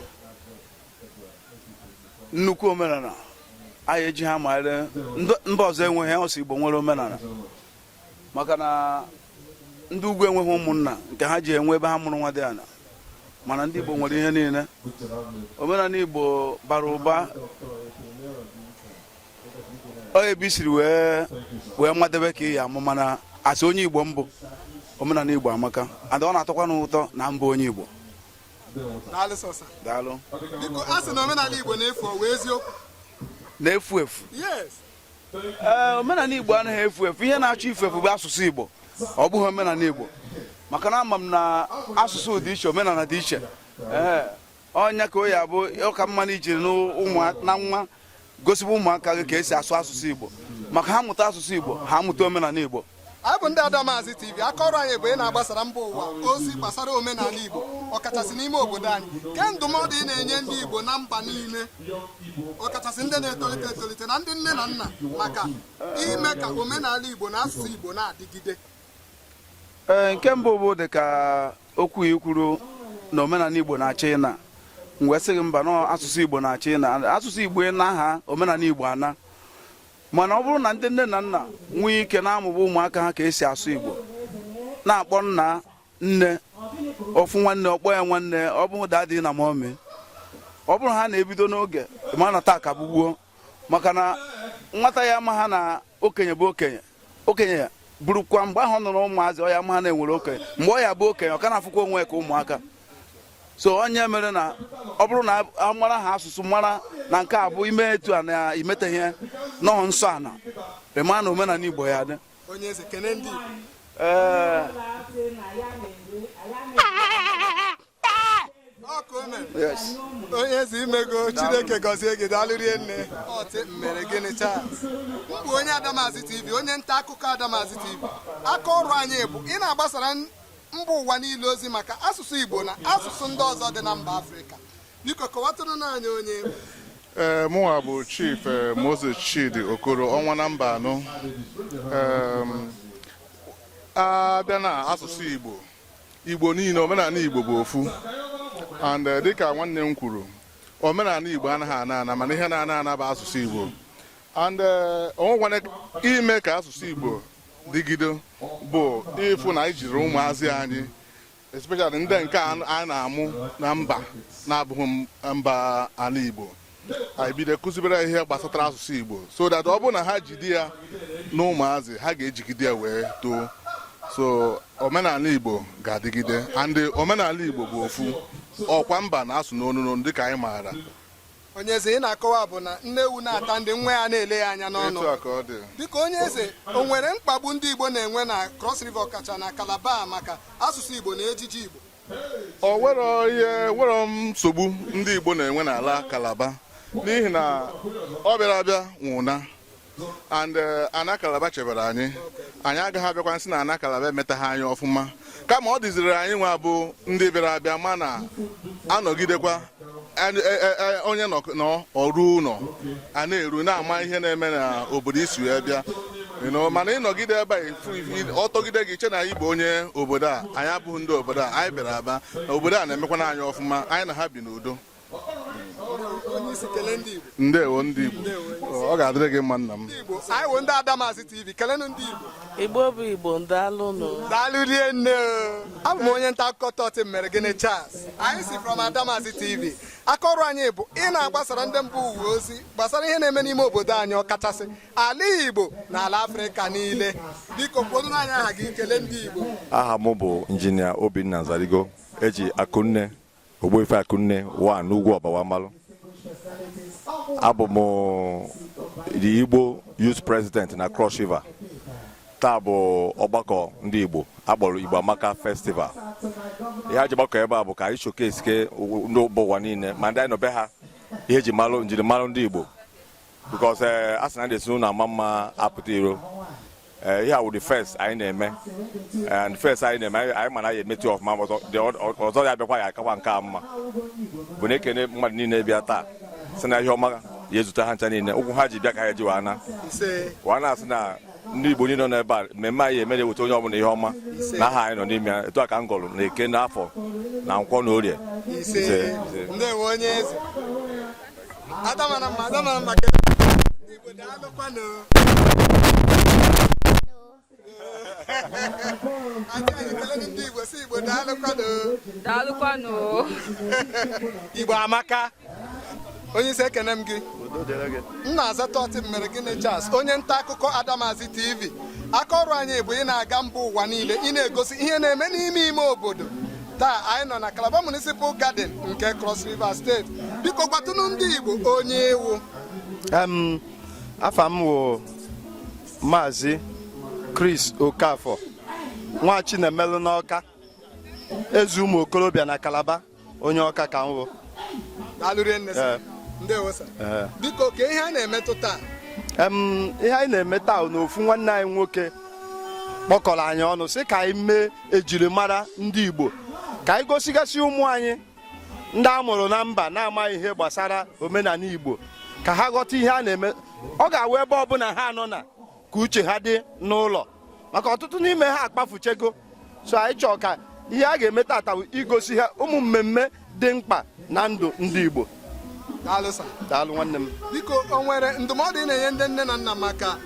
nnukwu omenala anyị eji ha mara mba ọzọ enweghị. Ọsọ Igbo nwere omenala, maka na ndị ugwu enweghị ụmụnna nke ha ji enwe ebe ha mụrụ nwa dị ala, mana ndị Igbo nwere ihe niile. Omenala Igbo bara ụba. Ọ ebe i siri wee madebe ka ị ya amụ, mana asị onye Igbo mbụ, omenala Igbo amaka, and ọ na-atọkwa n'ụtọ na mbụ onye Igbo. Daalụ sọsa. Daalụ. Biko, a sị na omenala Igbo na-efu, ọ wee eziokwu? Na-efu efu? Yes. Ee, omenala Igbo anaghị efu efu. Ihe na-achọ ifu efu bụ asụsụ Igbo, ọ bụghị omenala Igbo, maka na ama m na asụsụ dị iche, omenala dị iche. Ee, ọnya ka o ya bụ ọka mma na ijiri na nwa gosibu ụmụaka gị ka esi asụ asụsụ Igbo, maka ha mụta asụsụ Igbo, ha mụta omenala Igbo. Anyị bụ ndị Adamazi TV. Aka ọrụ anyị bụ ị na-agbasara mba ụwa ozi gbasara omenala Igbo, ọkachasị n'ime obodo anyị. Ke ndụmọdụ ị na-enye ndị Igbo na mba niile, ọkachasị ndị na-etolite etolite na ndị nne na nna, maka ime ka omenala Igbo na asụsụ Igbo na-adịgide? Ee, nke mbụ bụ dịka okwu i kwuru na omenala Igbo na-achọ ịna, m wee sị gị mba, na asụsụ Igbo na-achọ ịna. Asụsụ Igbo na aha omenala Igbo ana, mana ọ bụrụ na ndị nne na nna nwee ike na-amụba ụmụaka ha ka esi asụ Igbo, na-akpọ nna, nne, ofu nwanne, ọkpọ ya nwanne, ọ bụghị daddy na mummy. Ọ bụrụ ha na-ebido n'oge ma na taa ka bụ gbuo, maka na nwata ya ama ha na okenye bụ okenye, okenye burukwa mgbe ahụ ọ nọrọ ụmụazị, ọ ya ama ha na-enwere okenye. Mgbe ọ ya bụ okenye, ọ ka na-afụkwa onwe ya ka ụmụaka. So onye mere na ọ bụrụ na a mara ha asụsụ, mara na nke a bụ ime etu a na imete ihe nọọ nsọ ana ịma na omenala Igbo ya dị. Onye eze, kene ndị Igbo. Ee. Ọ ka o mere. Yes. Onye eze, imego. Chineke gọzie gị. Daalụ rie nne. Ọtị mere gịnị, Charles? M bụ onye Adamazi TV, onye nta akụkọ Adamazi TV. Aka ọrụ anyị bụ ị na-agbasara mba ụwa niile ozi maka asụsụ Igbo na asụsụ ndị ọzọ dị na mba Afrịka. Biko, kọwatụrụ anyị onye. Ee, mụnwa bụ Chief Moses Chidi Okoro, ọnwa na mba anọ. Abịa na asụsụ Igbo, Igbo niile, omenala Igbo bụ ofu, and dịka nwanne m kwuru, omenala Igbo anaghị ana ana, mana ihe na-ana ana bụ asụsụ Igbo, and onwekwana ime ka asụsụ Igbo dịgide bụ ịfụ na anyị jiri ụmụazị anyị, especially ndị nke a na-amụ na mba na-abụghị mba ala Igbo, anyị bido kụzibere ihe gbasatara asụsụ Igbo, so that ọ bụrụ na ha jide ya na ụmụazị, ha ga-ejigide ya wee too. So omenala Igbo ga-adịgide, and omenala Igbo bụ ofu, ọkwa mba na-asụ n'onu n'onu dịka anyị maara. Onye eze, ị na-akọwa bụ na nne ewu na-ata ndị nwa ya na-ele ya anya n'ọnụ. Etu a ka ọ dị. Dịka onye eze, o nwere mkpagbu ndị Igbo na-enwe na Cross River, ọkacha na Calabar, maka asụsụ Igbo na ejiji Igbo? O nwere ihe nwere nsogbu ndị Igbo na-enwe n'ala Calabar, n'ihi na ọ bịara abịa nwụna, and ana Calabar chebere anyị. Anyị agaghị abịakwa nsị na ana Calabar emetaghị anyị ọfụma, kama ọ dịziri anyị nwa bụ ndị bịara abịa ma na anọgidekwa onye nọ ọrụ ụlọ a na-eru na-ama ihe na-eme n'obodo isi wee bịa. Mana ịnọgide ebe a, ọ tọgide gị che na anyị bụ onye obodo a. Anyị abụghị ndị obodo a, anyị bịara aba na obodo a na-emekwana anyị ọfụma. Anyị na ha bi n'udo. Onye isi, kelee ndị Igbo. Ndewo ndị Igbo, ọ ga-adịrị gị mma, nna m. Igbo, anyị wụ ndị Adamazi TV. Kelenụ ndị Igbo. Igbo bụ Igbo, daalụnụ. Daalụ rie nne. Abụ m onye nta akụkọ Tọtị mere gịnị, Charles. Anyị si from Adamazi TV. Aka ọrụ anyị bụ ị na-agbasara ndị mba ụwa ozi gbasara ihe na-eme n'ime obodo anyị, ọkachasị ala Igbo na ala Afrịka niile. Biko, kwodoro anyị aha gị, kelee ndị Igbo. Aha m bụ Injinia Obinna Zarigo, eji Akụnne Ogbuefi Akụnne wa n'ugwu Ọbawa Mmalụ. Abụ m the Igbo Youth President na Cross River. Taa bụ ọgbakọ ndị Igbo akpọrọ Igbo Amaka Festival. Ihe a ji gbakọ ebe a bụ ka anyị showcase ke ndị mba ụwa niile, ma ndị anyị nọ be ha, ihe eji malụ njirimara ndị Igbo, because a sị na ndị ezinụlọ ama mma apụta iro. Ihe a wụ the first anyị na-eme, and first anyị na-eme, anyị ma na anyị emetụ ọfụma. Ọzọ ya bịakwa ya akakwa nke a mma. Bụ na ekene mmadụ niile bịa taa, sị na ihe ọma ya ezute ha ncha niile. Ụkwụ ha ji bịa ka ha eji wee na Ise. Wee na-asị na Ndị Igbo niile nọ n'ebe a, mmemme anyị eme na-eweta onye ọbụla ihe ọma na aha anyị nọ n'ime ya. Etu a ka m gọrụ na Eke na Afọ na Nkwọ na Orie. Ise. Ise. Ndewo, onye eze. Adamara mma, adamara mma. Ndị Igbo, daalụkwanụ. Aunty anyị, kelere ndị Igbo, si Igbo daalụkwanụ. Daalụkwanụ. Igbo amaka. Onye isi, ekene m gị. M na-aza Tọtị mere gịnị Charles, onye nta akụkọ Adamazi TV. Aka ọrụ anyị bụ ị na-aga mba ụwa niile, ị na-egosi ihe na-eme n'ime ime obodo. Taa anyị nọ na Calabar Municipal Garden nke Cross River State. Biko gwatụnụ ndị Igbo onye iwu. Afa m wụ Maazị Chris Okafọ, nwa Chinemelu n'Ọka, eze ụmụ okorobịa na Calabar, onye Ọka ka m wụ. Daalụ rinne, sir. Ee. Ndewo, sir. Ee. Biko, ka ihe a na-emetụ taa? Ihe anyị na-eme taa bụ na ofu nwanne anyị nwoke kpọkọrọ anyị ọnụ sị ka anyị mee ejirimara ndị Igbo, ka anyị gosigasị ụmụ anyị ndị a mụrụ na mba na-amaghị ihe gbasara omenala Igbo, ka ha ghọta ihe a na-eme. Ọ ga-awụ ebe ọbụla ha nọ na ka uche ha dị n'ụlọ, maka ọtụtụ n'ime ha akpafuchego. So anyị chọọ ka ihe a ga-eme tata bụ igosi ha ụmụ mmemme dị mkpa na ndụ ndị Igbo. Daalụ, sir. Daalụ, nwanne m. Biko, o nwere ndụmọdụ ị na-enye ndị nne na nna maka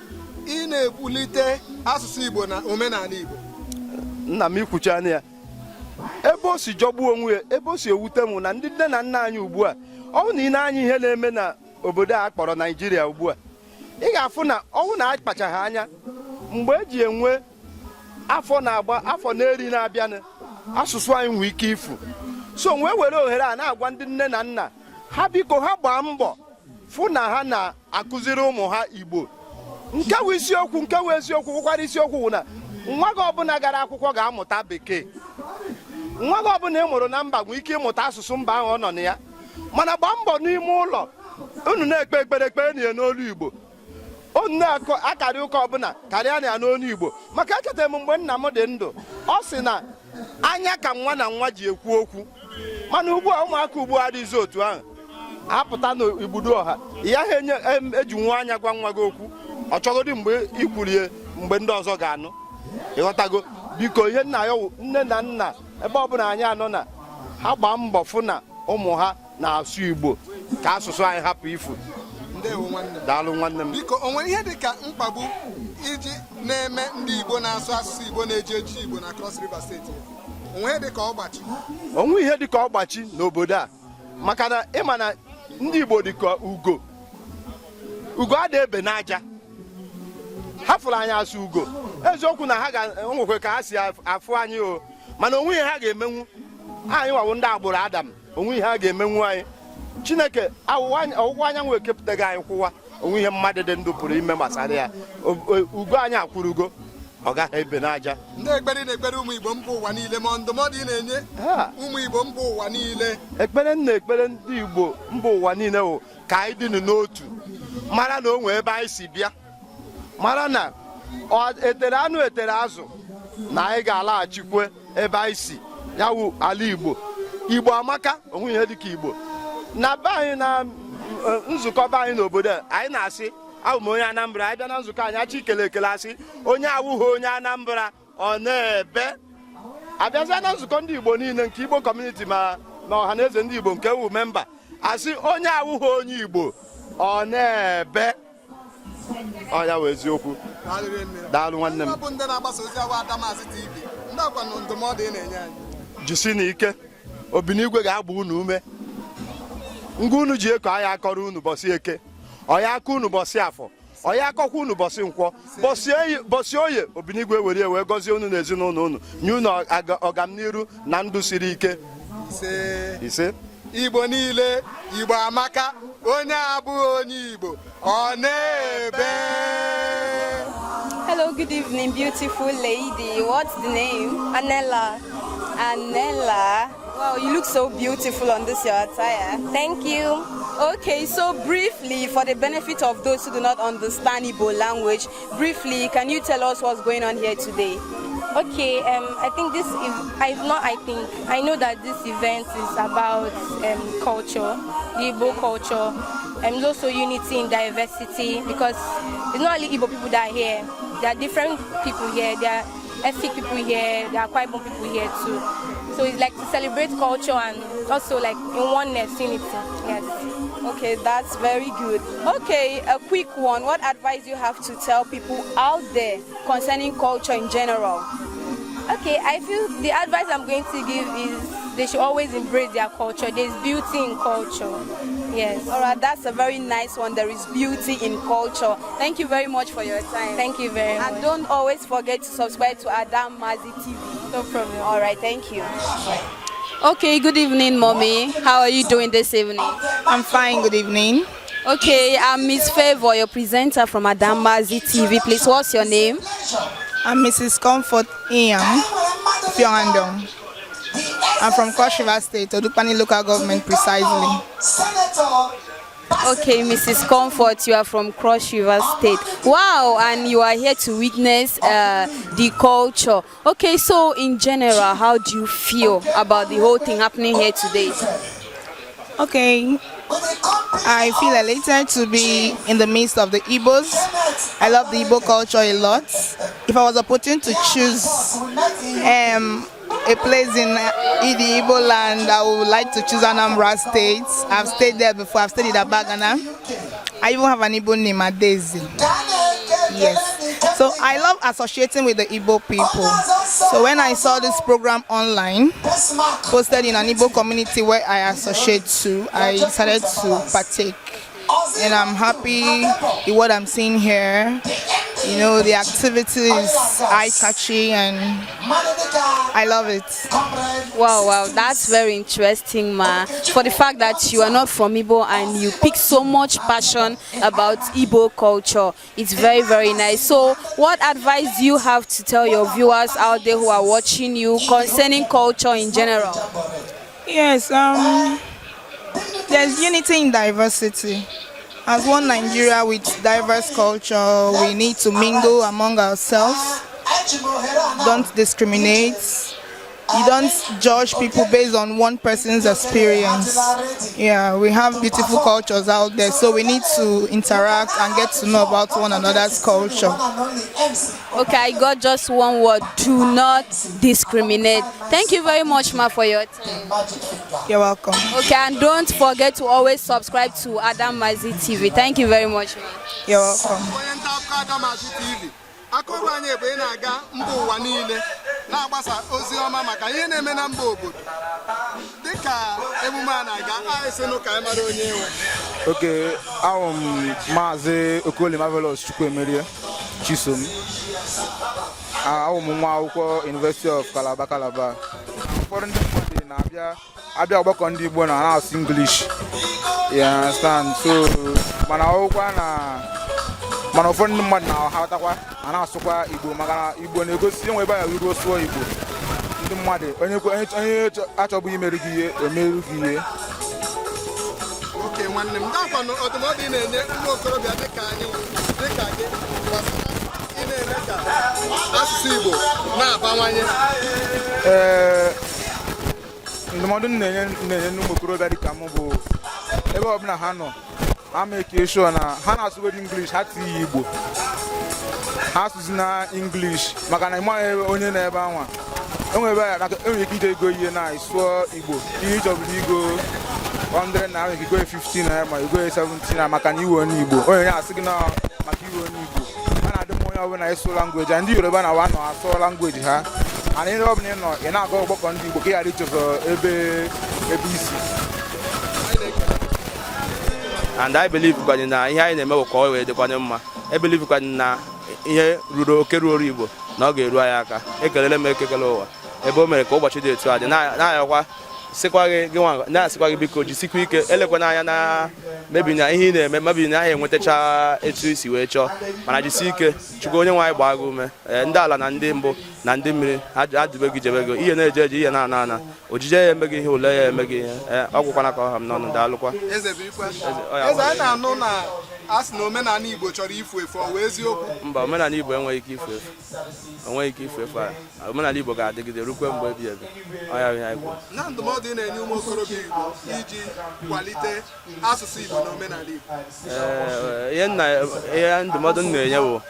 ị na-ebulite asụsụ Igbo na omenala Igbo? Nna m, ikwuchi anya ya ebe o si jọgbuo onwe ya, ebe o si ewute m na ndị nne na nna anyị ugbu a, ọ bụ na ị na-anya ihe na-eme na obodo a kpọrọ Naijiria ugbu a, ị ga-afụ na ọnwụ na akpachaghị anya mgbe eji enwe afọ na-agba afọ na-eri na-abịanụ, asụsụ anyị nwee ike ifu. So wee were ohere a na-agwa ndị nne na nna ha, biko, ha gbaa mbọ fụ na ha na-akụziri ụmụ ha Igbo. Nke wụ isiokwu, nke wụ eziokwu, wụkwara isiokwu, wụ na nwa gị ọbụla gara akwụkwọ ga-amụta Bekee. Nwa gị ọbụla ị mụrụ na mba nwee ike ịmụta asụsụ mba ahụ ọ nọ na ya, mana gbaa mbọ n'ime ụlọ unu na-ekpe ekpere, ekpere na ya n'olu Igbo. Unu na-akọ akarị ụka ọbụla karịa na ya n'olu Igbo, maka echetara m mgbe nna m dị ndụ, ọ sị na anya ka nwa na nwa ji ekwu okwu. Mana ugbu a, ụmụaka ugbu a adịghịzi otu ahụ. Apụta n'igbudu ọha ya, ha enye eji nwa anya gwa nwa gị okwu, ọ chọgodi mgbe ikwurie mgbe ndị ọzọ ga-anụ. Ịghọtago? Biko, ihe nna ya wụ, nne na nna ebe ọbụla anyị anọ na ha gbaa mbọ fụ na ụmụ ha na-asụ Igbo, ka asụsụ anyị hapụ ifu. Ndewo, nwanne m. Daalụ, nwanne m. Biko, o nwere ihe dị ka mkpagbu iji na-eme ndị Igbo na-asụ asụsụ Igbo, na-eji eji Igbo na Cross River State? O nwere ihe dị ka ọgbachi? Onwe ihe dịka ọgbachi n'obodo a, maka na ịma na ndị Igbo dịka ugo. Ugo ada ebe n'aja. Ha fụrụ anyị asụ ugo. Eziokwu na ha ga-enwekwe ka ha si afụ anyị o, mana onwe ihe ha ga-emenwu anyị. Wawo ndị agbụrụ Adam, onwe ihe ha ga-emenwu anyị. Chineke ọwụwa anyanwụ ekepụtaghị anyị kwụwa onwe ihe mmadụ dị ndụ pụrụ ime gbasara ya. Ugo anyị akwụrugo, ọ gaghị ebe n'aja. Ndị ekpere ị na-ekpere ụmụ Igbo mba ụwa niile, ma ndụmọdụ ị na-enye ụmụ Igbo mba ụwa niile? Ekpere m na-ekpere ndị Igbo mba ụwa niile wụ ka anyị dịnụ n'otu, mara na o nwee ebe anyị si bịa, mara na etere anụ etere azụ, na anyị ga-alaghachikwe ebe anyị si, ya wụ ala Igbo. Igbo amaka, onwe ihe dịka Igbo na be anyị. Na nzukọ be anyị n'obodo a, anyị na-asị, abụ m onye Anambra. Anyị bịa na nzukọ anyị, achọ ikele ekele, asị onye awụghị onye Anambra ọ na-ebe. Abịazịa na nzukọ ndị Igbo niile nke Igbo community, ma na ọha na eze ndị Igbo nke wu member, asị onye awụghị onye Igbo ọ na-ebe. Ọ ya wụ eziokwu. Daalụ, nwanne m. Ọ bụ ndị na-agbasa ozi awa Adamazi TV, ndị ọkwa na ndụmọdụ ị na-enye anyị? Jisi na ike. Obinigwe ga-agba unu ume. Ngwa, unu ji eko anya akọrọ unu bọsị Eke, ọya aka unu bọsị Afọ, ọya akọkwa unu bọsị Nkwọ, bọsị Oye. Obinigwe were wee gọzie unu na ezinụlọ unu, nye unu ọganiru na ndụ siri ike. Ise. Ise. Igbo niile, Igbo amaka. Onye abụghị onye Igbo ọ na-ebe. Hello, good evening, beautiful lady. What's the name? Anela. Anela. Wow, you look so beautiful on this your attire. Thank you. Okay, so briefly, for the benefit of those who do not understand Igbo language, briefly, can you tell us what's going on here today? Okay, I think this is, I not I think, I know that this event is about culture, the Igbo culture, and also unity in diversity, because it's not only Igbo people that are here. There are different people here. There are ethnic people here. There are Akwa Ibom people here too. So it's like to celebrate culture and also like in oneness, unity. Yes. Okay, that's very good. Okay, a quick one. What advice do you have to tell people out there concerning culture in general? Okay, I feel the advice I'm going to give is they should always embrace their culture. There's beauty in culture. Yes. All right, that's a very nice one. There is beauty in culture. Thank you very much for your time. Thank you very And much. don't always forget to subscribe to Adam Mazi TV. No problem. All right, thank you. Okay, good evening, mommy. How are you doing this evening? I'm fine, good evening. Okay, I'm Miss Favor, your presenter from Adam Mazi TV. Please, what's your name? I'm Mrs. Comfort Iam Fionandong. I'm from Cross River State, Odukpani local government precisely. Okay, Mrs. Comfort, you are from Cross River State. Wow, and you are here to witness the culture. Okay, so in general, how do you feel about the whole thing happening here today? Okay, I feel elated to be in the midst of the Igbos. I love the Igbo culture a lot. If I was opportune to choose a place in the Igbo land, I would like to choose Anambra State. I've stayed there before. I've stayed in Abagana. I even have an Igbo name, Adezi. Yes. So I love associating with the Igbo people. So when I saw this program online, posted in an Igbo community where I associate to, I decided to partake. And I'm happy with what I'm seeing here. You know, the activity is eye-catching and I love it. Wow, that's very interesting, ma. For the fact that you are not from Igbo and you pick so much passion about Igbo culture, it's very, very nice. So, what advice do you have to tell your viewers out there who are watching you concerning culture in general? Yes, there's unity in diversity. As one Nigeria with diverse culture, we need to mingle among ourselves. Don't discriminate. You don't judge people based on one person's experience. Yeah, we have beautiful cultures out there, so we need to interact and get to know about one another's culture. Okay, I got just one word: do not discriminate. Thank you very much, ma, for your time. You're welcome. Okay, and don't forget to always subscribe to Adam Mazi TV. Thank you very much, ma. You're welcome. Onye nta akụkọ Adamazi TV, akụrụ anyị bụ ị na-aga mba ụwa niile na-agbasa ozi ọma maka ihe na-eme na mba obodo. Dịka emume a na-aga, anyị sị nụ ka anyị mara onye nwe. Okay, awụ m Maazị Okoli Marvelous Chukwuemerie Chisom. Awụ m nwa akwụkwọ University of Calabar, Calabar. Ụfọdụ ndị mmadụ na-abịa abịa ọgbakọ ndị Igbo na na-asụ English. You understand? So, mana ọgwụkwa na mana ụfọdụ ndị mmadụ na-aghọtakwa a na-asụkwa Igbo, maka na Igbo na-egosi enwe ebe a ruo sụọ Igbo. Ndị mmadụ onye achọbụghị imerụ gị ihe emerụ gị ihe. Oke nwanne m, gakwanụ ọdụmọdụ ị na-enye ụmụ okorobịa dịka anyị nwa, dịka gị, gbasara ị na-eme ka asụsụ Igbo na-abawanye. Ee, ndụmọdụ m na-enye ụmụ okorobịa dịka m bụ, ebe ọbụla ha nọ, ha make sure na ha na-asụgodi English, ha tinye Igbo. Ha asụzi na English, maka na ịmaghị onye nọ ebe anwa enwere ebe a enwere ike ije ego ihe na ịsụọ Igbo, ihe ị chọburu igo 100 na nwere ike igo 15 naira ma igo 17 na, maka na iwe onye Igbo, onye ya asị gị na maka iwe onye Igbo. A na-adị mma onye ọbụla ịsụ language a. Ndị Yoruba na wa nọ asụ language ha, mana ebe ọbụla ị nọ, ị na-aga ọgbakọ ndị Igbo ka ị ghara ichezọ ebe isi. And I believe kwanye na ihe anyị na-eme bụ ka ọ wee dịkwanye mma. E believe kwanye na ihe ruru oke ruoro Igbo na ọ ga-eru anyị aka. Ekelele m ekekele ụwa ebe o mere ka ụbọchị dị etu a dị, na-ayọkwa sịkwa gị, gị nwa na-asịkwa gị, biko jisikwa ike, elekwana anya na mebi na ihe ị na-eme mebi na ahịa enwetacha etu isi wee chọọ, mana jisi ike. Chukwu onye nwaanyị gbaa gị ume. Ee, ndị ala na ndị mbụ na ndị mmiri ha dube gị, jebe gị ihe na-eje eje, ihe na-ana ana ojije ya eme gị ihe ule ya eme gị ihe. Ee, ọ gwụkwana ka ọ ha m n'ọnụ. Daalụkwa. Eze bụ ikwe. Ọ ya. Eze, anyị na-anụ na A sị na omenala Igbo chọrọ ifu efu, ọ wụ eziokwu? Mba, omenala Igbo enweghị ike ifu efu, enweghị ike ifu efu. A omenala Igbo ga-adịgide rukwe mgbe ebi ebi. Ọ ya bụ ihe anyị kwuru. Na ndụmọdụ ị na-enye ụmụ okorobịa Igbo iji kwalite asụsụ Igbo na omenala Igbo? Ee, ihe ndụmọdụ m na-enye bụ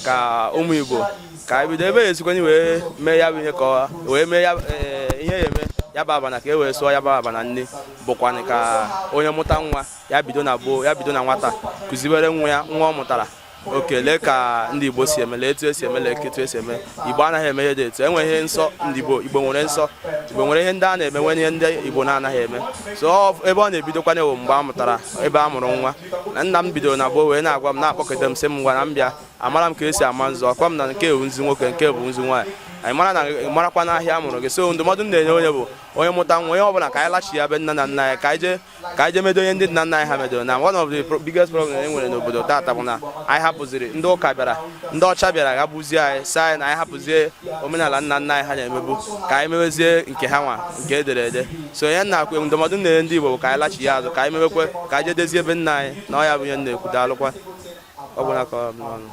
ka ụmụ Igbo ka anyị bido ebe ya esikwenye wee mee ya bụ ihe, ka ọ wee mee ya, ee, ihe ya eme ya bụ abana, ka e wee sụọ ya bụ abana nne, bụkwanụ ka onye mụta nwa ya bido na gboo, ya bido na nwata kụziwere nwa ya, nwa ọ mụtara oke, lee ka ndị Igbo si eme, lee etu esi eme, lee etu esi eme. Igbo anaghị eme ihe dị etu enwe ihe nsọ. Ndị Igbo, Igbo nwere nsọ, Igbo nwere ihe ndị a na-eme, nwere ihe ndị Igbo na-anaghị eme. So ebe ọ na-ebidokwana bụ mgbe a mụtara, ebe a mụrụ nwa. Na nna m bidoro na gboo wee na-agwa m, na-akpọkọta m, sị m ngwa na m bịa amara m ka esi ama nzu, ọkwa m na nke bụ nzu nwoke, nke bụ nzu nwaanyị. Anyị mara na marakwa n'ahịa a mụrụ gị. So ndụmọdụ m na-enye onye bụ onye mụta nwa, onye ọbụla, ka anyị lachi ya be nna na nna anyị, ka anyị jee medo ihe ndị nna nna anyị ha medoro. Na one of the biggest problem e nwere n'obodo tata bụ na anyị hapụziri ndị ụka bịara, ndị ọcha bịara ga gbuzie anyị, sị anyị na anyị hapụzie omenala nna nna anyị ha na-emebu, ka anyị mewezie nke ha nwa, nke edere ede. So ihe nna akwe, ndụmọdụ m na-enye ndị Igbo bụ ka anyị lachi ya azụ, ka anyị mewekwe, ka anyị jee dezie ebe nna anyị na ọ ya bụ ihe m na-ekwu. Daalụkwa, ọ gwụna ka ọ bụ n'ọnụ.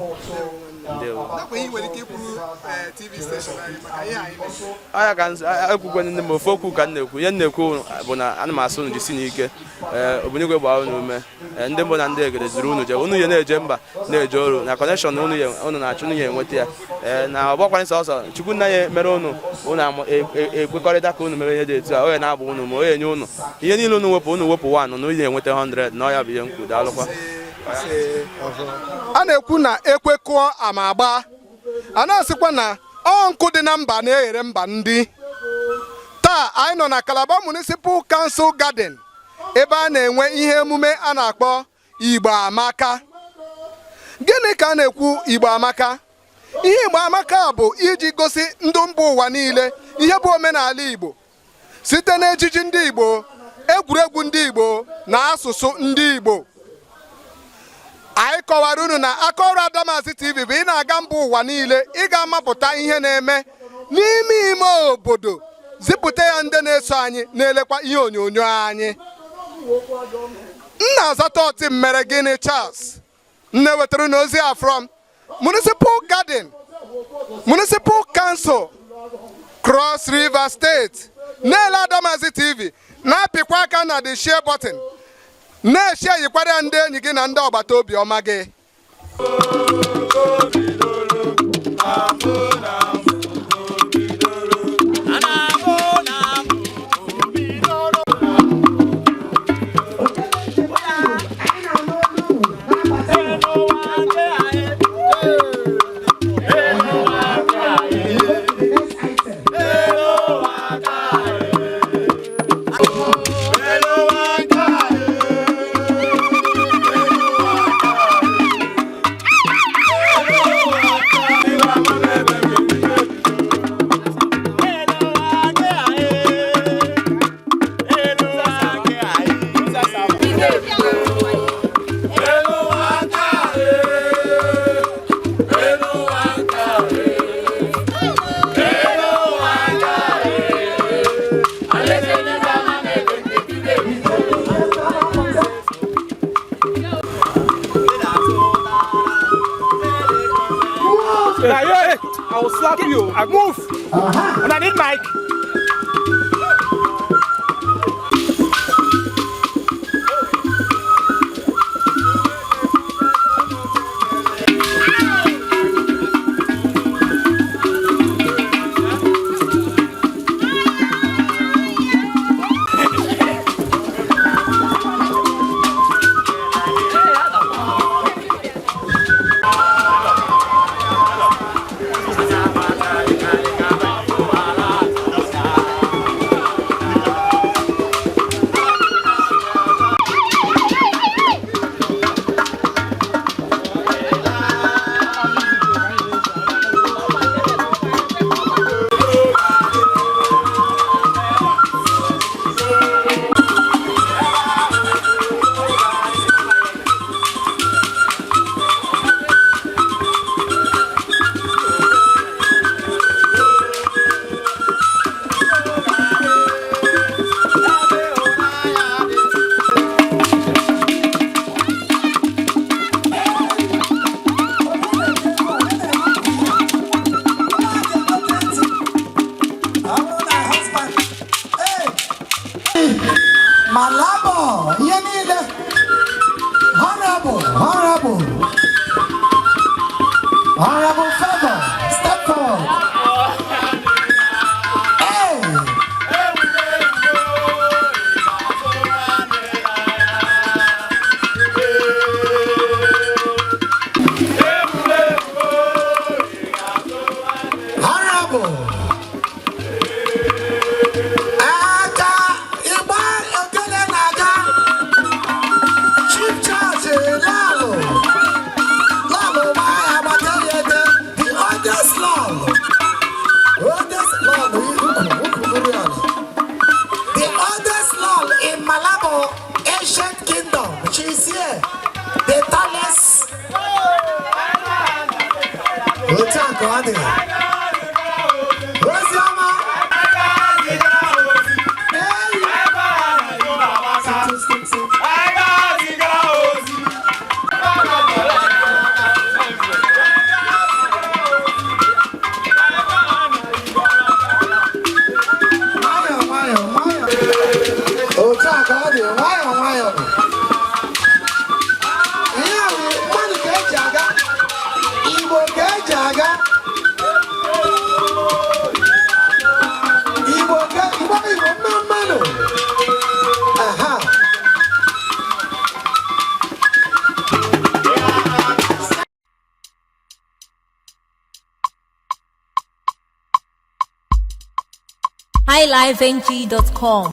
Ndewo. Nakwa ihe ị nwere ike ikwuru TV station anyị maka ihe anyị na-eme? Anya ka ekwukwe ndị m ofe okwu ka m na-ekwu. Ihe m na-ekwu bụ na ana m asụ unu jisi n'ike. Ee, ogbunigwe gbaa unu ume. Ee, ndị mbụ na ndị egede zuru unu jee, unu ya na-eje mba, na-eje oru na connection unu ya unu na-achọ, unu ya enweta ya. Ee, na ọgbakwarị sọsọ Chukwu nna ya mere unu unu ekwekọrịta ka unu mere ihe dị etu a, onye na-agba unu ma onye enye unu ihe niile unu wepụ, unu wepụ 1 na unu ya enweta 100 na ọ ya bụ ihe m kwuru. Daalụkwa. A na-ekwu na ekwe kụọ ama agba, a na-asịkwa na ọ nkụ dị na mba na-eghere mba ndị. Taa anyị nọ na Calabar Municipal Council Garden, ebe a na-enwe ihe emume a na-akpọ Igbo Amaka. Gịnị ka a na-ekwu Igbo Amaka? Ihe Igbo Amaka bụ iji gosi ndị mba ụwa niile ihe bụ omenala Igbo site n'ejiji ndị Igbo, egwuregwu ndị Igbo na asụsụ ndị Igbo. Anyị kọwara unu na akaọrụ Adamazi TV bụ ị na-aga mba ụwa niile, ị ga-amapụta ihe na-eme n'ime ime obodo, zipụta ya ndị na-eso anyị na-elekwa ihe onyonyo anyị. Nna azata ọtị mere gịnị? Charles nne wetara unu ozi a from Municipal Garden, Municipal Council, Cross River State. Na-ele Adamazi TV, na-apịkwa aka na the share button, na-eshare yikwara ya ndị enyi gị na ndị agbata obi ọma gị. I will slap you. I move. And I need mic. ka ọ dị. Oziọma. Nwayọọ, nwayọọ, nwayọọ. Otu a ka ọ dị, nwayọọ, nwayọọ. Ihe a bụ mmadụ ka eji aga, Igbo ka eji aga. Igbo ka Igbo Igbo mma mmadụ. Aha. highlifeng.com.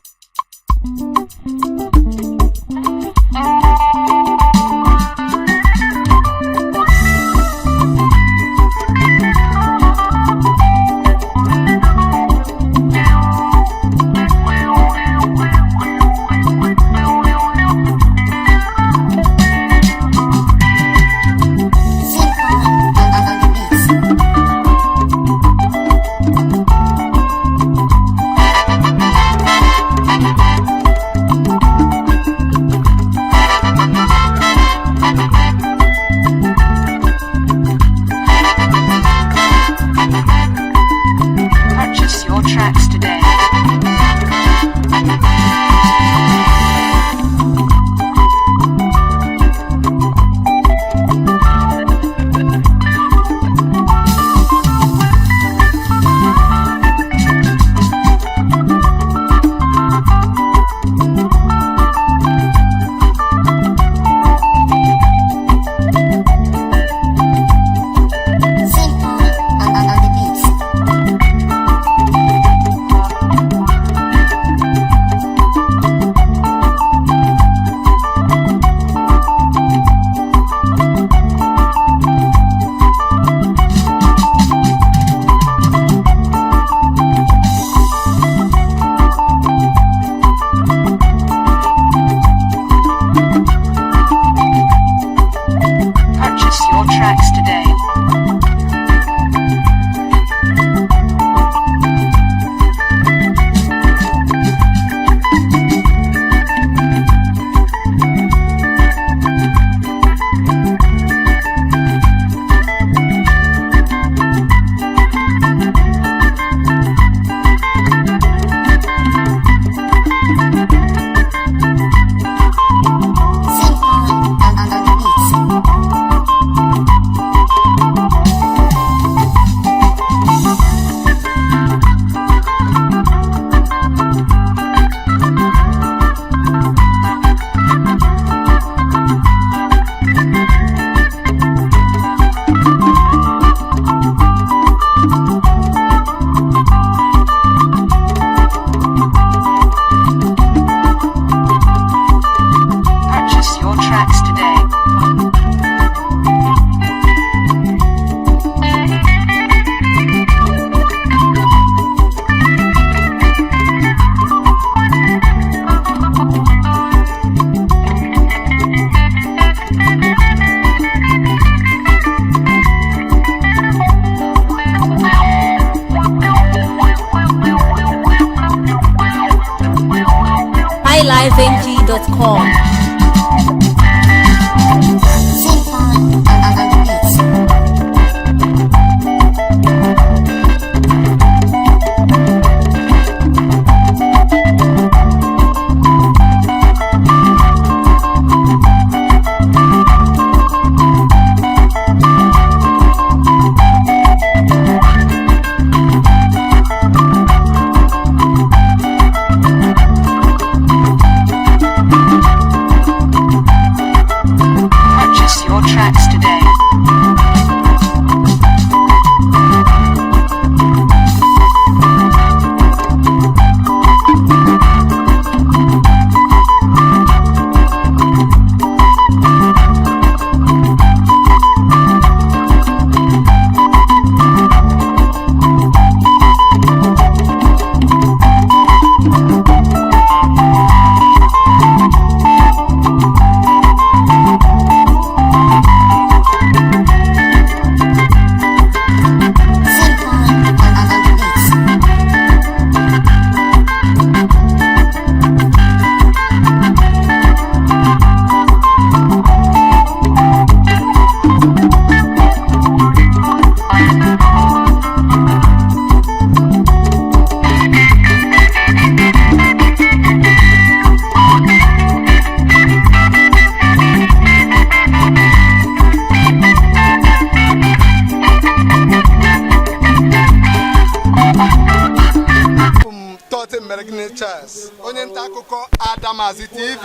Charles, onye nta akụkọ Adamazi TV.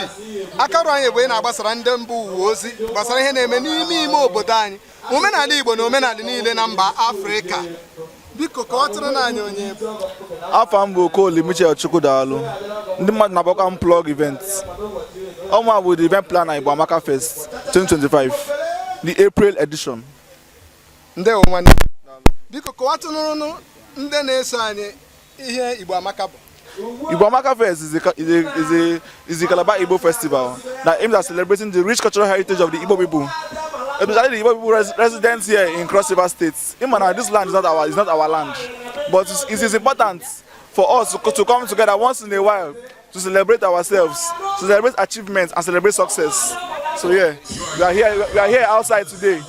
Akarụ anyị bụ ị na-agbasara ndị mba ụwa ozi gbasara ihe na-eme n'ime ime obodo anyị, omenala Igbo na omenala niile na mba Afrịka. Biko kọwatụrụ na anyị onye bụ. Afa m bụ Okoli Michel Chukwudaalụ. Ndị mmadụ na-akpọkwa m Plug Event. Ọmụ bụ the event planner Igbo Amaka Fest 2025, the April edition. Ndewo nwanne. Biko kọwatụrụ ndị na-eso anyị ihe Igbo Amaka bụ. Igbo Amaka Fest is a Calabar Igbo festival that aims at celebrating the rich cultural heritage of the Igbo people, especially the Igbo people residents here in Cross River State. Imana, this land is not our land, but it is important for us to come together once in a while to celebrate ourselves, to celebrate achievements and celebrate success. So yeah, we are here. We are here outside today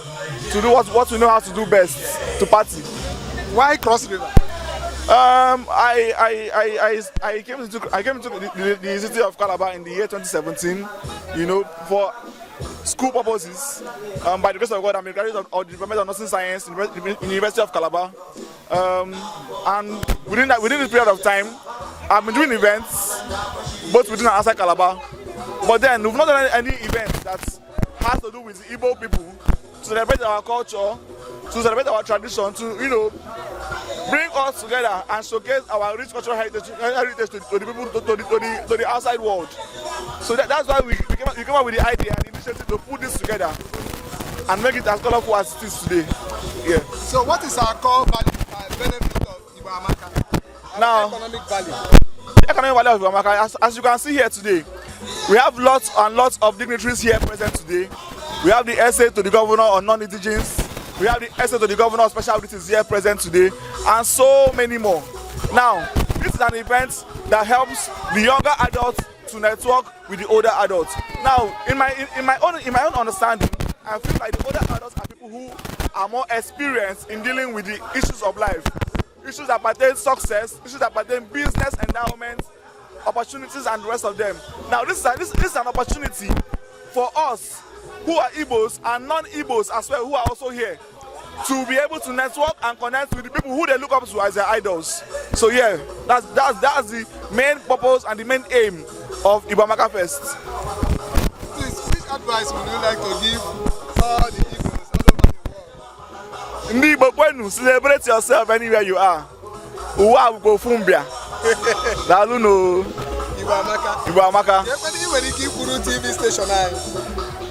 to do what we know how to do best, to party. Why Cross River? I came into the city of Calabar in the year 2017, for school purposes. By the grace of God, I'm a graduate of the Department of Nursing Science in the University of Calabar. And within this period of time, I've been doing events, both within and outside Calabar. But then we've not done any event that has to do with the Igbo people, to celebrate our culture, to celebrate our tradition, to bring us together and showcase our rich cultural heritage to the people, to the outside world. So that's why we came up with the idea and initiative to put this together and make it as colorful as it is today. Yeah. So what is our core value, benefit of Igbo Amaka? Now, economic value. The economic value of Igbo Amaka, as you can see here today, we have lots and lots of dignitaries here present today. We have the SA to the governor on non-indigenes. We have the SA to the governor of special duties here present today, and so many more. Now, this is an event that helps the younger adults to network with the older adults. Now, in my own understanding, I feel like the older adults are people who are more experienced in dealing with the issues of life, issues that pertain success, issues that pertain business endowment, opportunities, and the rest of them. Now, this is an opportunity for us who are Igbos and non-Igbos as well, who are also here, to be able to network and connect with the people who they look up to as their idols. So yeah, that's the main purpose and the main aim of Igbo Amaka Fest. Please, which advice would you like to give all the Igbos all over the world? Ndị Igbo kwenu, celebrate yourself anywhere you are. Ụwa bụkwa ofu mbịa. Daalụ nụ. Igbo Amaka. Igbo Amaka. Ekwentị ị nwere ike ikwuru TV station anyị.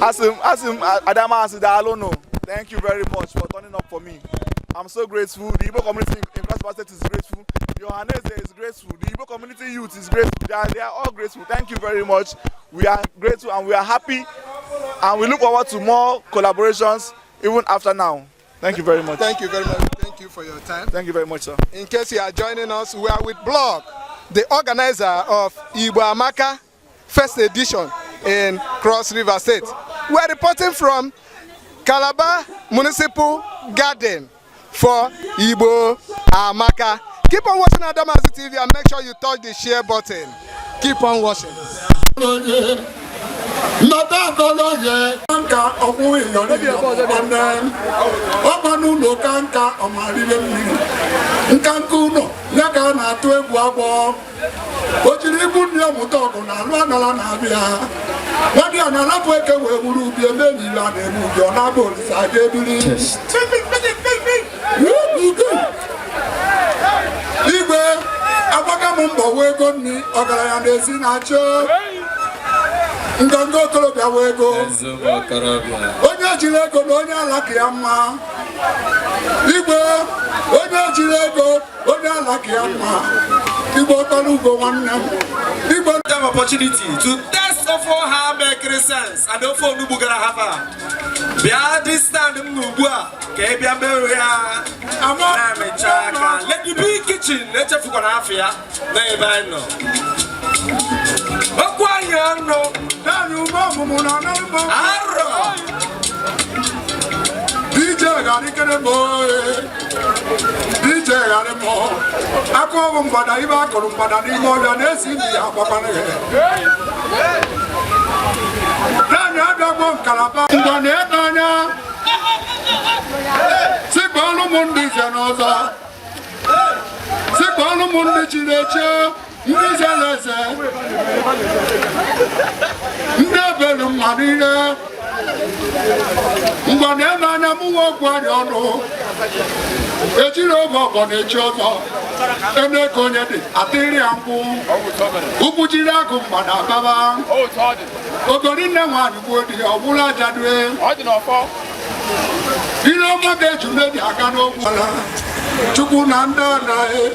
Asị m Adamazi, daalụ nụ. Thank you very much for turning up for me. I'm so grateful. The Igbo community in Cross River State is grateful. The Ohanaeze is grateful. The Igbo community youth is grateful. They are all grateful. Thank you very much. We are grateful and we are happy, and we look forward to more collaborations even after now. Thank you very much. Thank you very much. Thank you for your time. Thank you very much, sir. In case you are joining us, we are with Blog, the organizer of Igbo Amaka first edition in Cross River State. We are reporting from Calabar Municipal Garden for Igbo Amaka. Keep on watching Adamazi TV and make sure you touch the share button. Keep on watching. Nnọta akọlọye nka ọkwụ ịyọrọ nwanne ọgba n'ụlọ ka nka ọmarire mmiri nka nka ụlọ ya ka a na-atụ egwu agbọ o jiri ibu nri ọmụta ọgụ na alụ anala na-abịa nwadị a na-alapụ eke wee gburu ubi ebe niile a na-eme ubi ọ na-abụ olise aja ebiri. Igwe agbaga m mbọ wee ego nri ọgaranya na-esi na-achọ ngọngọ okorobịa wee ego onye jiri ego na onye ala ka ya mma. Igwe onye jiri ego onye ala ka ya mma. Igwe ọkpara ugo nwanne m igwe. Have opportunity to test ofe ọha mekiri sense and ofe onugbu gara Harvard. Bịa this stand m ugbu a ka ị bịa mewe ya na-amịcha aka. Lady B Kitchen echefukwara afọ ya n'ebe anyị nọ. Okwu anyị ọnụ. Naanị ume ọmụmụ na anarụmọ. Arọ. DJ ghara ikere m oe. DJ ghara m aka ọgwụ mgbada ibe akụrụ mgbada n'ime ọbịa na-esi ndị ya agbakwana ya. Naanị abịagbo nkalaba ngwa na-ebe anya sikpọọlụ m ndị nze n'ọzọ sikpọọlụ m ndị chiri echi. Ndị zere eze, ndị ebelu mma niile. Ngwa na-eme anya mụ nwa okwu anyị ọnụ. Ejiri oge ọgọ na-echi ọzọ. Ene ka onye dị atịrị ya nkwụ. Ụkwụ jiri agụ mgbada ababa. Ogori nne nwaanyị gbuo di ya, ọ bụrụ ajadue. Ihe ọma ga-eju mmebi aka n'okwu. Chukwu na ndị ana e,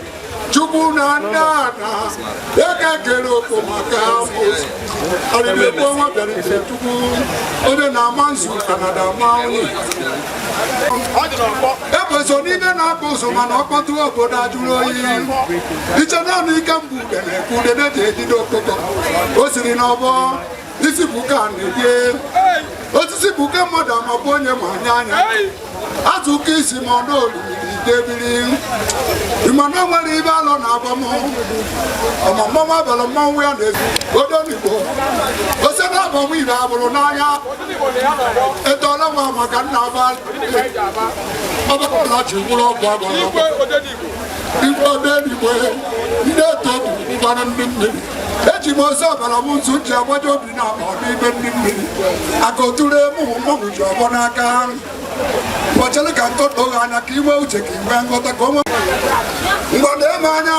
Chukwu na ndị ana eke kere okwu maka amụsụ. Arịrị ekwu ọnwa bịara ite Chukwu onye na-ama nzu Kanada ama onye. Egbe so n'ime na-akpụ ụzụ mana ọ kpọtụ obodo ajụrụ oyi. Iche naanị ike mbụ udene ka udene ji ejide okpoko. O siri n'ọbọ isi buka na-ebie. Osisi buka mmadụ amabụ onye ma anya anya. Azụ ụka isi ma ọ n'olili idebiri. Ịma na o nwere ibe alọ na-agba m. Ọma mmanwụ abalị mmanwụ ya na-ezu odenigbo. Ose na-agba m ibe abụrụ n'anya. Etoola nwa maka nna agba. Ọbụla ji gwụrụ ọgwụ agbara ọgwụ. Igwe odenigbo ndị eto obi ụgbara ndị mmiri. Eji m ose ọbara m nzu ji agbaji obi na akpa n'ime ndị mmiri. Aka otule mụ mmanwụ ji ọgbọ n'aka. Kpọchere ka ntọtọ gị anya ka inwe uche ka inwe nghọta ka o nwee mgbe na-eme anya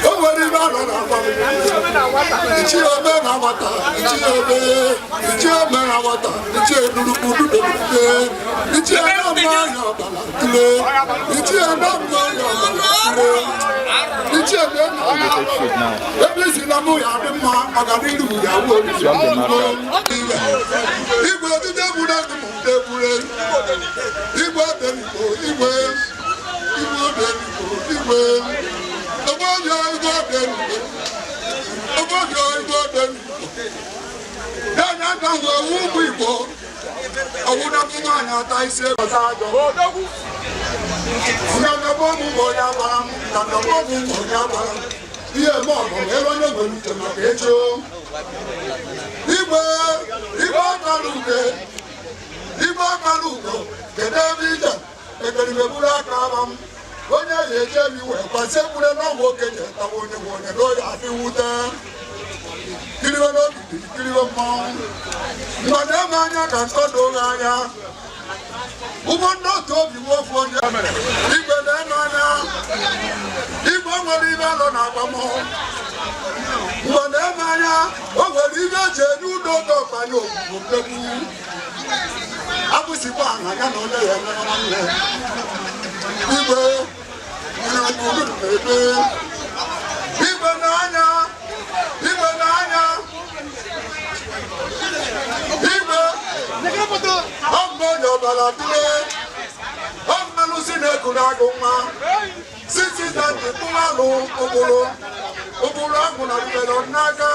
o nwere ibe alọ na-agba m. Ichie ome na nwata, ichie ome, ichie ome na nwata, ichie nurukwu dudebute, ichie na mma anya ọbara tule, ichie na mma anya ọbara tule, ichie na eme ebe isi na mụ ya dị mma ọganiru ya wuo igwe odide egwuregwu m ndị egwuregwu igwe odenigbo igwe igwe odenigbo igwe ogbojo igwe odenigbo ogbojo igwe odenigbo na-enye aka hụ ewu ụmụ Igbo ọwụnabụ nwaanyị ata isi ọzọ ajọ ndandabọ ụmụ onye agbara m ndandabọ ụmụ onye agbara m ihe eme ọgụ ma ebe onye nwere uche maka echi igwe igwe akara uke igwe akara ugo kedu ebe ije ekeribe buru aka aba m onye ya eji ebi wee kwasị ekwure n'ọgwụ okenye tawa onye nwe onye na oyi adị wute kiriwe n'ogidi kiriwe mmanwụ mgbe na-eme anya ka nkọdo oghe anya ụgbọ ndị otu obi nwe ofu onye igwe na-eme anya igwe nwere ibe alọ na agbamọ mgbe na-eme anya o nwere ibe eji enye udo oge ọkpanye ogbugbo mmegbu abụsikwa aha ya na onye ya emere nwanne igwe ebe igwe n'anya igwe n'anya igwe ọmụ onye ọbara tule ọmmalụsi na-ekuru agụ nwa sisi na ndị mkpụrụ alụ ụkpụrụ ụkpụrụ ahụ na rubere n'aka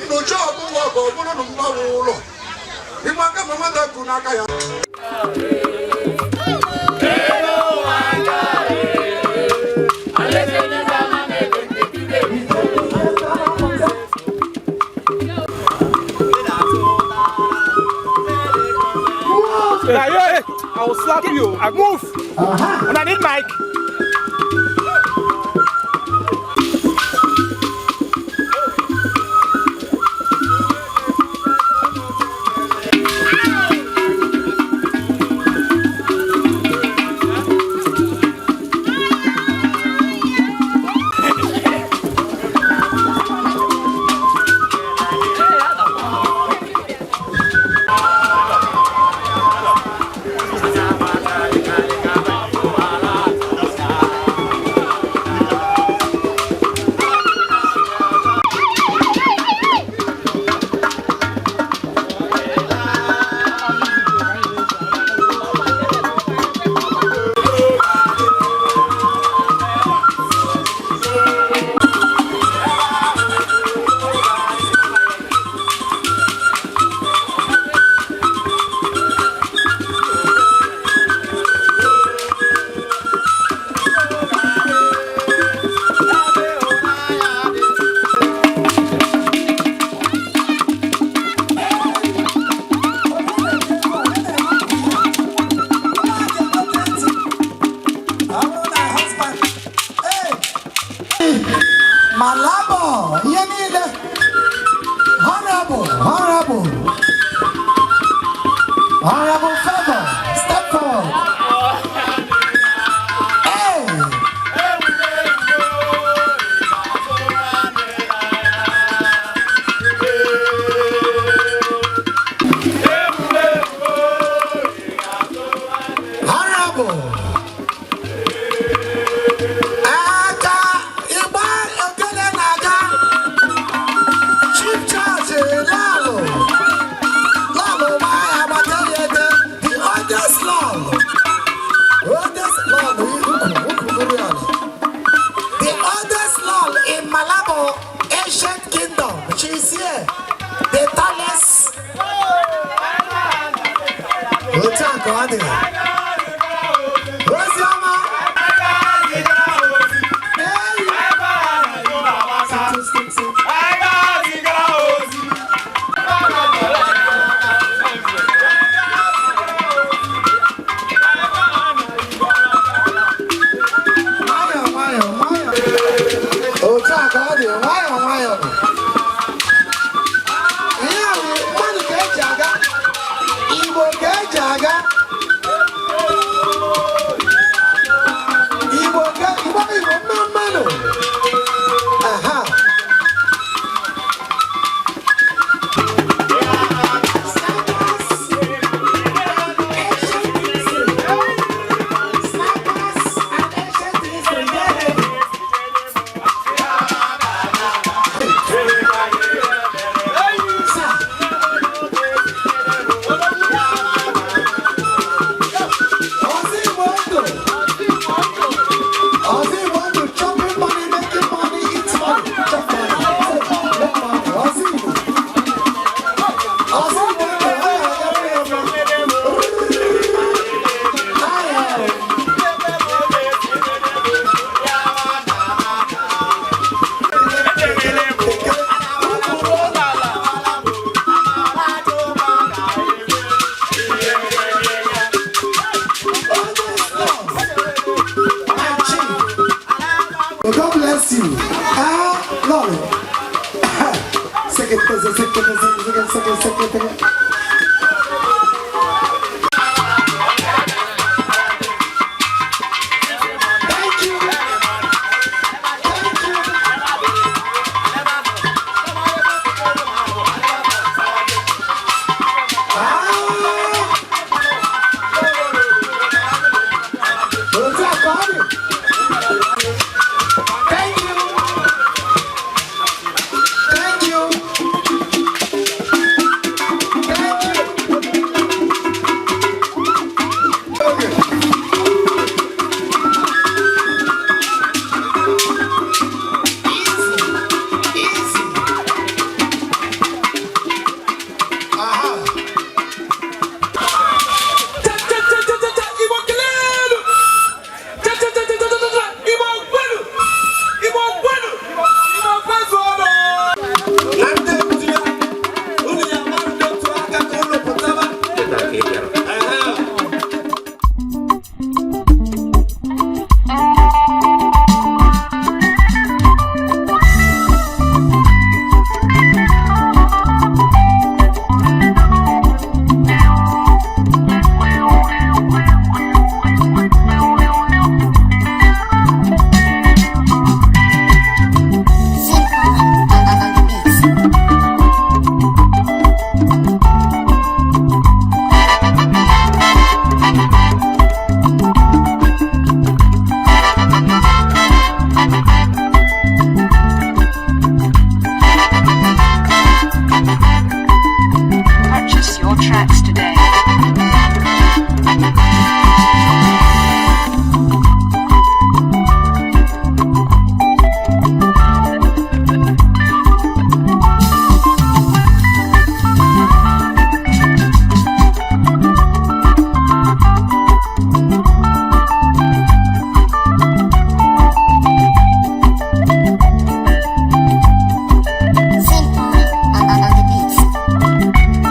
nnụcha ọbụla ka ọ bụrụ na mgbanwe ụlọ ịgba aka ma nwata kụ n'aka ya. I will slap you. I move. And I need mic. Honorable Favor, step forward. Hey! Honorable. Aka ịgba ogene na-aga. Chief Charles Lalo. Lalo gbaa agbata ya ede. The oldest Lalo. Oldest Lalo ukwu ukwu gụrụ ya ala. The oldest Lolo in Malabo ancient kingdom. She is here. The tallest. Otu a ka ọ dị. Oziọma. Nwayọọ, nwayọọ, nwayọọ. Otu a ka ọ dị, nwayọọ, nwayọọ. Ihe a bụ mmadụ ka eji aga. Igbo ka eji aga. Igbo ka Igbo Igbo mma mmadụ. Aha. Ozzy want to chopping money, making money, eat money, chop money, make money. Ozzy, Ozzy want to God bless you. Ah, Lord. Second, second, second, second, second, second, second. Thank you. Thank you. Ah. Otu a ka ọ dị. Thank you. Thank you. Thank you. Okay. Easy. Easy. Aha. Igbo kelelu! Cha-cha-cha-cha-cha-cha! Igbo kwenu! Igbo kwenu! Igbo kwezuonụ! Na ndị otu ya, unu ya mara ndị otu aka ka unu pụtaba. Ehe. Purchase your tracks today. Simple on the beat.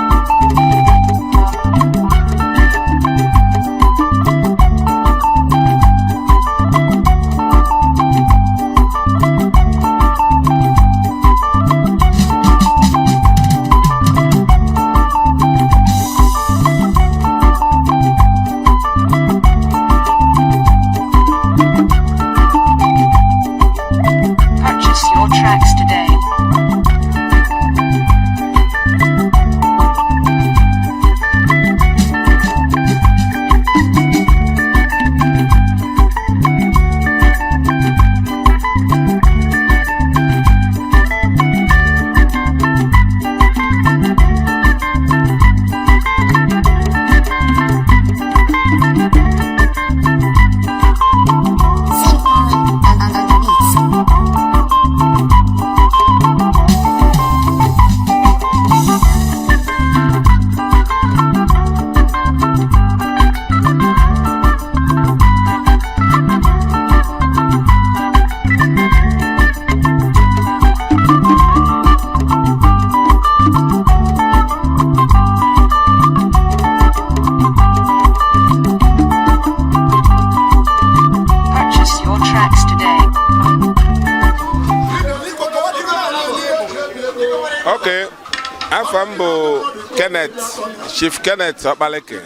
M bụ Kenneth, Chief Kenneth Okpaleke.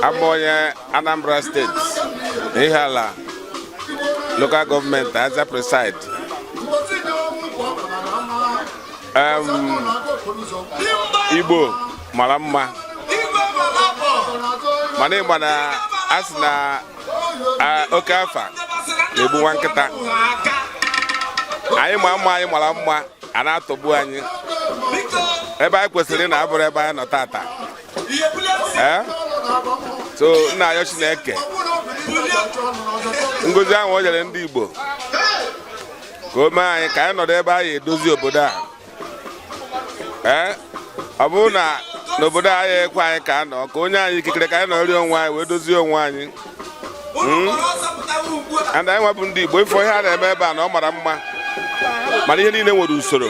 Abụ onye Anambra State, Ihiala Local Government, Aza Preside. Igbo mara mma, mana ịgba na a sị na oke afa na-egbu nwa nkịta. Anyị ma mma, anyị mara mma, a na-atọgbu anyị. Ebe anyị kwesịrị na abụrụ ebe anyị nọ tata. Ee, so nna ayọ Chineke ngozi ahụ o nyere ndị Igbo ka o mee anyị ka anyị nọdụ ebe anyị edozi obodo a. Ee, ọ bụrụ na n'obodo anyị ekwe anyị ka a nọ ka onye anyị ikikere ka anyị nọrị onwe anyị wee dozie onwe anyị. And anyị nwabụ ndị Igbo, ifo ihe a na-eme ebe a na ọ mara mma, mana ihe niile nwere usoro.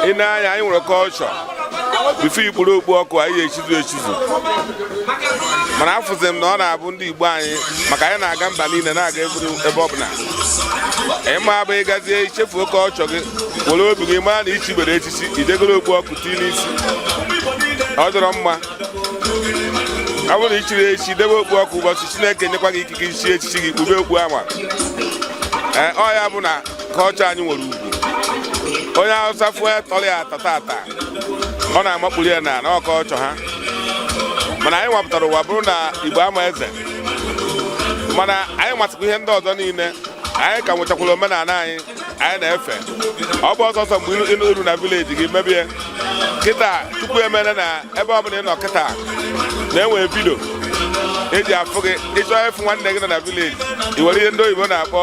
Ị na-anya, anyị nwere culture. Before ikpuru okpu ọkụ, anyị echizu echizu, mana afụzi m na ọ na-abụ ndị Igbo anyị, maka anyị na-aga mba niile, na-aga ebe ọbụla. Ịma abụ ịgazie ichefuo culture gị, were obi gị mara na ichibere echichi, ijegoro okpu ọkụ tii n'isi. Ọ dọrọ mma ọ bụrụ na ichiri echichi, debe okpu ọkụ, ụbọchị Chineke nyekwa gị ikike ichi echichi gị, kpube okpu ama. Ee, ọ ya bụ na culture anyị nwere ugwu. Onye Hausa fụọ ya tọrọ ya ata tata, ọ na-amakpuru ya na ọkọ ọchọ ha. Mana anyị nwapụtara ụwa bụrụ na Igbo ama eze, mana anyị masịkwa ihe ndị ọzọ niile. Anyị ka nwechakwara omenala anyị anyị na-efe. Ọ bụ ọsọsọ mgbe ịnụ uru na village gị mebie. Kịta tupu emere na ebe ọbụla ị nọ kịta na-enwe video eji afụ gị. Ịchọọ ịfụ nwanne gị nọ na village, i were ihe ndị oyibo na-akpọ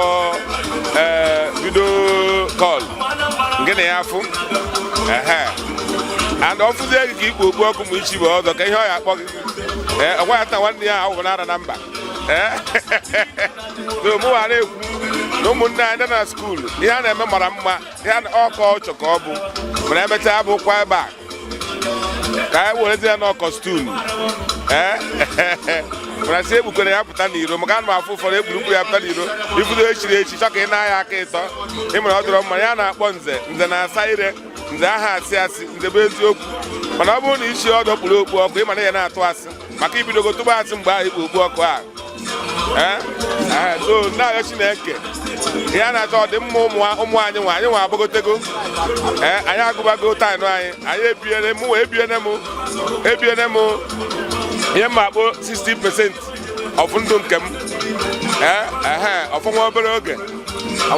ee video call, nke na ya afụ ehe. And ọ fụzie gị ka ikpu okpu ọkụ ma ichi bụ ọzọ, ka ihe ọ ya akpọ gị. Ee, ọ gwa ya taa nwanne ya ahụ bụ nara na mba. Ee, so mụ na-ekwu na ụmụnne anyị ndị na school, ihe a na-eme mara mma. Ihe ọkọ ọchọ ka ọ bụ, mana emechaa bụkwa ebe a ka anyị werezie ya nọ costume. Ee, mana si ekpukwere ya pụta n'iro, maka ana m afụ ụfọdụ ekpurukpu ya pụta n'iro. Ifudo echiri echi chọ ka ị na-aya aka ịtọ, ịmara ọ dọrọ mma. Ya na-akpọ nze, nze na-asa ire, nze aha asị asị, nze bụ eziokwu. Mana ọ bụrụ na ichi ọdọ kpuru okpu ọkụ, ịma na ya na-atụ asị, maka ibidogo tụba asị mgbe ahụ ikpu okpu ọkụ a. Ee, so na-arịọ Chineke ihe a na-achọ ọdịmma ụmụ anyị. Nwa anyị nwa agbagotego. Ee, anyị agụbago taịnụ anyị, anyị ebiene mụ ebiene mụ ebiene mụ ihe mma akpọ 60% of ndụ nke m. Ee, ehe, ọfọnwa obere oge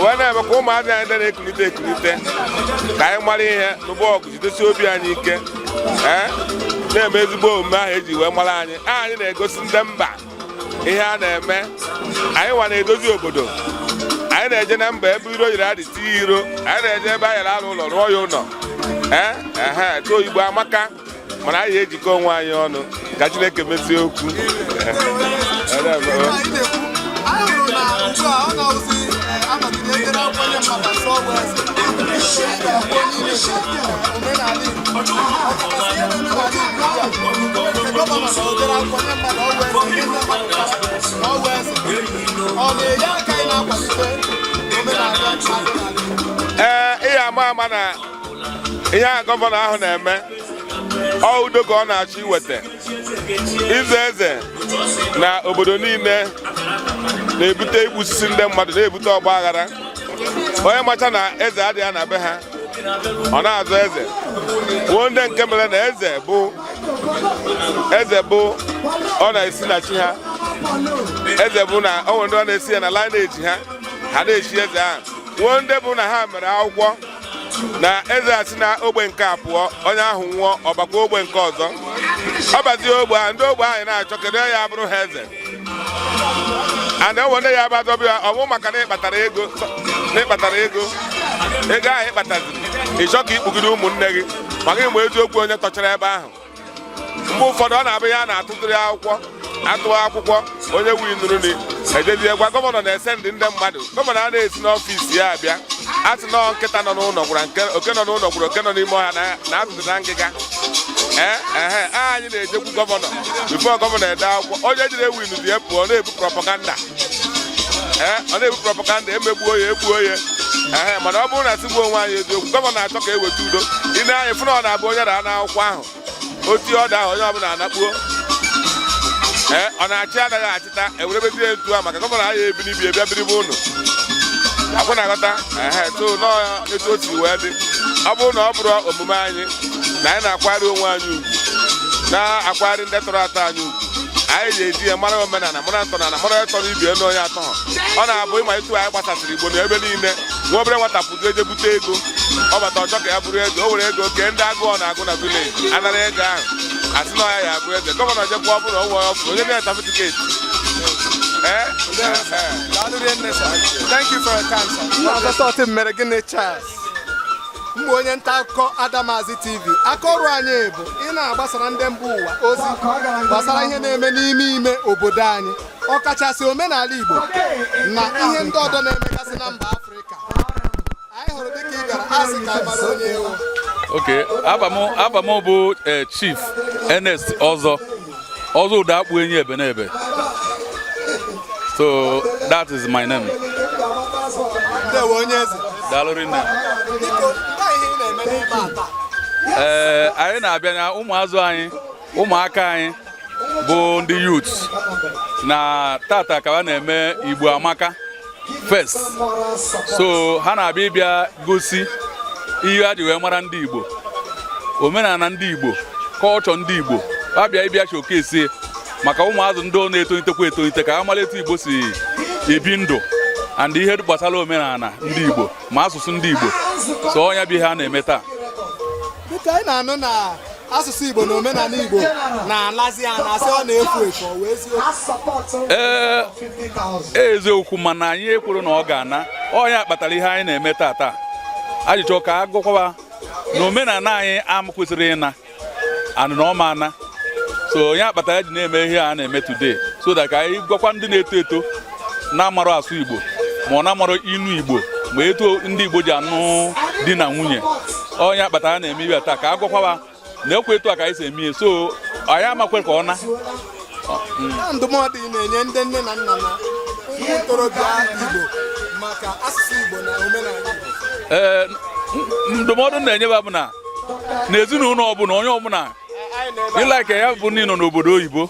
wee na-eme ka ụmụazị anyị ndị na-ekulite ekulite ka anyị mara ihe n'ụba ọgụ, jidesi obi anyị ike. Ee, na-eme ezigbo omume ahụ eji wee mara anyị. Anyị na-egosi ndị mba ihe a na-eme. Anyị nwa na-edozi obodo. Anyị na-eje na mba ebe iro yiri adị tinye iro. Anyị na-eje ebe anyị alụ ụlọ, rụọ ya ụlọ. Ee, ehe, tụọ Igbo amaka, mana anyị ejikọ onwe anyị ọnụ ka Chineke mezie okwu. Anyị hụrụ na ugbu a ọ na-awụzi anọgide edere akwụkwọ nye mmadụ asọ ọgwụ eze ga-abụ onye ime omenala Igbo, ọkachasị ihe na-eme n'ala Igbo ugbu a, nke governor na odere akwụkwọ nye mmadụ ọgwụ eze, nye ndị mmadụ ọgwụ eze. Ọ na-enye aka ị na-akwalite omenala adịnala Igbo? Ee, ị ama ama na ihe a governor ahụ na-eme, ọ udo ka ọ na-achọ iweta. Ize eze na obodo niile na-ebute igbusisi ndị mmadụ, na-ebute ọgba aghara. Onye macha na eze adịghị na be ha, ọ na-azụ eze. Nwee ndị nke mere na eze bụ eze bụ ọ na-esi na chi ha. Eze bụ na o nwere ndị ọ na-esi ya na lineage ha, ha na-echi eze ahụ. Nwee ndị bụ na ha mere akwụkwọ na eze a si na ogbe nke a pụọ, onye ahụ nwụọ, ọbakwa ogbe nke ọzọ, ọ bazie ogbe ahụ, ndị ogbe ahụ na-achọ kedu ya abụrụ ha eze. And enwe ndị ya bụ adọbịa ọ bụ maka na ịkpatara ego, na ịkpatara ego, ego ahụ ịkpataziri, ịchọ ka ikpugide ụmụnne gị, maka ịma eziokwu onye tọchara ebe ahụ. Mgbe ụfọdụ ọ na-abụ ya na-atụtụrụ ya akwụkwọ, atụwa akwụkwọ, onye winuru ni ejezie gwa governor na-ese ndị mmadụ. Governor a na-esi n'office ya abịa. A sị nọọ nkịta nọ n'ụlọ gwara nke oke nọ n'ụlọ gwara oke nọ n'ime ọhịa na azụzụ na ngịga. Ee, ehe, anyị na-ejekwu governor before governor ede akwụkwọ. Onye jiri ewinu dị ya pụọ na-ebu propaganda. Ee, ọ na-ebu propaganda, emegbuo ya, egbuo ya. Ee, mana ọ bụrụ na sigbuo onwe anyị eziokwu, gọvanọ na-achọ ka eweta udo. Ị na-anya fụ na ọ na-abụ onye raa n'akwụkwọ ahụ, otu ọdụ ahụ, onye ọbụla anakpuo. Ee, ọ na-achị anaghị achịta ewerebezie etu a, maka gọvanọ anyị ebiri ibi bịa biri be ụnụ akwụ na-aghọta. Ehe, so nọọ etu o si wee dị, ọ bụrụ na ọ bụrụ omume anyị na anyị na-akwari onwe anyị ugwu, na-akwari ndị tọrọ atọ anyị ugwu, anyị ga-eji ya mara omenala, mara ntọnala, mara tọrọ ibi enu onye atọ ha. Ọ na-abụ ịma etu anyị gbasasịrị Igbo na ebe niile, nwa obere nwata pụgo eje bute ego, ọ bata ọchọ ka ya bụrụ eze, o were ego kee ndị agụọ na-agụ na village, anara ego ahụ, asị na ọya ya abụ eze. Gọvanọ jekwa, ọ bụrụ na o nwere ọfụ onye na certificate. Ee. Daalụ rinne, sir. Thank you for your time, sir. Nna Tọtị mere gịnị, Charles? Mgbe onye nta akụkọ Adamazi TV, aka ọrụ anyị bụ ị na-agbasara ndị mba ụwa ozi gbasara ihe na-eme n'ime ime obodo anyị, ọkachasị omenala Igbo na ihe ndị ọdọ na-emegasị na mba Afrịka. Anyị hụrụ dịka ị bịara, asị ka anyị mara onye ewu. Ok, aba m bụ Chief Ernest Ọzọ Ọzọ Ụdakpu Enyi Ebenebe. So that is my name. Ndewo, onye eze. Daalụ rinne. Biko, gwa ihe ị na-eme n'ebe a taa. Ee, anyị na-abịa na ụmụazụ anyị, ụmụaka anyị bụ ndị youth, na tata ka ha na-eme Igbo Amaka Fest. So ha na-abịa ịbịa gosi ihe ha ji wee mara ndị Igbo, omenala ndị Igbo, kọlchọ ndị Igbo. Ha bịa ịbịa showcase maka ụmụazụ ndị na-etolitekwa etolite, ka ha mara etu Igbo si ebi ndụ and ihe gbasara omenala ndị Igbo ma asụsụ ndị Igbo. So ọnya bụ ihe a na-eme taa. Dịka anyị na-anụ na asụsụ Igbo na omenala Igbo na-alazi anasị, ọ na-efu efu, ọ wee eziokwu? Ee, eziokwu, mana anyị ekwuru na ọ ga-ana. Ọnya kpatara ihe anyị na-eme taa. Taa ajụjụ ka a gụkwawa na omenala anyị am kwesịrị ịna anụ na ọma ana. So onye kpatara ji na-eme ihe a na-eme today, so that ka anyị gwakwa ndị na-eto eto na-amarụ asụ Igbo, ma ọ na-amarụ inu Igbo, ma etu ndị Igbo ji anụ di na nwunye. Onye kpatara na-eme ihe taa, ka a gwakwawa na ekwe etu a ka anyị si eme ihe. So anyị amakwe ka ọ na. Na ndụmọdụ ị na-enye ndị nne na nna na ụmụ ntorobịa Igbo maka asụsụ Igbo na omenala Igbo? Ee, ndụmọdụ m na-enye bụ na n'ezinụlọ ọbụla, onye ọbụla ịlike ya bụ na ị nọ n'obodo oyibo,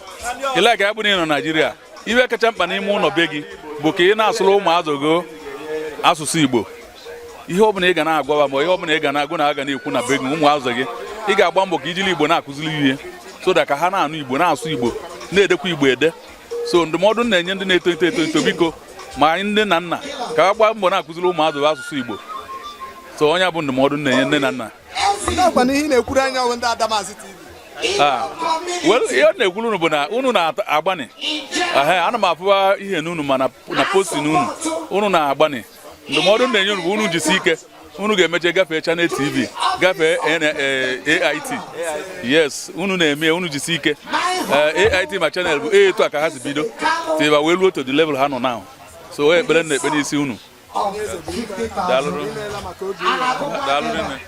ịlike ya bụ na ị nọ Naijiria, iwe kacha mkpa n'ime ụlọ be gị bụ ka ị na-asụrụ ụmụazụ gị asụsụ Igbo. Ihe ọbụla ị ga na-agwa ma ihe ọbụla ị ga na-agụ na aga na-ekwu na be gị, ụmụazụ gị, ị ga-agba mbọ ka ijiri Igbo na-akụziri ihe, so that ka ha na-anụ Igbo, na-asụ Igbo, na-edekwa Igbo ede. So ndụmọdụ m na-enye ndị na-etolite etolite, biko, ma anyị nne na nna, ka ha gbaa mbọ na-akụziri ụmụazụ asụsụ Igbo. So onye bụ ndụmọdụ m na-enye nne na nna. Nakwa na ihe ị na-ekwuru anya bụ ndị Adamazi TV? Ah, well, ihe ọ na-ekwuru unu bụ na unu na-agbani. Ehe, ana m afụwa ihe n'unu, ma na posting unu, unu na-agbani. Ndụmọdụ m na-enye unu bụ unu jisi ike, unu ga-emeche gafee Channel TV, gafee AIT. Yes, unu na-eme, unu jisi ike. AIT ma Channel bụ etu a ka ha si bido tiba wee ruo to the level ha nọ now. So ekpere m na-ekpe n'isi unu. Daalụ, daalụ rinne.